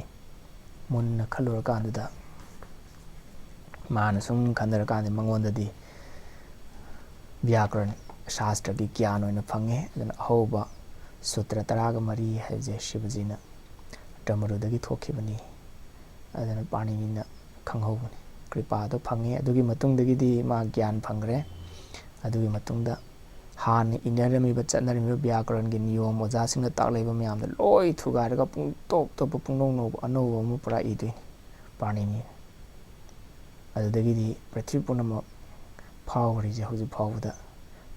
ꯃꯨꯟꯅ ꯈꯜꯂꯨꯔꯀꯥꯟꯗꯨꯗ ꯃꯥꯅ ꯁꯨꯝ ꯈꯟꯊꯔꯀꯥꯟꯗ ꯃꯉꯣꯟꯗꯗꯤ ꯕ꯭ꯌꯥꯀꯔꯟ ꯁꯥꯁꯇ꯭ꯔꯒꯤ ꯒ꯭ꯌꯥꯟ ꯑꯣꯏꯅ ꯐꯪꯉꯦ꯫ ꯑꯗꯨꯅ ꯑꯍꯧꯕ ꯁꯨꯇ꯭ꯔ ꯇꯔꯥꯒ ꯃꯔꯤ ꯍꯥꯏꯕꯁꯦ ꯁꯤꯕꯖꯤꯅ ꯇꯃꯔꯨꯗꯒꯤ ꯊꯣꯛꯈꯤꯕꯅꯤ꯫ ꯑꯗꯨꯅ ꯄꯥꯅꯤꯅꯤꯅ ꯈꯪꯍꯧꯕꯅꯤ꯫ ꯀ꯭ꯔꯤꯄꯥꯗꯣ ꯐꯪꯉꯤ꯫ ꯑꯗꯨꯒꯤ ꯃꯇꯨꯡꯗꯒꯤꯗꯤ ꯃꯥ ꯒ꯭ꯌꯥꯟ ꯐꯪꯈ꯭ꯔꯦ꯫ ꯑꯗꯨꯒꯤ ꯃꯇꯨꯡꯗ ꯍꯥꯟꯅ ꯏꯟꯅꯔꯝꯃꯤꯕ, ꯆꯠꯅꯔꯝꯃꯤꯕ ꯕ꯭ꯌꯥꯀꯔꯟꯒꯤ ꯅꯤꯌꯣꯝ, ꯑꯣꯖꯥꯁꯤꯡꯅ ꯇꯥꯛꯂꯛꯏꯕ ꯃꯌꯥꯝꯗꯣ ꯂꯣꯏ ꯊꯨꯒꯥꯏꯔꯒ ꯄꯨꯡꯇꯣꯞ ꯇꯣꯞꯄ, ꯄꯨꯡꯅꯧ ꯅꯧꯕ, ꯑꯅꯧꯕ ꯑꯃ ꯄꯨꯔꯥ ꯏꯗꯣꯏꯅꯤ ꯄꯥꯅꯤꯅꯤꯅ꯫ ꯑꯗꯨꯗꯒꯤꯗꯤ ꯄ꯭ꯔꯤꯊꯤꯕꯤ ꯄꯨꯝꯅꯃꯛ ꯐꯥꯎꯈ꯭ꯔꯤꯁꯦ ꯍꯧꯖꯤꯛ ꯐꯥꯎꯕꯗ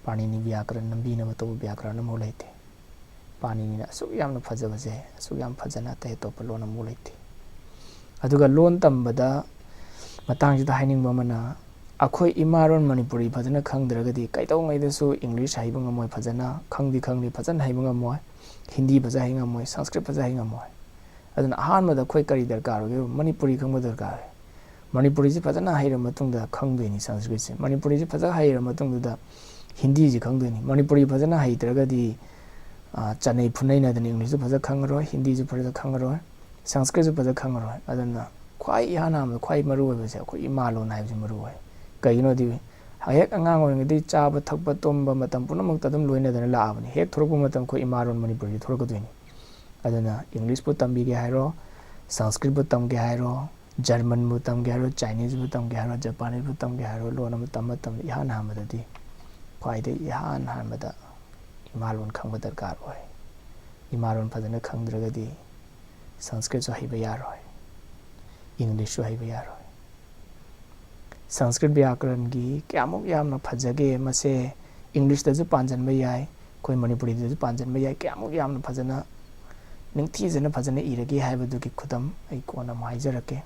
ꯄꯥꯅꯤꯅꯤ ꯕ꯭ꯌꯥꯀꯔꯟ ꯅꯝꯕꯤꯅꯕ ꯇꯧꯕ ꯕ꯭ꯌꯥꯀꯔꯟ ꯑꯃꯐꯥꯎ ꯂꯩꯇꯦ꯫ ꯄꯥꯅꯤꯅꯤꯅ ꯑꯁꯨꯛ ꯌꯥꯝꯅ ꯐꯖꯕꯁꯦ, ꯑꯁꯨꯛ ꯌꯥꯝ ꯐꯖꯅ ꯑꯇꯩ ꯑꯇꯣꯞꯄ ꯂꯣꯟ ꯑꯃꯐꯥꯎ ꯂꯩꯇꯦ꯫ ꯑꯗꯨꯒ ꯂꯣꯟ ꯇꯝꯕꯗ ꯃꯇꯥꯡꯁꯤꯗ ꯍꯥꯏꯅꯤꯡꯕ ꯑꯃꯅ, ꯑꯩꯈꯣꯏ ꯏꯃꯥꯔꯣꯟ ꯃꯅꯤꯄꯨꯔꯤ ꯐꯖꯅ ꯈꯪꯗ꯭ꯔꯒꯗꯤ ꯀꯩꯗꯧꯉꯩꯗꯁꯨ ꯏꯪꯂꯤꯁ ꯍꯩꯕ ꯉꯝꯃꯣꯏ, ꯐꯖꯅ ꯈꯪꯗꯤ ꯈꯪꯅꯤ, ꯐꯖꯅ ꯍꯩꯕ ꯉꯝꯃꯣꯏ, ꯍꯤꯟꯗꯤ ꯐꯖ ꯍꯩ ꯉꯝꯃꯣꯏ, ꯁꯪꯁꯀ꯭ꯔꯤꯠ ꯐꯖ ꯍꯩ ꯉꯝꯃꯣꯏ꯫ ꯑꯗꯨꯅ ꯑꯍꯥꯟꯕꯗ ꯑꯩꯈꯣꯏ ꯀꯔꯤ ꯗꯔꯀꯥꯔ ꯑꯣꯏꯒꯦ? ꯃꯅꯤꯄꯨꯔꯤ ꯈꯪꯕ ꯗꯔꯀꯥꯔ ꯑꯣꯏ꯫ ꯃꯅꯤꯄꯨꯔꯤꯁꯤ ꯐꯖꯅ ꯍꯩꯔ ꯃꯇꯨꯡꯗ ꯈꯪꯗꯣꯏꯅꯤ ꯁꯪꯁꯀ꯭ꯔꯤꯠꯁꯦ꯫ ꯃꯅꯤꯄꯨꯔꯤꯁꯤ ꯐꯖꯅ ꯍꯩꯔ ꯃꯇꯨꯡꯗꯨꯗ ꯍꯤꯟꯗꯤꯁꯤ ꯈꯪꯗꯣꯏꯅꯤ꯫ ꯃꯅꯤꯄꯨꯔꯤ ꯐꯖꯅ ꯍꯩꯇ꯭ꯔꯒꯗꯤ, ꯑ, ꯆꯥꯅꯩ ꯐꯨꯅꯩꯅꯗꯅ ꯏꯪꯂꯤꯁꯁꯨ ꯐꯖ ꯈꯪꯉꯔꯣꯏ, ꯍꯤꯟꯗꯤꯁꯨ ꯐꯖ ꯈꯪꯉꯔꯣꯏ, ꯁꯪꯁꯀ꯭ꯔꯤꯠꯁꯨ ꯐꯖ ꯈꯪꯉꯔꯣꯏ꯫ ꯑꯗꯨꯅ ꯈ꯭ꯋꯥꯏ ꯏꯍꯥꯟ ꯍꯥꯟꯕꯗ ꯈ꯭ꯋꯥꯏ ꯃꯔꯨ ꯑꯣꯏꯕꯁꯦ ꯑꯩꯈꯣꯏ ꯏꯃꯥ ꯂꯣꯟ ꯍꯥꯏꯕꯁꯤ ꯃꯔꯨ ꯑꯣꯏ꯫ ꯀꯩꯒꯤꯅꯣꯗꯤ ꯍꯦꯛ ꯑꯉꯥꯡ ꯑꯣꯏꯔꯤꯉꯩꯗꯒꯤ ꯆꯥꯕ ꯊꯛꯄ ꯇꯨꯝꯕ ꯃꯇꯝ ꯄꯨꯝꯅꯃꯛꯇ ꯑꯗꯨꯝ ꯂꯣꯏꯅꯗꯅ ꯂꯥꯛꯑꯕꯅꯤ꯫ ꯍꯦꯛ ꯊꯣꯔꯛꯄ ꯃꯇꯝ ꯑꯩꯈꯣꯏ ꯏꯃꯥ ꯂꯣꯟ ꯃꯅꯤꯄꯨꯔꯤꯁꯤ ꯊꯣꯔꯛꯀꯗꯣꯏꯅꯤ꯫ ꯑꯗꯨꯅ ꯏꯪꯂꯤꯁꯄꯨ ꯇꯝꯕꯤꯒꯦ ꯍꯥꯏꯔꯣ, ꯁꯪꯁꯀ꯭ꯔꯤꯠꯄꯨ ꯇꯝꯒꯦ ꯍꯥꯏꯔꯣ, ꯖꯔꯃꯟꯕꯨ ꯇꯝꯒꯦ ꯍꯥꯏꯔꯣ, ꯆꯥꯏꯅꯤꯁꯄꯨ ꯇꯝꯒꯦ ꯍꯥꯏꯔꯣ, ꯖꯄꯥꯅꯤꯁꯄꯨ ꯇꯝꯒꯦ ꯍꯥꯏꯔꯣ, ꯂꯣꯟ ꯑꯃ ꯇꯝꯕ ꯃꯇꯝꯗ ꯏꯍꯥꯟ ꯍꯥꯟꯕꯗꯗꯤ ꯈ꯭ꯋꯥꯏꯗꯒꯤ ꯏꯍꯥꯟ ꯍꯥꯟꯕꯗ ꯏꯃꯥ ꯂꯣꯟ ꯈꯪꯕ ꯗꯔꯀꯥꯔ ꯑꯣꯏ꯫ ꯏꯃꯥ ꯂꯣꯟ ꯐꯖꯅ ꯈꯪꯗ꯭ꯔꯒꯗꯤ ꯁꯪꯁꯀ꯭ꯔꯤꯠꯁꯨ ꯍꯩꯕ ꯌꯥꯔꯣꯏ, ꯏꯪꯂꯤꯁꯁꯨ ꯍꯩꯕ ꯌꯥꯔꯣꯏ꯫ ꯁꯪꯁꯀ꯭ꯔꯤꯠ ꯕ꯭ꯌꯥꯀꯔꯟꯒꯤ ꯀꯌꯥꯃꯨꯛ ꯌꯥꯝꯅ ꯐꯖꯒꯦ, ꯃꯁꯦ ꯏꯪꯂꯤꯁꯇꯁꯨ ꯄꯥꯟꯁꯤꯟꯕ ꯌꯥꯏ, ꯑꯩꯈꯣꯏ ꯃꯅꯤꯄꯨꯔꯤꯗꯁꯨ ꯄꯥꯟꯁꯤꯟꯕ ꯌꯥꯏ꯫ ꯀꯌꯥꯃꯨꯛ ꯌꯥꯝꯅ ꯐꯖꯅ, ꯅꯤꯡꯊꯤꯖꯅ ꯐꯖꯅ ꯏꯔꯒꯦ ꯍꯥꯏꯕꯗꯨꯒꯤ ꯈꯨꯗꯝ ꯑꯩ ꯀꯣꯟꯅ ꯑꯃꯨꯛ ꯍꯥꯏꯖꯔꯛꯀꯦ,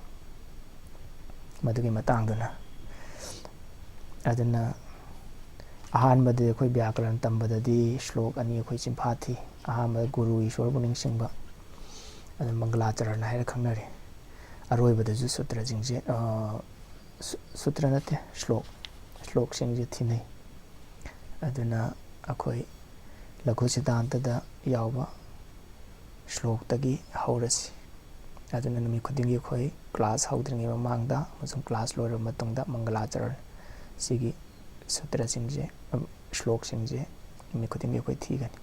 ꯃꯗꯨꯒꯤ ꯃꯇꯥꯡꯗꯨꯅ꯫ ꯑꯗꯨꯅ ꯑꯍꯥꯟꯕꯗꯗꯤ ꯑꯩꯈꯣꯏ ꯕ꯭ꯌꯥꯀꯔꯟ ꯇꯝꯕꯗꯗꯤ ꯁ꯭ꯂꯣꯛ ꯑꯅꯤ ꯑꯩꯈꯣꯏ ꯆꯤꯟꯐꯥ ꯊꯤ꯫ ꯑꯍꯥꯟꯕꯗ ꯒꯨꯔꯨ ꯏꯁꯣꯔꯕꯨ ꯅꯤꯡꯁꯤꯡꯕ, ꯑꯗꯨ ꯃꯪꯒꯂꯥꯆꯔꯟ ꯍꯥꯏꯔ ꯈꯪꯅꯔꯦ꯫ ꯑꯔꯣꯏꯕꯗꯁꯨ ꯁꯨꯇ꯭ꯔꯁꯤꯡꯁꯦ, ꯑ, ꯁꯨ-, ꯁꯨꯇ꯭ꯔ ꯅꯠꯇꯦ, ꯁ꯭ꯂꯣꯛ, ꯁ꯭ꯂꯣꯛꯁꯤꯡꯁꯦ ꯊꯤꯅꯩ꯫ ꯑꯗꯨꯅ ꯑꯩꯈꯣꯏ ꯂꯘꯨ ꯁꯤꯗꯥꯟꯇꯗ ꯌꯥꯎꯕ ꯁ꯭ꯂꯣꯛꯇꯒꯤ ꯍꯧꯔꯁꯤ꯫ ꯑꯗꯨꯅ ꯅꯨꯃꯤꯠ ꯈꯨꯗꯤꯡꯒꯤ ꯑꯩꯈꯣꯏ ꯀ꯭ꯂꯥꯁ ꯍꯧꯗ꯭ꯔꯤꯉꯩ ꯃꯃꯥꯡꯗ ꯑꯃꯁꯨꯡ ꯀ꯭ꯂꯥꯁ ꯂꯣꯏꯔꯕ ꯃꯇꯨꯡꯗ ꯃꯪꯒꯂꯥꯆꯔꯟ ꯁꯤꯒꯤ ꯁꯨꯇ꯭ꯔꯁꯤꯡꯁꯦ, ꯁ꯭ꯂꯣꯛꯁꯤꯡꯁꯦ ꯅꯨꯃꯤꯠ ꯈꯨꯗꯤꯡꯒꯤ ꯑꯩꯈꯣꯏ ꯊꯤꯒꯅꯤ꯫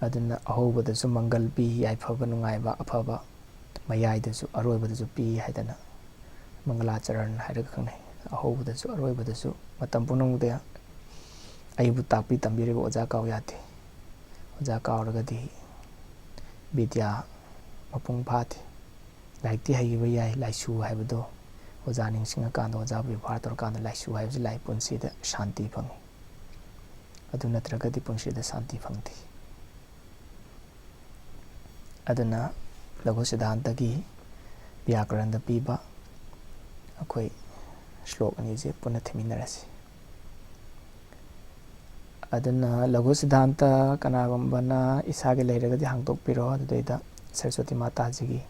ꯑꯗꯨꯅ ꯑꯍꯧꯕꯗꯁꯨ ꯃꯪꯒꯜ ꯄꯤ, ꯌꯥꯏꯐꯕ, ꯅꯨꯡꯉꯥꯏꯕ, ꯑꯐꯕ, ꯃꯌꯥꯏꯗꯁꯨ ꯑꯔꯣꯏꯕꯗꯁꯨ ꯄꯤ ꯍꯥꯏꯗꯅ ꯃꯪꯒꯂꯥꯆꯔꯟ ꯍꯥꯏꯔꯒ ꯈꯪꯅꯩ꯫ ꯑꯍꯧꯕꯗꯁꯨ ꯑꯔꯣꯏꯕꯗꯁꯨ ꯃꯇꯝ ꯄꯨꯝꯅꯃꯛꯇ ꯑꯩꯕꯨ ꯇꯥꯛꯄꯤ ꯇꯝꯕꯤꯔꯤꯕ ꯑꯣꯖꯥ ꯀꯥꯎ ꯌꯥꯗꯦ꯫ ꯑꯣꯖꯥ ꯀꯥꯎꯔꯒꯗꯤ ꯕꯤꯗ꯭ꯌꯥ ꯃꯄꯨꯡ ꯐꯥꯗꯦ꯫ ꯂꯥꯏꯔꯤꯛꯇꯤ ꯍꯩꯈꯤꯕ ꯌꯥꯏ, ꯂꯥꯏꯁꯨ ꯍꯥꯏꯕꯗꯣ ꯑꯣꯖꯥ ꯅꯤꯡꯁꯤꯡꯉꯀꯥꯟꯗ, ꯑꯣꯖꯥꯕꯨ ꯕꯦꯕꯥꯔ ꯇꯧꯔꯀꯥꯟꯗ ꯂꯥꯏꯁꯨ ꯍꯥꯏꯕꯁꯤ ꯂꯥꯛꯏ, ꯄꯨꯟꯁꯤꯗ ꯁꯥꯟꯇꯤ ꯐꯪꯉꯤ꯫ ꯑꯗꯨ ꯅꯠꯇ꯭ꯔꯒꯗꯤ ꯄꯨꯟꯁꯤꯗ ꯁꯥꯟꯇꯤ ꯐꯪꯗꯦ꯫ ꯑꯗꯨꯅ ꯂꯘꯨ ꯁꯤꯗꯥꯟꯇꯒꯤ ꯕ꯭ꯌꯥꯀꯔꯟꯗ ꯄꯤꯕ ꯑꯩꯈꯣꯏ ꯁ꯭ꯂꯣꯛ ꯑꯅꯤꯁꯦ ꯄꯨꯟꯅ ꯊꯤꯃꯤꯟꯅꯔꯁꯤ꯫ ꯑꯗꯨꯅ ꯂꯘꯨ ꯁꯤꯗꯥꯟꯇ ꯀꯅꯥꯒꯨꯝꯕꯅ ꯏꯁꯥꯒꯤ ꯂꯩꯔꯒꯗꯤ ꯍꯥꯡꯗꯣꯛꯄꯤꯔꯣ, ꯑꯗꯨꯗꯩꯗ ꯁꯔꯁ꯭ꯋꯇꯤ ꯃꯥꯇꯥꯖꯤꯒꯤ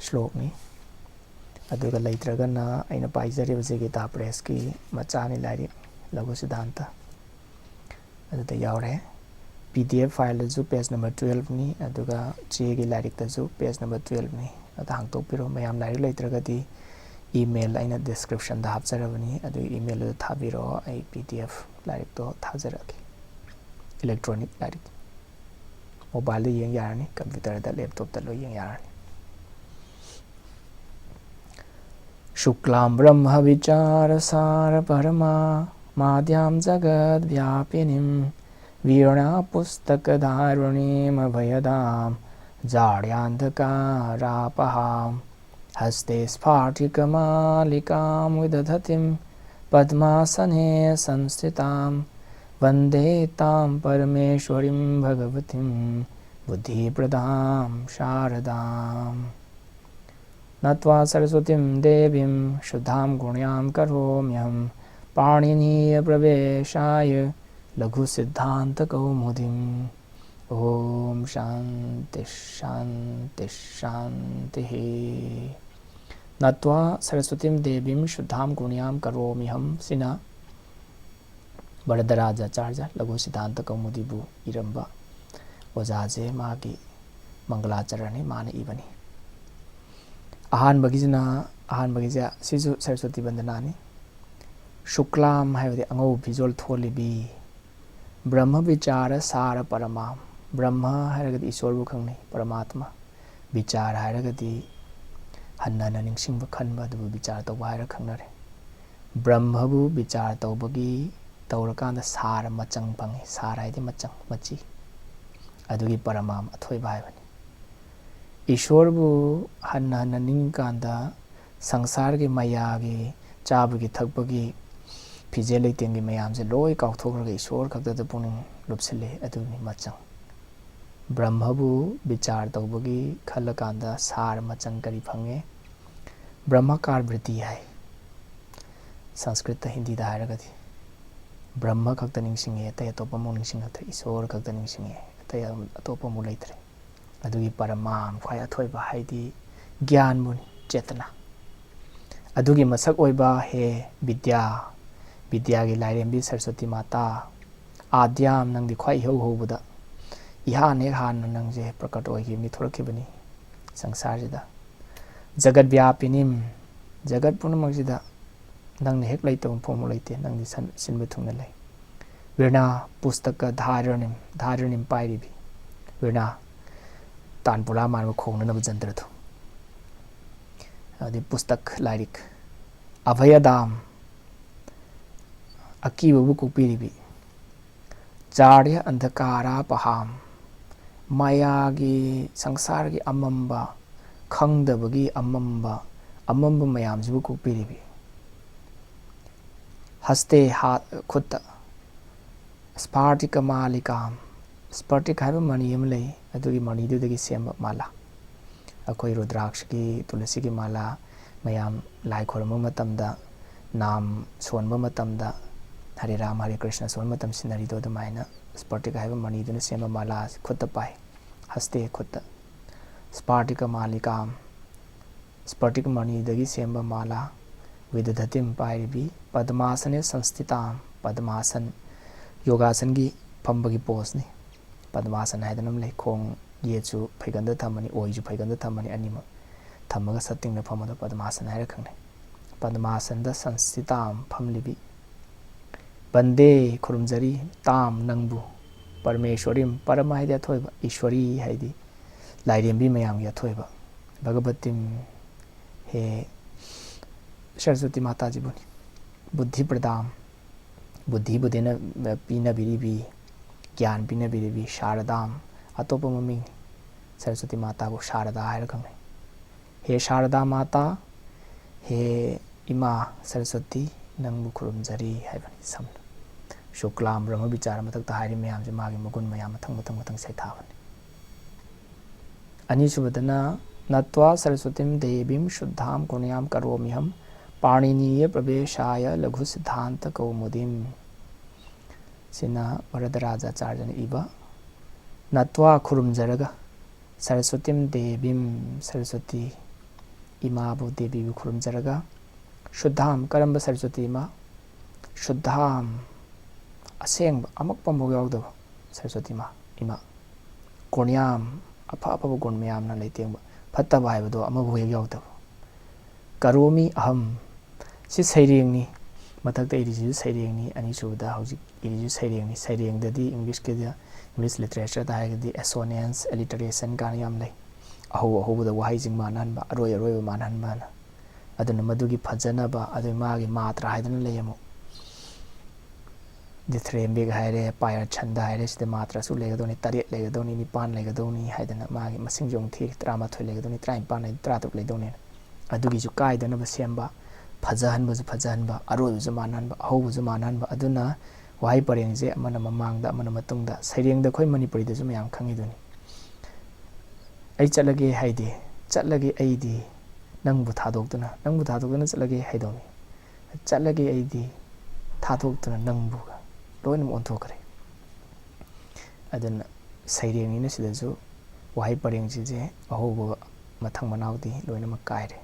ꯁ꯭ꯂꯣꯛꯅꯤ꯫ ꯑꯗꯨꯒ ꯂꯩꯇ꯭ꯔꯒꯅ ꯑꯩꯅ ꯄꯥꯏꯖꯔꯤꯕꯁꯤ ꯒꯤꯇꯥ ꯄ꯭ꯔꯦꯁꯀꯤ ꯃꯆꯥꯅꯤ ꯂꯥꯏꯔꯤꯛ, ꯂꯘꯨ ꯁꯤꯗꯥꯟꯇ꯫ ꯑꯗꯨꯗ ꯌꯥꯎꯔꯦ꯫ ꯄꯤ ꯗꯤ ꯑꯦꯐ ꯐꯥꯏꯜꯗꯁꯨ ꯄꯦꯖ ꯅꯝꯕꯔ ꯇꯨꯌꯦꯜꯐꯅꯤ, ꯑꯗꯨꯒ ꯆꯦꯒꯤ ꯂꯥꯏꯔꯤꯛꯇꯁꯨ ꯄꯦꯖ ꯅꯝꯕꯔ ꯇꯨꯌꯦꯜꯐꯅꯤ꯫ ꯑꯗ ꯍꯥꯡꯗꯣꯛꯄꯤꯔꯣ꯫ ꯃꯌꯥꯝ ꯂꯥꯏꯔꯤꯛ ꯂꯩꯇ꯭ꯔꯒꯗꯤ ꯏꯃꯦꯜ ꯑꯩꯅ ꯗꯤꯁꯀ꯭ꯔꯤꯞꯁꯟꯗ ꯍꯥꯞꯆꯔꯕꯅꯤ, ꯑꯗꯨꯒꯤ ꯏꯃꯦꯜꯗꯨꯗ ꯊꯥꯕꯤꯔꯛꯑꯣ, ꯑꯩ ꯄꯤ ꯗꯤ ꯑꯦꯐ ꯂꯥꯏꯔꯤꯛꯇꯣ ꯊꯥꯖꯔꯛꯀꯦ꯫ ꯏꯂꯦꯛꯇ꯭ꯔꯣꯅꯤꯛ ꯂꯥꯏꯔꯤꯛ꯫ ꯃꯣꯕꯥꯏꯜꯗ ꯌꯦꯡ ꯌꯥꯔꯅꯤ, ꯀꯝꯄ꯭ꯌꯨꯇꯔꯗ, ꯂꯦꯞꯇꯣꯞꯇ ꯂꯣꯏ ꯌꯦꯡ ꯌꯥꯔꯅꯤ꯫ शुक्लां ब्रह्मविचारसारपरमां माद्यां जगद्व्यापिनीं वीणापुस्तकधारिणीमभयदां जाड्यान्धकारापहाम्। हस्ते स्फाटिकमालिकां विदधतीं पद्मासने संस्थितां वन्दे तां परमेश्वरीं भगवतीं बुद्धिप्रदां शारदाम्। नत्वा सरस्वतीं देवीं शुद्धां गुण्यां करोम्यहं पाणिनीयप्रवेशाय लघुसिद्धान्तकौमुदीम्। ॐ शान्ति शान्ति शान्तिः। नत्वा सरस्वतीं देवीं शुद्धां गुण्यां करोम्यहम् ꯁꯤꯅ ꯚꯔꯗꯔꯥꯖꯥꯆꯥꯔꯌ ꯂꯘꯨ ꯁꯤꯗꯥꯟꯇ ꯀꯧꯃꯨꯗꯤꯕꯨ ꯏꯔꯝꯕ ꯑꯣꯖꯥꯁꯦ ꯃꯥꯒꯤ ꯃꯪꯒꯂꯥꯆꯔꯟꯅꯤ, ꯃꯥꯅ ꯏꯕꯅꯤ꯫ ꯑꯍꯥꯟꯕꯒꯤꯁꯤꯅ, ꯑꯍꯥꯟꯕꯒꯤꯁꯦ ꯁꯤꯁꯨ ꯁꯔꯁ꯭ꯋꯇꯤ ꯕꯟꯗꯅꯥꯅꯤ꯫ ꯁꯨꯀ꯭ꯂꯥꯝ ꯍꯥꯏꯕꯗꯤ ꯑꯉꯧꯕ ꯐꯤꯖꯣꯜ ꯊꯣꯜꯂꯤꯕꯤ, ꯕ꯭ꯔꯍ꯭ꯃ ꯕꯤꯆꯥꯔ ꯁꯥꯔ ꯄꯔꯃꯥꯝ꯫ ꯕ꯭ꯔꯍ꯭ꯃ ꯍꯥꯏꯔꯒꯗꯤ ꯏꯁꯣꯔꯕꯨ ꯈꯪꯅꯩ, ꯄꯔꯃꯥꯇꯃ꯫ ꯕꯤꯆꯥꯔ ꯍꯥꯏꯔꯒꯗꯤ ꯍꯟꯅ ꯍꯟꯅ ꯅꯤꯡꯁꯤꯡꯕ, ꯈꯟꯕ, ꯑꯗꯨꯕꯨ ꯕꯤꯆꯥꯔ ꯇꯧꯕ ꯍꯥꯏꯔ ꯈꯪꯅꯔꯦ꯫ ꯕ꯭ꯔꯍ꯭ꯃꯕꯨ ꯕꯤꯆꯥꯔ ꯇꯧꯕꯒꯤ, ꯇꯧꯔꯀꯥꯟꯗ ꯁꯥꯔ ꯃꯆꯪ ꯐꯪꯉꯤ꯫ ꯁꯥꯔ ꯍꯥꯏꯗꯤ ꯃꯆꯪ, ꯃꯆꯤ꯫ ꯑꯗꯨꯒꯤ ꯄꯔꯃꯥꯝ, ꯑꯊꯣꯏꯕ ꯍꯥꯏꯕꯅꯤ꯫ ꯏꯁꯣꯔꯕꯨ ꯍꯟꯅ ꯍꯟꯅ ꯅꯤꯡꯀꯥꯟꯗ ꯁꯪꯁꯥꯔꯒꯤ ꯃꯌꯥꯒꯤ, ꯆꯥꯕꯒꯤ ꯊꯛꯄꯒꯤ, ꯐꯤꯖꯦ ꯂꯩꯇꯦꯡꯒꯤ ꯃꯌꯥꯝꯁꯦ ꯂꯣꯏ ꯀꯥꯎꯊꯣꯛꯈ꯭ꯔꯒ ꯏꯁꯣꯔ ꯈꯛꯇꯗ ꯄꯨꯛꯅꯤꯡ ꯂꯨꯞꯁꯤꯜꯂꯤ꯫ ꯑꯗꯨꯅꯤ ꯃꯆꯪ꯫ ꯕ꯭ꯔꯍ꯭ꯃꯕꯨ ꯕꯤꯆꯥꯔ ꯇꯧꯕꯒꯤ ꯈꯜꯂꯀꯥꯟꯗ ꯁꯥꯔ ꯃꯆꯪ ꯀꯔꯤ ꯐꯪꯉꯦ? ꯕ꯭ꯔꯍ꯭ꯃꯀꯥꯔ ꯕ꯭ꯔꯤꯇꯤ ꯍꯥꯏ ꯁꯪꯁꯀ꯭ꯔꯤꯠꯇ, ꯍꯤꯟꯗꯤꯗ ꯍꯥꯏꯔꯒꯗꯤ꯫ ꯕ꯭ꯔꯍ꯭ꯃ ꯈꯛꯇ ꯅꯤꯡꯁꯤꯡꯉꯦ, ꯑꯇꯩ ꯑꯇꯣꯞꯄ ꯑꯃꯨꯛ ꯅꯤꯡꯁꯤꯡꯉꯛꯇ꯭ꯔꯦ꯫ ꯏꯁꯣꯔ ꯈꯛꯇ ꯅꯤꯡꯁꯤꯡꯉꯦ, ꯑꯇꯩ ꯑꯇꯣꯞꯄ ꯑꯃꯨꯛ ꯂꯩꯇ꯭ꯔꯦ꯫ ꯑꯗꯨꯒꯤ ꯄꯔꯃꯥꯝ, ꯈ꯭ꯋꯥꯏ ꯑꯊꯣꯏꯕ ꯍꯥꯏꯗꯤ ꯒ꯭ꯌꯥꯟꯕꯨꯅꯤ, ꯆꯦꯇꯅꯥ꯫ ꯑꯗꯨꯒꯤ ꯃꯁꯛ ꯑꯣꯏꯕ ꯍꯦ ꯕꯤꯗ꯭ꯌꯥ, ꯕꯤꯗ꯭ꯌꯥꯒꯤ ꯂꯥꯏꯔꯦꯝꯕꯤ ꯁꯔꯁꯋꯇꯤ ꯃꯥꯇꯥ, ꯑꯥꯗ꯭ꯌꯥꯝ, ꯅꯪꯗꯤ ꯈ꯭ꯋꯥꯏ ꯏꯍꯧ ꯍꯧꯕꯗ, ꯏꯍꯥꯟ ꯍꯦꯛ ꯍꯥꯟꯅ ꯅꯪꯁꯦ ꯄ꯭ꯔꯀꯠ ꯑꯣꯏꯈꯤꯕꯅꯤ, ꯊꯣꯔꯛꯈꯤꯕꯅꯤ ꯁꯪꯁꯥꯔꯁꯤꯗ꯫ ꯖꯒꯠ ꯕ꯭ꯌꯥꯄꯤꯅꯤꯝ, ꯖꯒꯠ ꯄꯨꯝꯅꯃꯛꯁꯤꯗ ꯅꯪꯅ ꯍꯦꯛ ꯂꯩꯇꯕ ꯃꯐꯝ ꯑꯃ ꯂꯩꯇꯦ, ꯅꯪꯗꯤ ꯁꯟ-, ꯁꯤꯟꯕ ꯊꯨꯡꯅ ꯂꯩ꯫ ꯋꯤꯔꯅꯥ ꯄꯨꯁꯇꯀ ꯙꯥꯔꯤꯅꯤꯝ, ꯙꯥꯔꯤꯅꯤꯝ ꯄꯥꯏꯔꯤꯕꯤ꯫ ꯋꯤꯔꯅꯥ, ꯇꯥꯟꯄꯨꯔꯥ ꯃꯥꯟꯕ ꯈꯣꯡꯅꯅꯕ ꯖꯟꯇ꯭ꯔꯗꯣ꯫ ꯑꯗꯩ ꯄꯨꯁꯇꯛ, ꯂꯥꯏꯔꯤꯛ꯫ ꯑꯚꯌꯗꯥꯝ, ꯑꯀꯤꯕꯕꯨ ꯀꯣꯛꯄꯤꯔꯤꯕꯤ꯫ ꯆꯥꯔꯌ ꯑꯟꯙꯀꯥꯔꯥ ꯄꯍꯥꯝ, ꯃꯥꯌꯥꯒꯤ, ꯁꯪꯁꯥꯔꯒꯤ ꯑꯃꯝꯕ, ꯈꯪꯗꯕꯒꯤ ꯑꯃꯝꯕ, ꯑꯃꯝꯕ ꯃꯌꯥꯝꯁꯤꯕꯨ ꯀꯣꯛꯄꯤꯔꯤꯕꯤ꯫ ꯍꯁꯇꯦ, ꯍꯥ-, ꯈꯨꯠꯇ꯫ ꯁ꯭ꯐꯥꯔꯇꯤꯀ ꯃꯥꯂꯤꯀꯥꯝ, ꯁ꯭ꯐꯥꯔꯇꯤꯛ ꯍꯥꯏꯕ ꯃꯅꯤ ꯑꯃ ꯂꯩ, ꯑꯗꯨꯒꯤ ꯃꯅꯤꯗꯨꯗꯒꯤ ꯁꯦꯝꯕ ꯃꯥꯂꯥ꯫ ꯑꯩꯈꯣꯏ ꯔꯨꯗ꯭ꯔꯥꯛꯁꯀꯤ, ꯇꯨꯂꯁꯤꯒꯤ ꯃꯥꯂꯥ ꯃꯌꯥꯝ ꯂꯥꯏ ꯈꯣꯏꯔꯝꯕ ꯃꯇꯝꯗ, ꯅꯥꯝ ꯁꯣꯟꯕ ꯃꯇꯝꯗ, ꯍꯔꯦ ꯔꯥꯝ ꯍꯔꯦ ꯀ꯭ꯔꯤꯁꯅ ꯁꯣꯟꯕ ꯃꯇꯝ ꯁꯤꯟꯅꯔꯤꯗꯣ, ꯑꯗꯨꯃꯥꯏꯅ ꯁ꯭ꯐꯥꯔꯇꯤꯛ ꯍꯥꯏꯕ ꯃꯅꯤꯗꯨꯅ ꯁꯦꯝꯕ ꯃꯥꯂꯥ ꯑꯁꯤ ꯈꯨꯠꯇ ꯄꯥꯏ꯫ ꯍꯁꯇꯦ, ꯈꯨꯠꯇ꯫ ꯁ꯭ꯐꯥꯔꯇꯤꯀ ꯃꯥꯂꯤꯀꯥꯝ, ꯁ꯭ꯐꯥꯔꯇꯤꯛ ꯃꯅꯤꯗꯒꯤ ꯁꯦꯝꯕ ꯃꯥꯂꯥ꯫ ꯋꯤꯗꯙꯇꯤꯝ ꯄꯥꯏꯔꯤꯕꯤ꯫ ꯄꯗꯃꯥꯁꯅꯦ ꯁꯪꯁꯊꯤꯇꯥꯝ, ꯄꯗꯃꯥꯁꯟ, ꯌꯣꯒꯥꯁꯟꯒꯤ ꯐꯝꯕꯒꯤ ꯄꯣꯁꯅꯤ꯫ ꯄꯗꯃꯥꯁꯟ ꯍꯥꯏꯗꯅ ꯑꯃ ꯂꯩ, ꯈꯣꯡ ꯌꯦꯠꯁꯨ ꯐꯩꯒꯟꯗ ꯊꯝꯃꯅꯤ, ꯑꯣꯏꯁꯨ ꯐꯩꯒꯟꯗ ꯊꯝꯃꯅꯤ, ꯑꯅꯤꯃꯛ ꯊꯝꯃꯒ ꯁꯠ ꯇꯤꯡꯅ ꯐꯝꯕꯗꯣ ꯄꯗꯃꯥꯁꯟ ꯍꯥꯏꯔ ꯈꯪꯅꯩ꯫ ꯄꯗꯃꯥꯁꯟꯗ ꯁꯪꯁꯊꯤꯇꯥꯝ, ꯐꯝꯂꯤꯕꯤ꯫ ꯕꯟꯗꯦ, ꯈꯨꯔꯨꯝꯖꯔꯤ, ꯇꯥꯝ, ꯅꯪꯕꯨ, ꯄꯔꯃꯦꯁꯣꯔꯤꯝ, ꯄꯔꯃ ꯍꯥꯏꯗꯤ ꯑꯊꯣꯏꯕ, ꯏꯁꯣꯔꯤ ꯍꯥꯏꯗꯤ ꯂꯥꯏꯔꯦꯝꯕꯤ ꯃꯌꯥꯝꯒꯤ ꯑꯊꯣꯏꯕ, ꯚꯒꯕꯇꯤꯝ, ꯍꯦ ꯁꯔꯁ꯭ꯋꯇꯤ ꯃꯥꯇꯥꯖꯤꯕꯨꯅꯤ꯫ ꯕꯨꯗꯙꯤ ꯄ꯭ꯔꯗꯥꯝ, ꯕꯨꯗꯙꯤꯕꯨ ꯄꯤꯅꯕꯤꯔꯤꯕꯤ, ꯒ꯭ꯌꯥꯟ ꯄꯤꯅꯕꯤꯔꯤꯕꯤ, ꯁꯥꯔꯗꯥꯝ, ꯑꯇꯣꯞꯄ ꯃꯃꯤꯡ, ꯁꯔꯁ꯭ꯋꯇꯤ ꯃꯥꯇꯥꯕꯨ ꯁꯥꯔꯗꯥ ꯍꯥꯏꯔ ꯈꯪꯅꯩ꯫ ꯍꯦ ꯁꯥꯔꯗꯥ ꯃꯥꯇꯥ, ꯍꯦ ꯏꯃꯥ ꯁꯔꯁ꯭ꯋꯇꯤ, ꯅꯪꯕꯨ ꯈꯨꯔꯨꯝꯖꯔꯤ ꯍꯥꯏꯕꯅꯤ ꯁꯝꯅ꯫ ꯁꯨꯀ꯭ꯂꯥꯝ ꯕ꯭ꯔꯍ꯭ꯃ ꯕꯤꯆꯥꯔ ꯃꯊꯛꯇ ꯍꯥꯏꯔꯤ ꯃꯌꯥꯝꯁꯦ ꯃꯥꯒꯤ ꯃꯒꯨꯟ ꯃꯌꯥꯝ ꯃꯊꯪ ꯃꯊꯪ ꯃꯊꯪ ꯁꯩꯊꯥꯕꯅꯤ꯫ ꯑꯅꯤꯁꯨꯕꯗꯅ ꯅꯠꯋꯥ ꯁꯔꯁ꯭ꯋꯇꯤꯝ ꯗꯦꯕꯤꯝ ꯁꯨꯗ꯭ꯙꯥꯝ ꯀꯣꯅ꯭ꯌꯥꯝ ꯀꯔꯣꯃꯤꯍꯝ ꯄꯥꯅꯤꯅꯤꯌ ꯄ꯭ꯔꯕꯦꯁꯥꯌ ꯂꯘꯨ ꯁꯤꯗ꯭ꯙꯥꯟꯇ ꯀꯧꯃꯨꯗꯤꯝ꯫ ꯁꯤꯅ ꯚꯔꯗꯔꯥꯖꯥꯆꯥꯔꯌꯅ ꯏꯕ꯫ ꯅꯠꯋꯥ ꯈꯨꯔꯨꯝꯖꯔꯒ, ꯁꯔꯁ꯭ꯋꯇꯤꯝ ꯗꯦꯕꯤꯝ, ꯁꯔꯁ꯭ꯋꯇꯤ ꯏꯃꯥꯕꯨ, ꯗꯦꯕꯤꯕꯨ ꯈꯨꯔꯨꯝꯖꯔꯒ, ꯁꯨꯗ꯭ꯙꯥꯝ, ꯀꯔꯝꯕ ꯁꯔꯁ꯭ꯋꯇꯤ ꯏꯃꯥ? ꯁꯨꯗ꯭ꯙꯥꯝ, ꯑꯁꯦꯡꯕ, ꯑꯃꯛꯄ ꯑꯃꯐꯥꯎ ꯌꯥꯎꯗꯕ ꯁꯔꯁ꯭ꯋꯇꯤ ꯏꯃꯥ, ꯏꯃꯥ꯫ ꯀꯣꯅ꯭ꯌꯥꯝ, ꯑꯐ ꯑꯐꯕ ꯒꯨꯟ ꯃꯌꯥꯝꯅ ꯂꯩꯇꯦꯡꯕ, ꯐꯠꯇꯕ ꯍꯥꯏꯕꯗꯣ ꯑꯃꯐꯥꯎ ꯍꯦꯛ ꯌꯥꯎꯗꯕ꯫ ꯀꯔꯣꯃꯤ ꯑꯍꯝ, ꯁꯤ ꯁꯩꯔꯦꯡꯅꯤ꯫ ꯃꯊꯛꯇ ꯏꯔꯤꯁꯤꯁꯨ ꯁꯩꯔꯦꯡꯅꯤ꯫ ꯑꯅꯤꯁꯨꯕꯗ ꯍꯧꯖꯤꯛ ꯏꯔꯤꯁꯤꯁꯨ ꯁꯩꯔꯦꯡꯅꯤ꯫ ꯁꯩꯔꯦꯡꯗꯗꯤ ꯏꯪꯂꯤꯁꯀꯤꯗ, ꯏꯪꯂꯤꯁ ꯂꯤꯇꯔꯦꯆꯔꯗ ꯍꯥꯏꯔꯒꯗꯤ ꯑꯦꯁꯣꯅꯦꯟꯁ, ꯑꯦꯂꯤꯇꯔꯦꯁꯟ ꯀꯥꯏꯅ ꯌꯥꯝ ꯂꯩ꯫ ꯑꯍꯧ ꯑꯍꯧꯕꯗ ꯋꯥꯍꯩꯁꯤꯡ ꯃꯥꯟꯅꯍꯟꯕ, ꯑꯔꯣꯏ ꯑꯔꯣꯏꯕ ꯃꯥꯟꯅꯍꯟꯕꯅ꯫ ꯑꯗꯨꯅ ꯃꯗꯨꯒꯤ ꯐꯖꯅꯕ, ꯑꯗꯨ ꯃꯥꯒꯤ ꯃꯥꯇ꯭ꯔꯥ ꯍꯥꯏꯗꯅ ꯂꯩ ꯑꯃꯨꯛ꯫ ꯗꯤꯊ꯭ꯔꯦꯝꯕꯤꯛ ꯍꯥꯏꯔꯦ, ꯄꯥꯌꯔ ꯁꯟꯗ ꯍꯥꯏꯔꯦ, ꯁꯤꯗ ꯃꯥꯇ꯭ꯔꯥꯁꯨ ꯂꯩꯒꯗꯧꯅꯤ, ꯇꯔꯦꯠ ꯂꯩꯒꯗꯧꯅꯤ, ꯅꯤꯄꯥꯟ ꯂꯩꯒꯗꯧꯅꯤ ꯍꯥꯏꯗꯅ ꯃꯥꯒꯤ ꯃꯁꯤꯡꯁꯨ ꯑꯃꯨꯛ ꯊꯤꯔꯤ, ꯇꯔꯥꯃꯥꯊꯣꯏ ꯂꯩꯒꯗꯧꯅꯤ, ꯇꯔꯥꯅꯤꯄꯥꯟ ꯂꯩ, ꯇꯔꯥꯇꯔꯨꯛ ꯂꯩꯗꯧꯅꯤ꯫ ꯑꯗꯨꯒꯤꯁꯨ ꯀꯥꯏꯗꯅꯕ ꯁꯦꯝꯕ, ꯐꯖꯍꯟꯕꯁꯨ ꯐꯖꯍꯟꯕ, ꯑꯔꯣꯏꯕꯁꯨ ꯃꯥꯟꯅꯍꯟꯕ, ꯑꯍꯧꯕꯁꯨ ꯃꯥꯟꯅꯍꯟꯕ꯫ ꯑꯗꯨꯅ ꯋꯥꯍꯩ ꯄꯔꯦꯡꯁꯦ ꯑꯃꯅ ꯃꯃꯥꯡꯗ, ꯑꯃꯅ ꯃꯇꯨꯡꯗ, ꯁꯩꯔꯦꯡꯗ ꯑꯩꯈꯣꯏ ꯃꯅꯤꯄꯨꯔꯤꯗꯁꯨ ꯃꯌꯥꯝ ꯈꯪꯉꯤꯗꯨꯅꯤ꯫ "ꯑꯩ ꯆꯠꯂꯒꯦ" ꯍꯥꯏꯗꯦ, "ꯆꯠꯂꯒꯦ ꯑꯩꯗꯤ ꯅꯪꯕꯨ ꯊꯥꯗꯣꯛꯇꯨꯅ, ꯅꯪꯕꯨ ꯊꯥꯗꯣꯛꯇꯨꯅ ꯆꯠꯂꯒꯦ" ꯍꯥꯏꯗꯧꯅꯤ꯫ "ꯆꯠꯂꯒꯦ ꯑꯩꯗꯤ ꯊꯥꯗꯣꯛꯇꯨꯅ ꯅꯪꯕꯨ"꯫ ꯂꯣꯏꯅꯃꯛ ꯑꯣꯟꯊꯣꯛꯈ꯭ꯔꯦ꯫ ꯑꯗꯨꯅ ꯁꯩꯔꯦꯡꯅꯤꯅ ꯁꯤꯗꯁꯨ ꯋꯥꯍꯩ ꯄꯔꯦꯡꯁꯤꯡꯁꯦ ꯑꯍꯧꯕ ꯃꯊꯪ ꯃꯅꯥꯎꯗꯤ ꯂꯣꯏꯅꯃꯛ ꯀꯥꯏꯔꯦ꯫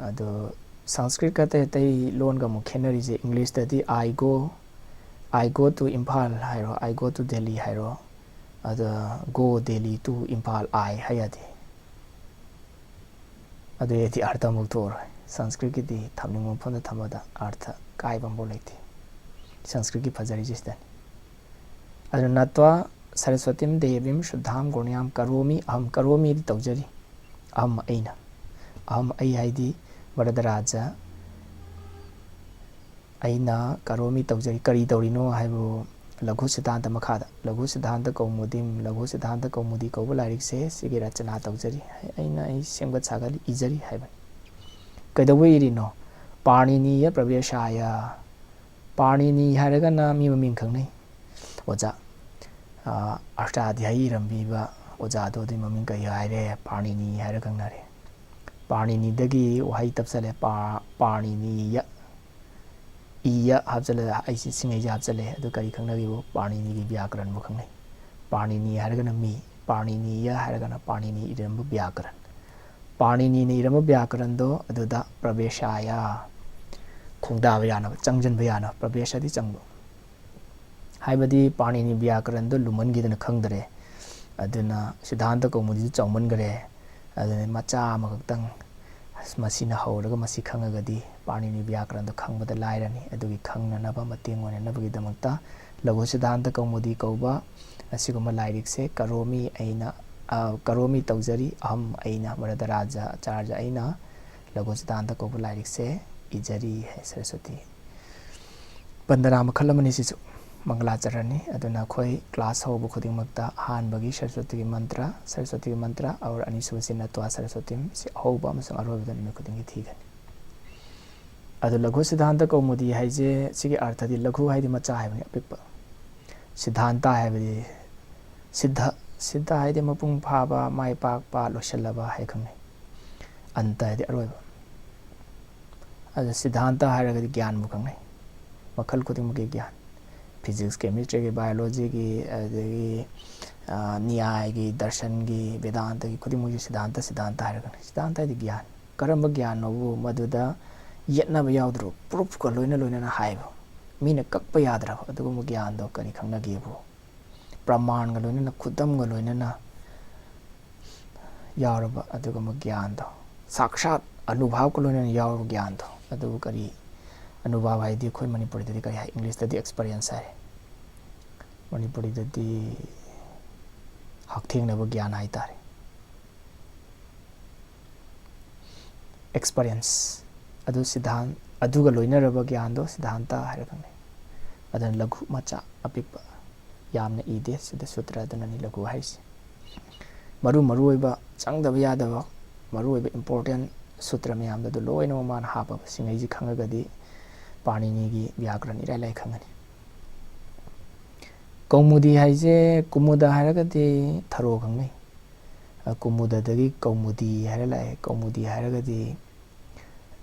ꯑꯗꯣ ꯁꯪꯁꯀ꯭ꯔꯤꯠꯀ ꯑꯇꯩ ꯑꯇꯩ ꯂꯣꯟꯒ ꯑꯃꯨꯛ ꯈꯦꯠꯅꯔꯤꯁꯦ, ꯏꯪꯂꯤꯁꯇꯗꯤ "I go, I go to Imphal" ꯍꯥꯏꯔꯣ, "I go to ꯗꯦꯜꯂꯤ" ꯍꯥꯏꯔꯣ, ꯑꯗ "Go Delhi to Imphal I" ꯍꯥꯏ ꯌꯥꯗꯦ꯫ ꯑꯗꯨ ꯑꯣꯏꯔꯗꯤ ꯑꯥꯔꯊ ꯑꯃꯨꯛ ꯊꯣꯛꯑꯔꯣꯏ꯫ ꯁꯪꯁꯀ꯭ꯔꯤꯠꯀꯤꯗꯤ ꯊꯝꯅꯤꯡꯕ ꯃꯐꯝꯗ ꯊꯝꯕꯗ ꯑꯥꯔꯊ ꯑꯀꯥꯏꯕ ꯑꯃꯐꯥꯎ ꯂꯩꯇꯦ꯫ ꯁꯪꯁꯀ꯭ꯔꯤꯠꯀꯤ ꯐꯖꯔꯤꯁꯦ ꯁꯤꯗꯅꯤ꯫ ꯑꯗꯨꯅ ꯅꯠꯇ꯭ꯋꯥ ꯁꯔꯁ꯭ꯋꯇꯤꯝ ꯗꯦꯕꯤꯝ ꯁꯨꯗ꯭ꯙꯥꯝ ꯒꯨꯔꯨꯅ꯭ꯌꯥꯝ ꯀꯔꯣꯃꯤ ꯑꯍꯝ, ꯀꯔꯣꯃꯤꯗꯤ ꯇꯧꯖꯔꯤ, ꯑꯍꯝ ꯑꯩꯅ, ꯑꯍꯝ ꯑꯩ ꯍꯥꯏꯗꯤ ꯚꯔꯗꯔꯥꯖ, ꯑꯩꯅ ꯀꯔꯣꯃꯤ ꯇꯧꯖꯔꯤ꯫ ꯀꯔꯤ ꯇꯧꯔꯤꯅꯣ ꯍꯥꯏꯕꯕꯨ ꯂꯘꯨ ꯁꯤꯗꯥꯟꯇ ꯃꯈꯥꯗ, ꯂꯘꯨ ꯁꯤꯗꯥꯟꯇ ꯀꯧꯃꯨꯗꯤꯝ, ꯂꯘꯨ ꯁꯤꯗꯥꯟꯇ ꯀꯧꯃꯨꯗꯤ ꯀꯧꯕ ꯂꯥꯏꯔꯤꯛꯁꯦ ꯁꯤꯒꯤ ꯔꯆꯅꯥ ꯇꯧꯖꯔꯤ, ꯑꯩꯅ ꯑꯩ ꯁꯦꯝꯒꯠ ꯁꯥꯒꯠ ꯏꯖꯔꯤ ꯍꯥꯏꯕꯅꯤ꯫ ꯀꯩꯗꯧꯕ ꯏꯔꯤꯅꯣ? ꯄꯥꯔꯤꯅꯤꯌ ꯄ꯭ꯔꯕꯦꯁꯥꯌ꯫ ꯄꯥꯔꯤꯅꯤ ꯍꯥꯏꯔꯒꯅ ꯃꯤ ꯃꯃꯤꯡ ꯈꯪꯅꯩ, ꯑꯣꯖꯥ꯫ ꯑꯥ, ꯑꯔꯊꯥꯙ꯭ꯌꯥꯌꯤ ꯏꯔꯝꯕꯤꯕ ꯑꯣꯖꯥꯗꯣ, ꯑꯗꯨꯒꯤ ꯃꯃꯤꯡ ꯀꯔꯤ ꯍꯥꯏꯔꯦ? ꯄꯥꯔꯤꯅꯤ ꯍꯥꯏꯔ ꯈꯪꯅꯔꯦ꯫ ꯄꯥꯔꯤꯅꯤꯗꯒꯤ ꯋꯥꯍꯩ ꯇꯞꯁꯜꯂꯦ, ꯄꯥ-, ꯄꯥꯔꯤꯅꯤꯌ꯫ ꯏꯌ ꯍꯥꯞꯆꯜꯂꯦ, ꯑꯩꯁꯤ ꯁꯤꯡꯉꯩꯁꯦ ꯍꯥꯞꯆꯜꯂꯦ꯫ ꯑꯗꯨ ꯀꯔꯤ ꯈꯪꯅꯒꯦꯕꯨ? ꯄꯥꯔꯤꯅꯤꯒꯤ ꯕ꯭ꯌꯥꯀꯔꯟꯕꯨ ꯈꯪꯅꯩ꯫ ꯄꯥꯔꯤꯅꯤ ꯍꯥꯏꯔꯒꯅ ꯃꯤ, ꯄꯥꯔꯤꯅꯤꯌ ꯍꯥꯏꯔꯒꯅ ꯄꯥꯔꯤꯅꯤ ꯏꯔꯝꯕ ꯕ꯭ꯌꯥꯀꯔꯟ꯫ ꯄꯥꯔꯤꯅꯤꯅ ꯏꯔꯝꯕ ꯕ꯭ꯌꯥꯀꯔꯟꯗꯣ ꯑꯗꯨꯗ ꯄ꯭ꯔꯕꯦꯁꯥꯌ, ꯈꯣꯡꯗꯥꯕ ꯌꯥꯅꯕ, ꯆꯪꯁꯤꯟꯕ ꯌꯥꯅꯕ, ꯄ꯭ꯔꯕꯦꯁꯥꯗꯤ ꯆꯪꯕ꯫ ꯍꯥꯏꯕꯗꯤ ꯄꯥꯔꯤꯅꯤ ꯕ꯭ꯌꯥꯀꯔꯟꯗꯣ ꯂꯨꯃꯟꯈꯤꯗꯅ ꯈꯪꯗꯔꯦ꯫ ꯑꯗꯨꯅ ꯁꯤꯗꯥꯟꯇ ꯀꯧꯃꯨꯗꯤꯗꯨ ꯆꯥꯎꯃꯟꯈꯔꯦ꯫ ꯑꯗꯨꯅ ꯃꯆꯥ ꯑꯃꯈꯛꯇꯪ, ꯑꯁ, ꯃꯁꯤꯅ ꯍꯧꯔꯒ ꯃꯁꯤ ꯈꯪꯉꯒꯗꯤ ꯄꯥꯔꯤꯅꯤ ꯕ꯭ꯌꯥꯀꯔꯟꯗꯣ ꯈꯪꯕꯗ ꯂꯥꯏꯔꯅꯤ꯫ ꯑꯗꯨꯒꯤ ꯈꯪꯅꯅꯕ, ꯃꯇꯦꯡ ꯑꯣꯏꯅꯅꯕꯒꯤꯗꯃꯛꯇ ꯂꯘꯨ ꯁꯤꯗꯥꯟꯇ ꯀꯧꯃꯨꯗꯤ ꯀꯧꯕ ꯑꯁꯤꯒꯨꯝꯕ ꯂꯥꯏꯔꯤꯛꯁꯦ ꯀꯔꯣꯃꯤ ꯑꯩꯅ, ꯑ, ꯀꯔꯣꯃꯤ ꯇꯧꯖꯔꯤ, ꯑꯍꯝ ꯑꯩꯅ, ꯚꯔꯗꯔꯥꯖ ꯑꯆꯥꯔꯖ ꯑꯩꯅ ꯂꯘꯨ ꯁꯤꯗꯥꯟꯇ ꯀꯧꯕ ꯂꯥꯏꯔꯤꯛꯁꯦ ꯏꯖꯔꯤ ꯍꯥꯏ ꯁꯔꯁ꯭ꯋꯇꯤ꯫ ꯕꯟꯗꯅꯥ ꯃꯈꯜ ꯑꯃꯅꯤ ꯁꯤꯁꯨ, ꯃꯪꯒꯂꯥꯆꯔꯟꯅꯤ꯫ ꯑꯗꯨꯅ ꯑꯩꯈꯣꯏ ꯀ꯭ꯂꯥꯁ ꯍꯧꯕ ꯈꯨꯗꯤꯡꯃꯛꯇ ꯑꯍꯥꯟꯕꯒꯤ ꯁꯔꯁ꯭ꯋꯇꯤꯒꯤ ꯃꯟꯇ꯭ꯔ, ꯁꯔꯁ꯭ꯋꯇꯤꯒꯤ ꯃꯟꯇ꯭ꯔ, ꯑꯣꯔ ꯑꯅꯤꯁꯨꯕꯁꯤ ꯅꯠꯇ꯭ꯋꯥ ꯁꯔꯁ꯭ꯋꯇꯤꯝ, ꯁꯤ ꯑꯍꯧꯕ ꯑꯃꯁꯨꯡ ꯑꯔꯣꯏꯕꯗ ꯅꯨꯃꯤꯠ ꯈꯨꯗꯤꯡꯒꯤ ꯊꯤꯒꯅꯤ꯫ ꯑꯗꯨ ꯂꯘꯨ ꯁꯤꯗꯥꯟꯇ ꯀꯧꯃꯨꯗꯤ ꯍꯥꯏꯁꯦ, ꯁꯤꯒꯤ ꯑꯔꯊꯗꯤ ꯂꯘꯨ ꯍꯥꯏꯗꯤ ꯃꯆꯥ ꯍꯥꯏꯕꯅꯤ, ꯑꯄꯤꯛꯄ꯫ ꯁꯤꯗꯥꯟꯇ ꯍꯥꯏꯕꯗꯤ ꯁꯤꯗ, ꯁꯤꯗ ꯍꯥꯏꯗꯤ ꯃꯄꯨꯡ ꯐꯥꯕ, ꯃꯥꯏ ꯄꯥꯛꯄ, ꯂꯣꯏꯁꯤꯜꯂꯕ ꯍꯥꯏ ꯈꯪꯅꯩ꯫ ꯑꯟꯇ ꯍꯥꯏꯗꯤ ꯑꯔꯣꯏꯕ꯫ ꯑꯗꯨ ꯁꯤꯗꯥꯟꯇ ꯍꯥꯏꯔꯒꯗꯤ ꯒ꯭ꯌꯥꯟꯕꯨ ꯈꯪꯅꯩ꯫ ꯃꯈꯜ ꯈꯨꯗꯤꯡꯃꯛꯀꯤ ꯒ꯭ꯌꯥꯟ, ꯐꯤꯖꯤꯛꯁ, ꯀꯦꯃꯤꯁꯇ꯭ꯔꯤꯒꯤ, ꯕꯥꯏꯑꯣꯂꯣꯖꯤꯒꯤ, ꯑꯗꯒꯤ, ꯑ, ꯅ꯭ꯌꯥꯏꯒꯤ, ꯗꯔꯁꯟꯒꯤ, ꯕꯦꯗꯥꯟꯇꯒꯤ ꯈꯨꯗꯤꯡꯃꯛꯁꯤ ꯁꯤꯗꯥꯟꯇ, ꯁꯤꯗꯥꯟꯇ ꯍꯥꯏꯔꯒꯅꯤ꯫ ꯁꯤꯗꯥꯟꯇ ꯍꯥꯏꯗꯤ ꯒ꯭ꯌꯥꯟ꯫ ꯀꯔꯝꯕ ꯒ꯭ꯌꯥꯟꯅꯣꯕꯨ? ꯃꯗꯨꯗ ꯌꯦꯠꯅꯕ ꯌꯥꯎꯗ꯭ꯔꯕ, ꯄ꯭ꯔꯨꯐꯀ ꯂꯣꯏꯅ ꯂꯣꯏꯅꯅ ꯍꯥꯏꯕ, ꯃꯤꯅ ꯀꯛꯄ ꯌꯥꯗ꯭ꯔꯕ ꯑꯗꯨꯒꯨꯝꯕ ꯒ꯭ꯌꯥꯟꯗꯣ ꯀꯔꯤ ꯈꯪꯅꯒꯦꯕꯨ? ꯄ꯭ꯔꯃꯥꯟꯒ ꯂꯣꯏꯅꯅ, ꯈꯨꯗꯝꯒ ꯂꯣꯏꯅꯅ ꯌꯥꯎꯔꯕ ꯑꯗꯨꯒꯨꯝꯕ ꯒ꯭ꯌꯥꯟꯗꯣ, ꯁꯥꯛꯁꯥꯠ ꯑꯅꯨꯚꯥꯕꯀ ꯂꯣꯏꯅꯅ ꯌꯥꯎꯔꯕ ꯒ꯭ꯌꯥꯟꯗꯣ, ꯑꯗꯨꯕꯨ ꯀꯔꯤ ꯑꯅꯨꯚꯥꯕ ꯍꯥꯏꯗꯤ ꯑꯩꯈꯣꯏ ꯃꯅꯤꯄꯨꯔꯤꯗꯗꯤ ꯀꯔꯤ ꯍꯥꯏ? ꯏꯪꯂꯤꯁꯇꯗꯤ ꯑꯦꯛꯁꯄꯔꯤꯌꯦꯟꯁ ꯍꯥꯏꯔꯦ, ꯃꯅꯤꯄꯨꯔꯤꯗꯗꯤ ꯍꯛꯊꯦꯡꯅꯕ ꯒ꯭ꯌꯥꯟ ꯍꯥꯏꯇꯥꯔꯦ꯫ ꯑꯦꯛꯁꯄꯔꯤꯌꯦꯟꯁ ꯑꯗꯨ ꯁꯤꯗꯥꯟ ꯑꯗꯨꯒ ꯂꯣꯏꯅꯔꯕ ꯒ꯭ꯌꯥꯟꯗꯣ ꯁꯤꯗꯥꯟꯇ ꯍꯥꯏꯔ ꯈꯪꯅꯩ꯫ ꯑꯗꯨꯅ ꯂꯘꯨ ꯃꯆꯥ ꯑꯄꯤꯛꯄ ꯌꯥꯝꯅ ꯏꯗꯦ ꯁꯤꯗ ꯁꯨꯇ꯭ꯔ ꯑꯗꯨꯅꯅꯤ ꯂꯘꯨ ꯍꯥꯏꯔꯤꯁꯦ꯫ ꯃꯔꯨ ꯃꯔꯨ ꯑꯣꯏꯕ ꯆꯪꯗꯕ ꯌꯥꯗꯕ ꯃꯔꯨ ꯑꯣꯏꯕ ꯏꯝꯄꯣꯔꯇꯦꯟ ꯁꯨꯇ꯭ꯔ ꯃꯌꯥꯝꯗꯣ ꯑꯗꯨ ꯂꯣꯏꯅꯃꯛ ꯃꯥꯅ ꯍꯥꯞꯄꯕ꯫ ꯁꯤꯡꯉꯩꯁꯤ ꯈꯪꯉꯒꯗꯤ ꯄꯥꯅꯤꯅꯤꯒꯤ ꯕ꯭ꯌꯥꯀꯔꯟ ꯏꯔꯥꯏ ꯂꯥꯏ ꯈꯪꯉꯅꯤ꯫ ꯀꯧꯃꯨꯗꯤ ꯍꯥꯏꯁꯦ, ꯀꯨꯃꯨꯗ ꯍꯥꯏꯔꯒꯗꯤ ꯊꯔꯣ ꯈꯪꯅꯩ꯫ ꯑ, ꯀꯨꯃꯨꯗꯗꯒꯤ ꯀꯧꯃꯨꯗꯤ ꯍꯥꯏꯔ ꯂꯥꯛꯑꯦ꯫ ꯀꯧꯃꯨꯗꯤ ꯍꯥꯏꯔꯒꯗꯤ,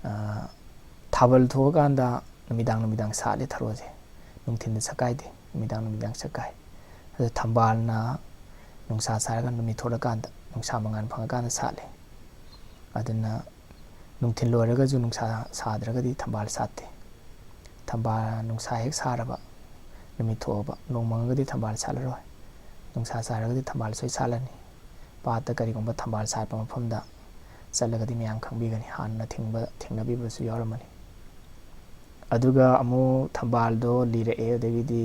ꯑ, ꯊꯥꯕꯜ ꯊꯣꯛꯑꯀꯥꯟꯗ ꯅꯨꯃꯤꯗꯥꯡ ꯅꯨꯃꯤꯗꯥꯡ ꯁꯥꯠꯂꯦ ꯊꯔꯣꯁꯦ꯫ ꯅꯨꯡꯊꯤꯟꯗ ꯁꯛꯀꯥꯏꯗꯦ, ꯅꯨꯃꯤꯗꯥꯡ ꯅꯨꯃꯤꯗꯥꯡ ꯁꯛꯀꯥꯏ꯫ ꯑꯗꯨ ꯊꯝꯕꯥꯜꯅ ꯅꯨꯡꯁꯥ ꯁꯥꯔꯒ ꯅꯨꯃꯤꯠ ꯊꯣꯛꯂꯀꯥꯟꯗ, ꯅꯨꯡꯁꯥ ꯃꯉꯥꯜ ꯐꯪꯉꯀꯥꯟꯗ ꯁꯥꯠꯂꯦ꯫ ꯑꯗꯨꯅ ꯅꯨꯡꯊꯤꯜ ꯑꯣꯏꯔꯒꯁꯨ ꯅꯨꯡꯁꯥ ꯁꯥꯗ꯭ꯔꯒꯗꯤ ꯊꯝꯕꯥꯜ ꯁꯥꯠꯇꯦ꯫ ꯊꯝꯕꯥꯜ ꯅꯨꯡꯁꯥ ꯍꯦꯛ ꯁꯥꯔꯕ, ꯅꯨꯃꯤꯠ ꯊꯣꯛꯑꯕ, ꯅꯣꯡ ꯃꯪꯉꯒꯗꯤ ꯊꯝꯕꯥꯜ ꯁꯥꯠꯂꯔꯣꯏ꯫ ꯅꯨꯡꯁꯥ ꯁꯥꯔꯒꯗꯤ ꯊꯝꯕꯥꯜ ꯁꯣꯏ ꯁꯥꯠꯂꯅꯤ꯫ ꯄꯥꯠꯇ ꯀꯔꯤꯒꯨꯝꯕ ꯊꯝꯕꯥꯜ ꯁꯥꯠꯄ ꯃꯐꯝꯗ ꯆꯠꯂꯒꯗꯤ ꯃꯌꯥꯝ ꯈꯪꯕꯤꯒꯅꯤ, ꯍꯥꯟꯅ ꯊꯦꯡꯕ-, ꯊꯦꯡꯅꯕꯤꯕꯁꯨ ꯌꯥꯎꯔꯝꯃꯅꯤ꯫ ꯑꯗꯨꯒ ꯑꯃꯨꯛ ꯊꯝꯕꯥꯜꯗꯣ ꯂꯤꯔꯛꯑꯦ, ꯑꯗꯒꯤꯗꯤ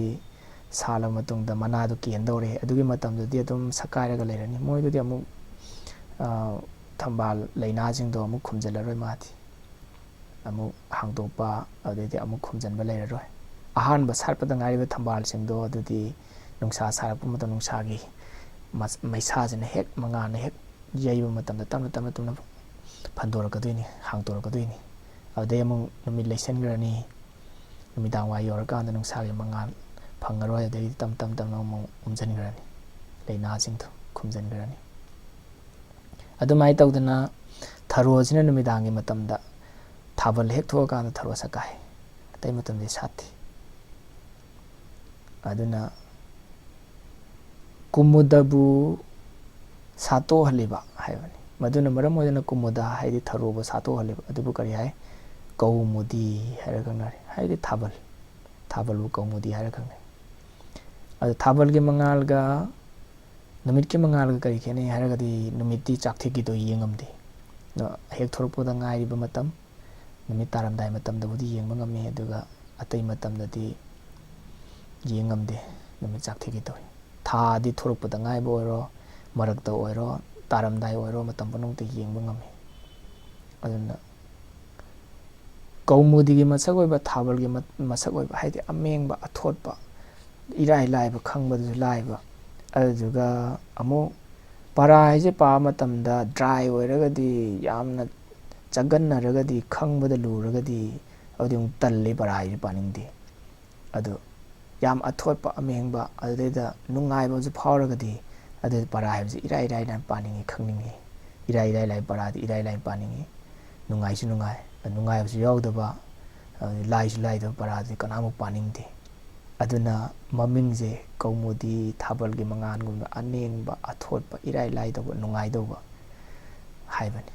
ꯁꯥꯠꯂꯕ ꯃꯇꯨꯡꯗ ꯃꯅꯥꯗꯣ ꯀꯦꯟꯗꯧꯔꯦ꯫ ꯑꯗꯨꯒꯤ ꯃꯇꯝꯗꯨꯗꯤ ꯑꯗꯨꯝ ꯁꯛꯀꯥꯏꯔꯒ ꯂꯩꯔꯅꯤ꯫ ꯃꯣꯏꯗꯨꯗꯤ ꯑꯃꯨꯛ, ꯑ, ꯊꯝꯕꯥꯜ ꯂꯩꯅꯥꯁꯤꯡꯗꯣ ꯑꯃꯨꯛ ꯈꯨꯝꯖꯤꯜꯂꯔꯣꯏ ꯃꯥꯗꯤ꯫ ꯑꯃꯨꯛ ꯍꯥꯡꯗꯣꯛꯄ, ꯑꯗꯨꯗꯩꯗꯤ ꯑꯃꯨꯛ ꯈꯨꯝꯖꯤꯟꯕ ꯂꯩꯔꯔꯣꯏ꯫ ꯑꯍꯥꯟꯕ ꯁꯥꯠꯄꯗ ꯉꯥꯏꯔꯤꯕ ꯊꯝꯕꯥꯜꯁꯤꯡꯗꯣ ꯑꯗꯨꯗꯤ ꯅꯨꯡꯁꯥ ꯁꯥꯔꯛꯄ ꯃꯇꯝ, ꯅꯨꯡꯁꯥꯒꯤ ꯃꯁ-, ꯃꯩꯁꯥꯁꯤꯅ ꯍꯦꯛ, ꯃꯉꯥꯜꯅ ꯍꯦꯛ ꯌꯩꯕ ꯃꯇꯝꯗ ꯇꯞꯅ, ꯇꯞꯅ, ꯇꯞꯅ ꯐꯟꯗꯣꯔꯛꯀꯗꯣꯏꯅꯤ, ꯍꯥꯡꯗꯣꯔꯛꯀꯗꯣꯏꯅꯤ꯫ ꯑꯗꯨꯗꯩ ꯑꯃꯨꯛ ꯅꯨꯃꯤꯠ ꯂꯩꯁꯟꯈ꯭ꯔꯅꯤ꯫ ꯅꯨꯃꯤꯗꯥꯡ ꯋꯥꯏ ꯌꯧꯔꯀꯥꯟꯗ ꯅꯨꯡꯁꯥꯒꯤ ꯃꯉꯥꯜ ꯐꯪꯉꯔꯣꯏ꯫ ꯑꯗꯒꯤꯗꯤ ꯇꯞ, ꯇꯞ, ꯇꯞꯅ ꯑꯃꯨꯛ ꯎꯝꯁꯤꯟꯈ꯭ꯔꯅꯤ, ꯂꯩꯅꯥꯁꯤꯡꯗꯣ ꯈꯨꯝꯖꯤꯟꯈ꯭ꯔꯅꯤ꯫ ꯑꯗꯨꯃꯥꯏꯅ ꯇꯧꯗꯅ ꯊꯔꯣꯁꯤꯅ ꯅꯨꯃꯤꯗꯥꯡꯒꯤ ꯃꯇꯝꯗ ꯊꯥꯕꯜ ꯍꯦꯛ ꯊꯣꯛꯑꯀꯥꯟꯗ ꯊꯔꯣ ꯁꯛꯀꯥꯏ, ꯑꯇꯩ ꯃꯇꯝꯗꯤ ꯁꯥꯠꯇꯦ꯫ ꯑꯗꯨꯅ ꯀꯨꯃꯨꯗꯕꯨ ꯁꯥꯠꯇꯣꯛꯍꯜꯂꯤꯕ ꯍꯥꯏꯕꯅꯤ꯫ ꯃꯗꯨꯅ ꯃꯔꯝ ꯑꯣꯏꯗꯨꯅ ꯀꯨꯃꯨꯗ ꯍꯥꯏꯗꯤ ꯊꯔꯣꯕꯨ ꯁꯥꯠꯇꯣꯛꯍꯜꯂꯤꯕ꯫ ꯑꯗꯨꯕꯨ ꯀꯔꯤ ꯍꯥꯏ? ꯀꯧꯃꯨꯗꯤ ꯍꯥꯏꯔ ꯈꯪꯅꯔꯦ, ꯍꯥꯏꯗꯤ ꯊꯥꯕꯜ, ꯊꯥꯕꯜꯕꯨ ꯀꯧꯃꯨꯗꯤ ꯍꯥꯏꯔ ꯈꯪꯅꯩ꯫ ꯑꯗꯨ ꯊꯥꯕꯜꯒꯤ ꯃꯉꯥꯜꯒ ꯅꯨꯃꯤꯠꯀꯤ ꯃꯉꯥꯜꯒ ꯀꯔꯤ ꯈꯦꯠꯅꯩ ꯍꯥꯏꯔꯒꯗꯤ, ꯅꯨꯃꯤꯠꯇꯤ ꯆꯥꯛꯊꯦꯛꯈꯤꯗꯣ ꯌꯦꯡꯉꯝꯗꯦ꯫ ꯑꯗꯣ ꯍꯦꯛ ꯊꯣꯔꯛꯄꯗ ꯉꯥꯏꯔꯤꯕ ꯃꯇꯝ, ꯅꯨꯃꯤꯠ ꯇꯥꯔꯝꯗꯥꯏ ꯃꯇꯝꯗꯕꯨꯗꯤ ꯌꯦꯡꯕ ꯉꯝꯃꯤ, ꯑꯗꯨꯒ ꯑꯇꯩ ꯃꯇꯝꯗꯗꯤ ꯌꯦꯡ ꯉꯝꯗꯦ꯫ ꯅꯨꯃꯤꯠ ꯆꯥꯛꯊꯦꯛꯀꯦ ꯇꯧꯏ꯫ ꯊꯥꯗꯤ ꯊꯣꯔꯛꯄꯗ ꯉꯥꯏꯕ ꯑꯣꯏꯔꯣ, ꯃꯔꯛꯇ ꯑꯣꯏꯔꯣ, ꯇꯥꯔꯝꯗꯥꯏ ꯑꯣꯏꯔꯣ, ꯃꯇꯝ ꯄꯨꯝꯅꯃꯛꯇ ꯌꯦꯡꯕ ꯉꯝꯃꯤ꯫ ꯑꯗꯨꯅ ꯀꯧꯃꯨꯗꯤꯒꯤ ꯃꯁꯛ ꯑꯣꯏꯕ, ꯊꯥꯕꯜꯒꯤ ꯃ-, ꯃꯁꯛ ꯑꯣꯏꯕ, ꯍꯥꯏꯗꯤ ꯑꯃꯦꯡꯕ, ꯑꯊꯣꯠꯄ, ꯏꯔꯥꯏ ꯂꯥꯏꯕ, ꯈꯪꯕꯗꯁꯨ ꯂꯥꯏꯕ꯫ ꯑꯗꯨꯗꯨꯒ ꯑꯃꯨꯛ ꯄꯔꯥ ꯍꯥꯏꯁꯦ ꯄꯥꯕ ꯃꯇꯝꯗ dry ꯑꯣꯏꯔꯒꯗꯤ, ꯌꯥꯝꯅ ꯆꯒꯟꯅꯔꯒꯗꯤ, ꯈꯪꯕꯗ ꯂꯨꯔꯒꯗꯤ, ꯑꯗꯨꯗꯤ ꯑꯃꯨꯛ ꯇꯜꯂꯤ, ꯄꯔꯥ ꯍꯥꯏꯁꯦ ꯄꯥꯅꯤꯡꯗꯦ꯫ ꯑꯗꯨ ꯌꯥꯝ ꯑꯊꯣꯠꯄ, ꯑꯃꯦꯡꯕ, ꯑꯗꯨꯗꯩꯗ ꯅꯨꯡꯉꯥꯏꯕ ꯑꯃꯁꯨ ꯐꯥꯎꯔꯒꯗꯤ, ꯑꯗꯨ ꯄꯔꯥ ꯍꯥꯏꯕꯁꯤ ꯏꯔꯥꯏ ꯏꯔꯥꯏ ꯂꯥꯏꯅ ꯄꯥꯅꯤꯡꯉꯤ, ꯈꯪꯅꯤꯡꯉꯤ꯫ ꯏꯔꯥꯏ ꯏꯔꯥꯏ ꯂꯥꯏ ꯄꯔꯥꯗꯤ ꯏꯔꯥꯏ ꯂꯥꯏꯅ ꯄꯥꯅꯤꯡꯉꯤ꯫ ꯅꯨꯡꯉꯥꯏꯁꯨ ꯅꯨꯡꯉꯥꯏ, ꯅꯨꯡꯉꯥꯏꯕꯁꯨ ꯌꯥꯎꯗꯕ, ꯑꯗꯨ ꯂꯥꯏꯁꯨ ꯂꯥꯏꯗꯕ ꯄꯔꯥꯗꯤ ꯀꯅꯥꯃꯨꯛ ꯄꯥꯅꯤꯡꯗꯦ꯫ ꯑꯗꯨꯅ ꯃꯃꯤꯡꯁꯦ ꯀꯧꯃꯨꯗꯤ, ꯊꯥꯕꯜꯒꯤ ꯃꯉꯥꯜꯒꯨꯝꯕ ꯑꯅꯦꯡꯕ, ꯑꯊꯣꯠꯄ, ꯏꯔꯥꯏ ꯂꯥꯏꯗꯧꯕ, ꯅꯨꯡꯉꯥꯏꯗꯧꯕ ꯍꯥꯏꯕꯅꯤ꯫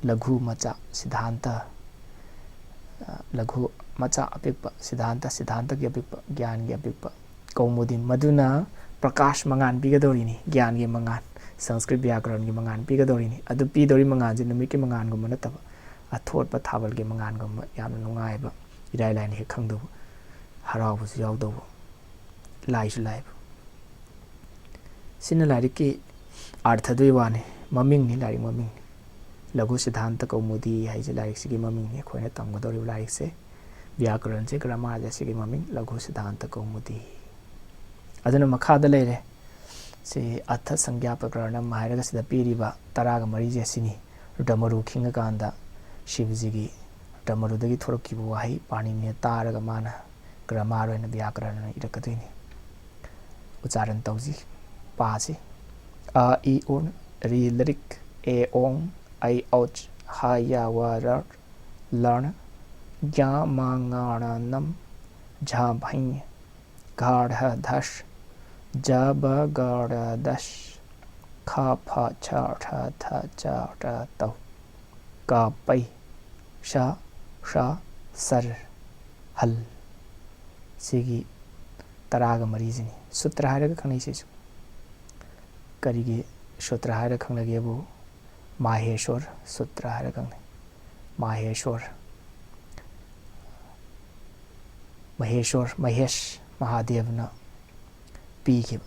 ꯂꯘꯨ ꯃꯆꯥ, ꯁꯤꯗꯥꯟꯇ, ꯑ, ꯂꯘꯨ ꯃꯆꯥ ꯑꯄꯤꯛꯄ, ꯁꯤꯗꯥꯟꯇ, ꯁꯤꯗꯥꯟꯇꯒꯤ ꯑꯄꯤꯛꯄ, ꯒ꯭ꯌꯥꯟꯒꯤ ꯑꯄꯤꯛꯄ, ꯀꯧꯃꯨꯗꯤ, ꯃꯗꯨꯅ ꯄ꯭ꯔꯀꯥꯁ, ꯃꯉꯥꯟ ꯄꯤꯒꯗꯧꯔꯤꯅꯤ, ꯒ꯭ꯌꯥꯟꯒꯤ ꯃꯉꯥꯟ꯫ ꯁꯪꯁꯀ꯭ꯔꯤꯠ ꯕ꯭ꯌꯥꯀꯔꯟꯒꯤ ꯃꯉꯥꯟ ꯄꯤꯒꯗꯧꯔꯤꯅꯤ꯫ ꯑꯗꯨ ꯄꯤꯗꯧꯔꯤ ꯃꯉꯥꯟꯁꯦ ꯅꯨꯃꯤꯠꯀꯤ ꯃꯉꯥꯟꯒꯨꯝꯕ ꯅꯠꯇꯕ, ꯑꯊꯣꯠꯄ ꯊꯥꯕꯜꯒꯤ ꯃꯉꯥꯟꯒꯨꯝꯕ, ꯌꯥꯝꯅ ꯅꯨꯡꯉꯥꯏꯕ, ꯏꯔꯥꯏ ꯂꯥꯏꯅ ꯍꯦꯛ ꯈꯪꯗꯧꯕ, ꯍꯔꯥꯎꯕꯁꯨ ꯌꯥꯎꯗꯧꯕ, ꯂꯥꯏꯁꯨ ꯂꯥꯏꯕ꯫ ꯁꯤꯅ ꯂꯥꯏꯔꯤꯛꯀꯤ ꯑꯥꯔꯊꯗꯨꯒꯤ ꯋꯥꯅꯤ, ꯃꯃꯤꯡꯅꯤ, ꯂꯥꯏꯔꯤꯛ ꯃꯃꯤꯡꯅꯤ꯫ ꯂꯘꯨ ꯁꯤꯗꯥꯟꯇ ꯀꯧꯃꯨꯗꯤ ꯍꯥꯏꯁꯦ ꯂꯥꯏꯔꯤꯛꯁꯤꯒꯤ ꯃꯃꯤꯡꯅꯤ, ꯑꯩꯈꯣꯏꯅ ꯇꯝꯒꯗꯧꯔꯤꯕ ꯂꯥꯏꯔꯤꯛꯁꯦ꯫ ꯕ꯭ꯌꯥꯀꯔꯟꯁꯦ, ꯒ꯭ꯔꯥꯃꯥꯔꯁꯦ, ꯁꯤꯒꯤ ꯃꯃꯤꯡ ꯂꯘꯨ ꯁꯤꯗꯥꯟꯇ ꯀꯧꯃꯨꯗꯤ꯫ ꯑꯗꯨꯅ ꯃꯈꯥꯗ ꯂꯩꯔꯦ꯫ ꯁꯤ ꯑꯊ ꯁꯪꯒ꯭ꯌꯥ ꯄ꯭ꯔꯀꯔꯅꯝ ꯍꯥꯏꯔꯒ ꯁꯤꯗ ꯄꯤꯔꯤꯕ ꯇꯔꯥꯒ ꯃꯔꯤꯁꯦ ꯁꯤꯅꯤ꯫ ꯔꯨꯗ꯭ꯔꯃꯔꯨ ꯈꯤꯡꯉꯀꯥꯟꯗ ꯁꯤꯕꯖꯤꯒꯤ ꯔꯨꯗ꯭ꯔꯃꯔꯨꯗꯒꯤ ꯊꯣꯔꯛꯈꯤꯕ ꯋꯥꯍꯩ ꯄꯥꯅꯤꯅꯤꯅ ꯇꯥꯔꯒ ꯃꯥꯅ ꯒ꯭ꯔꯥꯃꯥꯔ ꯑꯣꯏꯅ, ꯕ꯭ꯌꯥꯀꯔꯟ ꯑꯣꯏꯅ ꯏꯔꯛꯀꯗꯣꯏꯅꯤ꯫ ꯎꯆꯥꯔꯟ ꯇꯧꯁꯤ, ꯄꯥꯁꯤ꯫ ꯑ, ꯏ, ꯎ, ꯔꯤ, ꯂꯔꯤꯛ, ꯑꯦ, ꯑꯣꯡ, ꯑꯩ, ꯑꯧꯆ, ꯍ, ꯌꯥ, ꯋ, ꯔ, ꯂꯔ, ꯒ꯭ꯌꯥ, ꯃ, ꯉ, ꯔ, ꯅꯝ, ꯖ, ꯚꯩ, ꯘ, ꯔ, ꯙꯁ, ꯖ, ꯕ, ꯒ, ꯔ, ꯗꯁ, ꯈ, ꯐ, ꯆ, ꯔ, ꯊ, ꯆ, ꯔ, ꯇꯧ, ꯀ, ꯄꯩ, ꯁ, ꯁ, ꯁꯔ, ꯍꯜ꯫ ꯁꯤꯒꯤ ꯇꯔꯥꯒ ꯃꯔꯤꯁꯤꯅꯤ꯫ ꯁꯨꯇ꯭ꯔ ꯍꯥꯏꯔꯒ ꯈꯪꯅꯩ ꯁꯤꯁꯨ꯫ ꯀꯔꯤꯒꯤ ꯁꯨꯇ꯭ꯔ ꯍꯥꯏꯔ ꯈꯪꯅꯒꯦꯕꯨ, ꯃꯥꯍꯦꯁꯣꯔ ꯁꯨꯇ꯭ꯔ ꯍꯥꯏꯔ ꯈꯪꯅꯩ꯫ ꯃꯥꯍꯦꯁꯣꯔ, ꯃꯍꯦꯁꯣꯔ, ꯃꯍꯦꯁ ꯃꯍꯥꯗꯦꯕꯅ ꯄꯤꯈꯤꯕ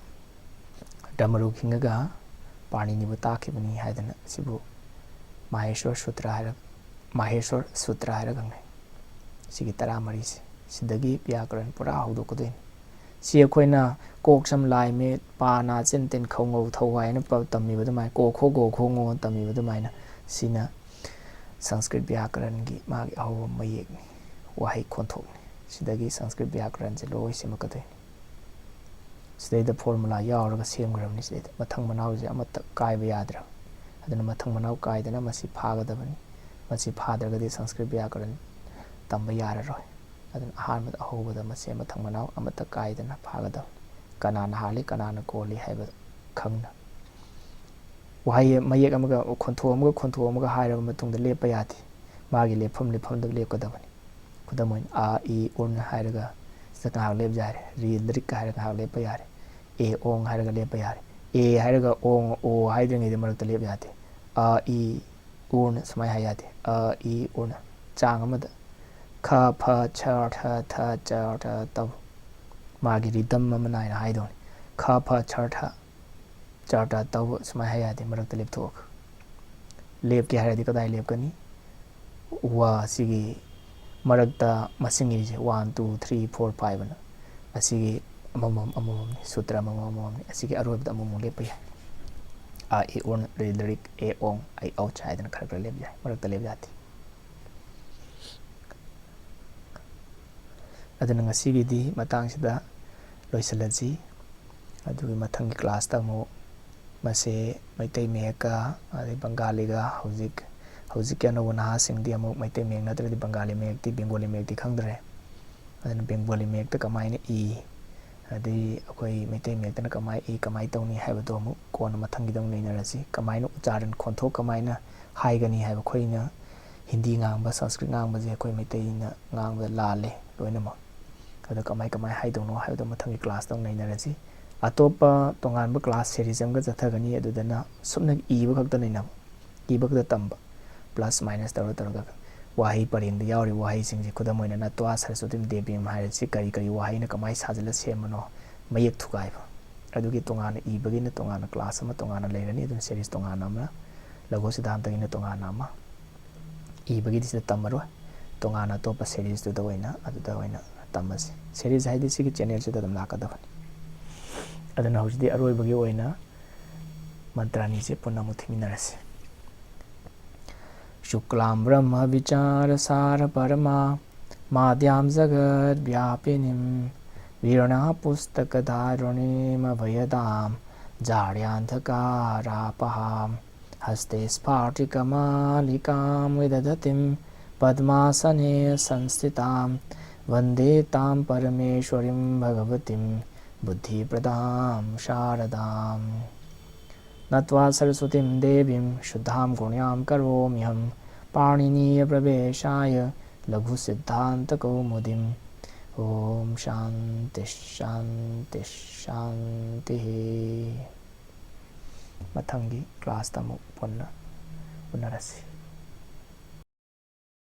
ꯗ꯭ꯔꯃꯔꯨ ꯈꯤꯡꯉꯒ ꯄꯥꯅꯤꯅꯤꯕꯨ ꯇꯥꯛꯈꯤꯕꯅꯤ ꯍꯥꯏꯗꯅ ꯁꯤꯕꯨ ꯃꯍꯦꯁꯣꯔ ꯁꯨꯇ꯭ꯔ ꯍꯥꯏꯔꯒ, ꯃꯍꯦꯁꯣꯔ ꯁꯨꯇ꯭ꯔ ꯍꯥꯏꯔꯒ ꯈꯪꯅꯩ꯫ ꯁꯤꯒꯤ ꯇꯔꯥꯃꯔꯤꯁꯦ, ꯁꯤꯗꯒꯤ ꯕ꯭ꯌꯥꯀꯔꯟ ꯄꯨꯔꯥ ꯍꯧꯗꯣꯛꯀꯗꯣꯏꯅꯤ꯫ ꯁꯤ ꯑꯩꯈꯣꯏꯅ ꯀꯣꯛ ꯁꯝ ꯂꯥꯏ ꯃꯤꯠ ꯄꯥ ꯅꯥ ꯆꯤꯟ ꯇꯤꯟ ꯈꯧ ꯉꯧ ꯊꯧ ꯍꯥꯏꯅ ꯄ-, ꯇꯝꯃꯤꯕ ꯑꯗꯨꯃꯥꯏꯅ, ꯀꯣ ꯈꯣ ꯒꯣ ꯈꯣ ꯉꯣ ꯇꯝꯃꯤꯕ ꯑꯗꯨꯃꯥꯏꯅ, ꯁꯤꯅ ꯁꯪꯁꯀ꯭ꯔꯤꯠ ꯕ꯭ꯌꯥꯀꯔꯟꯒꯤ ꯃꯥꯒꯤ ꯑꯍꯧꯕ ꯃꯌꯦꯛꯅꯤ, ꯋꯥꯍꯩ ꯈꯣꯟꯊꯣꯛꯅꯤ꯫ ꯁꯤꯗꯒꯤ ꯁꯪꯁꯀ꯭ꯔꯤꯠ ꯕ꯭ꯌꯥꯀꯔꯟꯁꯦ ꯂꯣꯏ ꯁꯦꯝꯃꯛꯀꯗꯣꯏꯅꯤ꯫ ꯁꯤꯗꯩꯗ ꯐꯣꯔꯃꯨꯂꯥ ꯌꯥꯎꯔꯒ ꯁꯦꯝꯈ꯭ꯔꯕꯅꯤ꯫ ꯁꯤꯗꯩꯗ ꯃꯊꯪ ꯃꯅꯥꯎꯁꯦ ꯑꯃꯠꯇ ꯀꯥꯏꯕ ꯌꯥꯗ꯭ꯔꯕ꯫ ꯑꯗꯨꯅ ꯃꯊꯪ ꯃꯅꯥꯎ ꯀꯥꯏꯗꯅ ꯃꯁꯤ ꯐꯥꯒꯗꯕꯅꯤ꯫ ꯃꯁꯤ ꯐꯥꯗ꯭ꯔꯒꯗꯤ ꯁꯪꯁꯀ꯭ꯔꯤꯠ ꯕ꯭ꯌꯥꯀꯔꯟ ꯇꯝꯕ ꯌꯥꯔꯔꯣꯏ꯫ ꯑꯗꯨꯅ ꯑꯍꯥꯟꯕꯗ ꯑꯍꯧꯕꯗ ꯃꯁꯤ ꯃꯊꯪ ꯃꯅꯥꯎ ꯑꯃꯠꯇ ꯀꯥꯏꯗꯅ ꯐꯥꯒꯗꯕꯅꯤ꯫ ꯀꯅꯥꯅ ꯍꯥꯜꯂꯤ, ꯀꯅꯥꯅ ꯀꯣꯜꯂꯤ ꯍꯥꯏꯕ ꯈꯪꯅ꯫ ꯋꯥꯍꯩ ꯃꯌꯦꯛ ꯑꯃꯒ ꯈꯣꯟꯊꯣꯛ ꯑꯃꯒ, ꯈꯣꯟꯊꯣꯛ ꯑꯃꯒ ꯍꯥꯏꯔꯕ ꯃꯇꯨꯡꯗ ꯂꯦꯞꯄ ꯌꯥꯗꯦ꯫ ꯃꯥꯒꯤ ꯂꯦꯞꯐꯝ ꯂꯦꯞꯐꯝꯗ ꯂꯦꯞꯀꯗꯕꯅꯤ꯫ ꯈꯨꯗꯝ ꯑꯣꯏꯅ, ꯑ, ꯏ, ꯎꯟ ꯍꯥꯏꯔꯒ ꯁꯤꯗ ꯉꯥꯏꯍꯥꯛ ꯂꯦꯞ ꯌꯥꯔꯦ꯫ ꯔꯤ, ꯂꯤꯔꯤꯛ ꯍꯥꯏꯔꯒ ꯉꯥꯏꯍꯥꯛ ꯂꯦꯞꯄ ꯌꯥꯔꯦ꯫ ꯑꯦ, ꯑꯣꯡ ꯍꯥꯏꯔꯒ ꯂꯦꯞꯄ ꯌꯥꯔꯦ꯫ ꯑꯦ ꯍꯥꯏꯔꯒ ꯑꯣꯡ, ꯑꯣ ꯍꯥꯏꯗ꯭ꯔꯤꯉꯩꯗ ꯃꯔꯛꯇ ꯂꯦꯞ ꯌꯥꯗꯦ꯫ ꯑ, ꯏ, ꯎꯟ ꯁꯨꯃꯥꯏꯅ ꯍꯥꯏ ꯌꯥꯗꯦ꯫ ꯑ, ꯏ, ꯎꯟ꯫ ꯆꯥꯡ ꯑꯃꯗ ꯈ, ꯐ, ꯁ, ꯊ, ꯊ, ꯆ, ꯊ, ꯇꯧ꯫ ꯃꯥꯒꯤ ꯔꯤꯗꯝ ꯑꯃ ꯅꯥꯏꯅ ꯍꯥꯏꯗꯧꯅꯤ꯫ ꯈ, ꯐ, ꯁ, ꯊ, ꯆ, ꯊ ꯇꯧ ꯁꯨꯃꯥꯏꯅ ꯍꯥꯏ ꯌꯥꯗꯦ꯫ ꯃꯔꯛꯇ ꯂꯦꯞꯊꯣꯛꯑꯒ ꯂꯦꯞꯀꯦ ꯍꯥꯏꯔꯗꯤ ꯀꯗꯥꯏ ꯂꯦꯞꯀꯅꯤ? ꯋꯥ ꯁꯤꯒꯤ ꯃꯔꯛꯇ ꯃꯁꯤꯡ ꯏꯔꯤꯁꯦ, one, two, three, four, five ꯑꯅ ꯑꯁꯤꯒꯤ ꯑꯃꯃꯝ ꯑꯃꯃꯝꯅꯤ, ꯁꯨꯇ꯭ꯔ ꯑꯃꯃꯝ ꯑꯃꯃꯝꯅꯤ꯫ ꯑꯁꯤꯒꯤ ꯑꯔꯣꯏꯕꯗ ꯑꯃꯃꯨꯛ ꯂꯦꯞꯄ ꯌꯥꯏ꯫ ꯑ, ꯏ, ꯎꯟ, ꯔꯤ, ꯂꯤꯔꯤꯛ, ꯑꯦ, ꯑꯣꯡ, ꯑꯩ, ꯑꯧ ꯍꯥꯏꯗꯅ ꯈꯔ ꯈꯔ ꯂꯦꯞ ꯌꯥꯏ, ꯃꯔꯛꯇ ꯂꯦꯞ ꯌꯥꯗꯦ꯫ ꯑꯗꯨꯅ ꯉꯁꯤꯒꯤꯗꯤ ꯃꯇꯥꯡꯁꯤꯗ ꯂꯣꯏꯁꯤꯜꯂꯁꯤ꯫ ꯑꯗꯨꯒꯤ ꯃꯊꯪꯒꯤ ꯀ꯭ꯂꯥꯁꯇ ꯑꯃꯨꯛ ꯃꯁꯦ ꯃꯩꯇꯩ ꯃꯌꯦꯛꯀ ꯑꯗꯩ ꯕꯪꯒꯥꯂꯤꯒ, ꯍꯧꯖꯤꯛ, ꯍꯧꯖꯤꯛꯀꯤ ꯑꯅꯧꯕ ꯅꯍꯥꯁꯤꯡꯗꯤ ꯑꯃꯨꯛ ꯃꯩꯇꯩ ꯃꯌꯦꯛ ꯅꯠꯇ꯭ꯔꯗꯤ ꯕꯪꯒꯥꯂꯤ ꯃꯌꯦꯛꯇꯤ, ꯕꯦꯡꯒꯣꯂꯤ ꯃꯌꯦꯛꯇꯤ ꯈꯪꯗ꯭ꯔꯦ꯫ ꯑꯗꯨꯅ ꯕꯦꯡꯒꯣꯂꯤ ꯃꯌꯦꯛꯇ ꯀꯃꯥꯏꯅ ꯏ, ꯑꯗꯩ ꯑꯩꯈꯣꯏ ꯃꯩꯇꯩ ꯃꯌꯦꯛꯇꯅ ꯀꯃꯥꯏꯅ ꯏ, ꯀꯃꯥꯏꯅ ꯇꯧꯅꯤ ꯍꯥꯏꯕꯗꯣ ꯑꯃꯨꯛ ꯀꯣꯟꯅ ꯃꯊꯪꯒꯤꯗ ꯑꯃꯨꯛ ꯅꯩꯅꯔꯁꯤ꯫ ꯀꯃꯥꯏꯅ ꯎꯆꯥꯔꯟ, ꯈꯣꯟꯊꯣꯛ ꯀꯃꯥꯏꯅ ꯍꯥꯏꯒꯅꯤ ꯍꯥꯏꯕ, ꯑꯩꯈꯣꯏꯅ ꯍꯤꯟꯗꯤ ꯉꯥꯡꯕ, ꯁꯪꯁꯀ꯭ꯔꯤꯠ ꯉꯥꯡꯕꯁꯦ ꯑꯩꯈꯣꯏ ꯃꯩꯇꯩꯅ ꯉꯥꯡꯕꯗ ꯂꯥꯜꯂꯦ ꯂꯣꯏꯅꯃꯛ꯫ ꯑꯗꯣ ꯀꯃꯥꯏ ꯀꯃꯥꯏ ꯍꯥꯏꯗꯧꯅꯣ ꯍꯥꯏꯕꯗꯣ ꯃꯊꯪꯒꯤ ꯀ꯭ꯂꯥꯁꯇ ꯑꯃꯨꯛ ꯅꯩꯅꯔꯁꯤ꯫ ꯑꯇꯣꯞꯄ ꯇꯣꯉꯥꯟꯕ ꯀ꯭ꯂꯥꯁ ꯁꯦꯔꯤꯁ ꯑꯃꯒ ꯆꯠꯊꯒꯅꯤ, ꯑꯗꯨꯗꯅ ꯁꯨꯞꯅ ꯏꯕ ꯈꯛꯇ ꯅꯩꯅꯕ, ꯏꯕ ꯈꯛꯇ ꯇꯝꯕ, ꯄ꯭ꯂꯁ ꯃꯥꯏꯅꯁ ꯇꯧꯔ ꯇꯧꯔꯒ꯫ ꯋꯥꯍꯩ ꯄꯔꯦꯡꯗ ꯌꯥꯎꯔꯤꯕ ꯋꯥꯍꯩꯁꯤꯡꯁꯦ, ꯈꯨꯗꯝ ꯑꯣꯏꯅ ꯅꯠꯇ꯭ꯋꯥ ꯁꯔꯁ꯭ꯋꯇꯤꯝ ꯗꯦꯕꯤꯝ ꯍꯥꯏꯔꯤꯁꯤ ꯀꯔꯤ ꯀꯔꯤ ꯋꯥꯍꯩꯅ ꯀꯃꯥꯏꯅ ꯁꯥꯖꯤꯜꯂ ꯁꯦꯝꯕꯅꯣ, ꯃꯌꯦꯛ ꯊꯨꯒꯥꯏꯕ꯫ ꯑꯗꯨꯒꯤ ꯇꯣꯉꯥꯟꯅ ꯏꯕꯒꯤꯅ ꯇꯣꯉꯥꯟꯅ ꯀ꯭ꯂꯥꯁ ꯑꯃ ꯇꯣꯉꯥꯟꯅ ꯂꯩꯔꯅꯤ꯫ ꯑꯗꯨꯅ ꯁꯦꯔꯤꯁ ꯇꯣꯉꯥꯟꯅ ꯑꯃ, ꯂꯘꯨ ꯁꯤꯗꯥꯟꯇꯒꯤꯅ ꯇꯣꯉꯥꯟꯅ ꯑꯃ꯫ ꯏꯕꯒꯤꯗꯤ ꯁꯤꯗ ꯇꯝꯃꯔꯣꯏ, ꯇꯣꯉꯥꯟꯅ ꯑꯇꯣꯞꯄ ꯁꯦꯔꯤꯁꯇꯨꯗ ꯑꯣꯏꯅ, ꯑꯗꯨꯗ ꯑꯣꯏꯅ ꯇꯝꯃꯁꯤ꯫ ꯁꯦꯔꯤꯁ ꯍꯥꯏꯗꯤ ꯁꯤꯒꯤ ꯆꯦꯅꯦꯜꯁꯤꯗ ꯑꯗꯨꯝ ꯂꯥꯛꯀꯗꯕꯅꯤ꯫ ꯑꯗꯨꯅ ꯍꯧꯖꯤꯛꯇꯤ ꯑꯔꯣꯏꯕꯒꯤ ꯑꯣꯏꯅ ꯃꯟꯇ꯭ꯔ ꯑꯅꯤꯁꯦ ꯄꯨꯟꯅ ꯑꯃꯨꯛ ꯊꯤꯃꯤꯟꯅꯔꯁꯤ꯫ ꯁꯨꯛꯂꯥꯝ ꯕ꯭ꯔꯍ꯭ꯃ ꯕꯤꯆꯥꯔ ꯁꯥꯔ ꯄꯔꯃꯥ ꯃꯥꯗ꯭ꯌꯥꯝ ꯖꯒꯠ ꯕ꯭ꯌꯥꯄꯤꯅꯤꯝ ꯚꯤꯔꯥꯅꯥ ꯄꯨꯁ꯭ꯇꯀ ꯙꯥꯔꯤꯅꯤꯝ ꯑꯚꯌ ꯗꯥꯝ ꯖꯥꯔ꯭ꯌꯥꯟꯙ ꯀꯥꯔꯥ ꯄꯍꯥꯝ ꯍꯁ꯭ꯇꯦ ꯁ꯭ꯐꯥꯇꯤꯀ ꯃꯥꯂꯤꯀꯥꯝ ꯚꯤꯗꯙꯇꯤꯝ ꯄꯗ꯭ꯃꯥ ꯁꯅꯦ ꯁꯟꯁ꯭ꯊꯤꯇꯥꯝ ꯚꯟꯗꯦ ꯇꯥꯝ ꯄꯔꯃꯦꯁ꯭ꯋꯔꯤꯝ ꯚꯒꯚꯇꯤꯝ ꯕꯨꯗ꯭ꯙꯤ ꯄ꯭ꯔꯗꯥꯝ ꯁꯥꯔꯗꯥꯝ ꯅꯠꯋꯥ ꯁꯔꯁ꯭ꯋꯇꯤꯝ ꯗꯦꯕꯤꯝ ꯁꯨꯗ꯭ꯙꯥꯝ ꯘꯨ ꯅ꯭ꯌꯥꯝ ꯀꯔꯣꯃꯤ ꯍꯝ ꯄꯥ ꯅꯤ ꯅ꯭ꯌ ꯄ꯭ꯔꯚꯦ ꯁꯥꯌ ꯂꯘꯨ ꯁꯤꯗ꯭ꯙꯥꯟꯇ ꯀꯧ ꯃꯨꯗꯤꯝ꯫ ꯁꯥꯟꯇꯤ ꯁꯥꯟꯇꯤ ꯁꯥꯟꯇꯤ꯫ ꯃꯊꯪꯒꯤ ꯀ꯭ꯂꯥꯁꯇ ꯑꯃꯨꯛ ꯄꯨꯟꯅ ꯎꯅꯔꯁꯤ꯫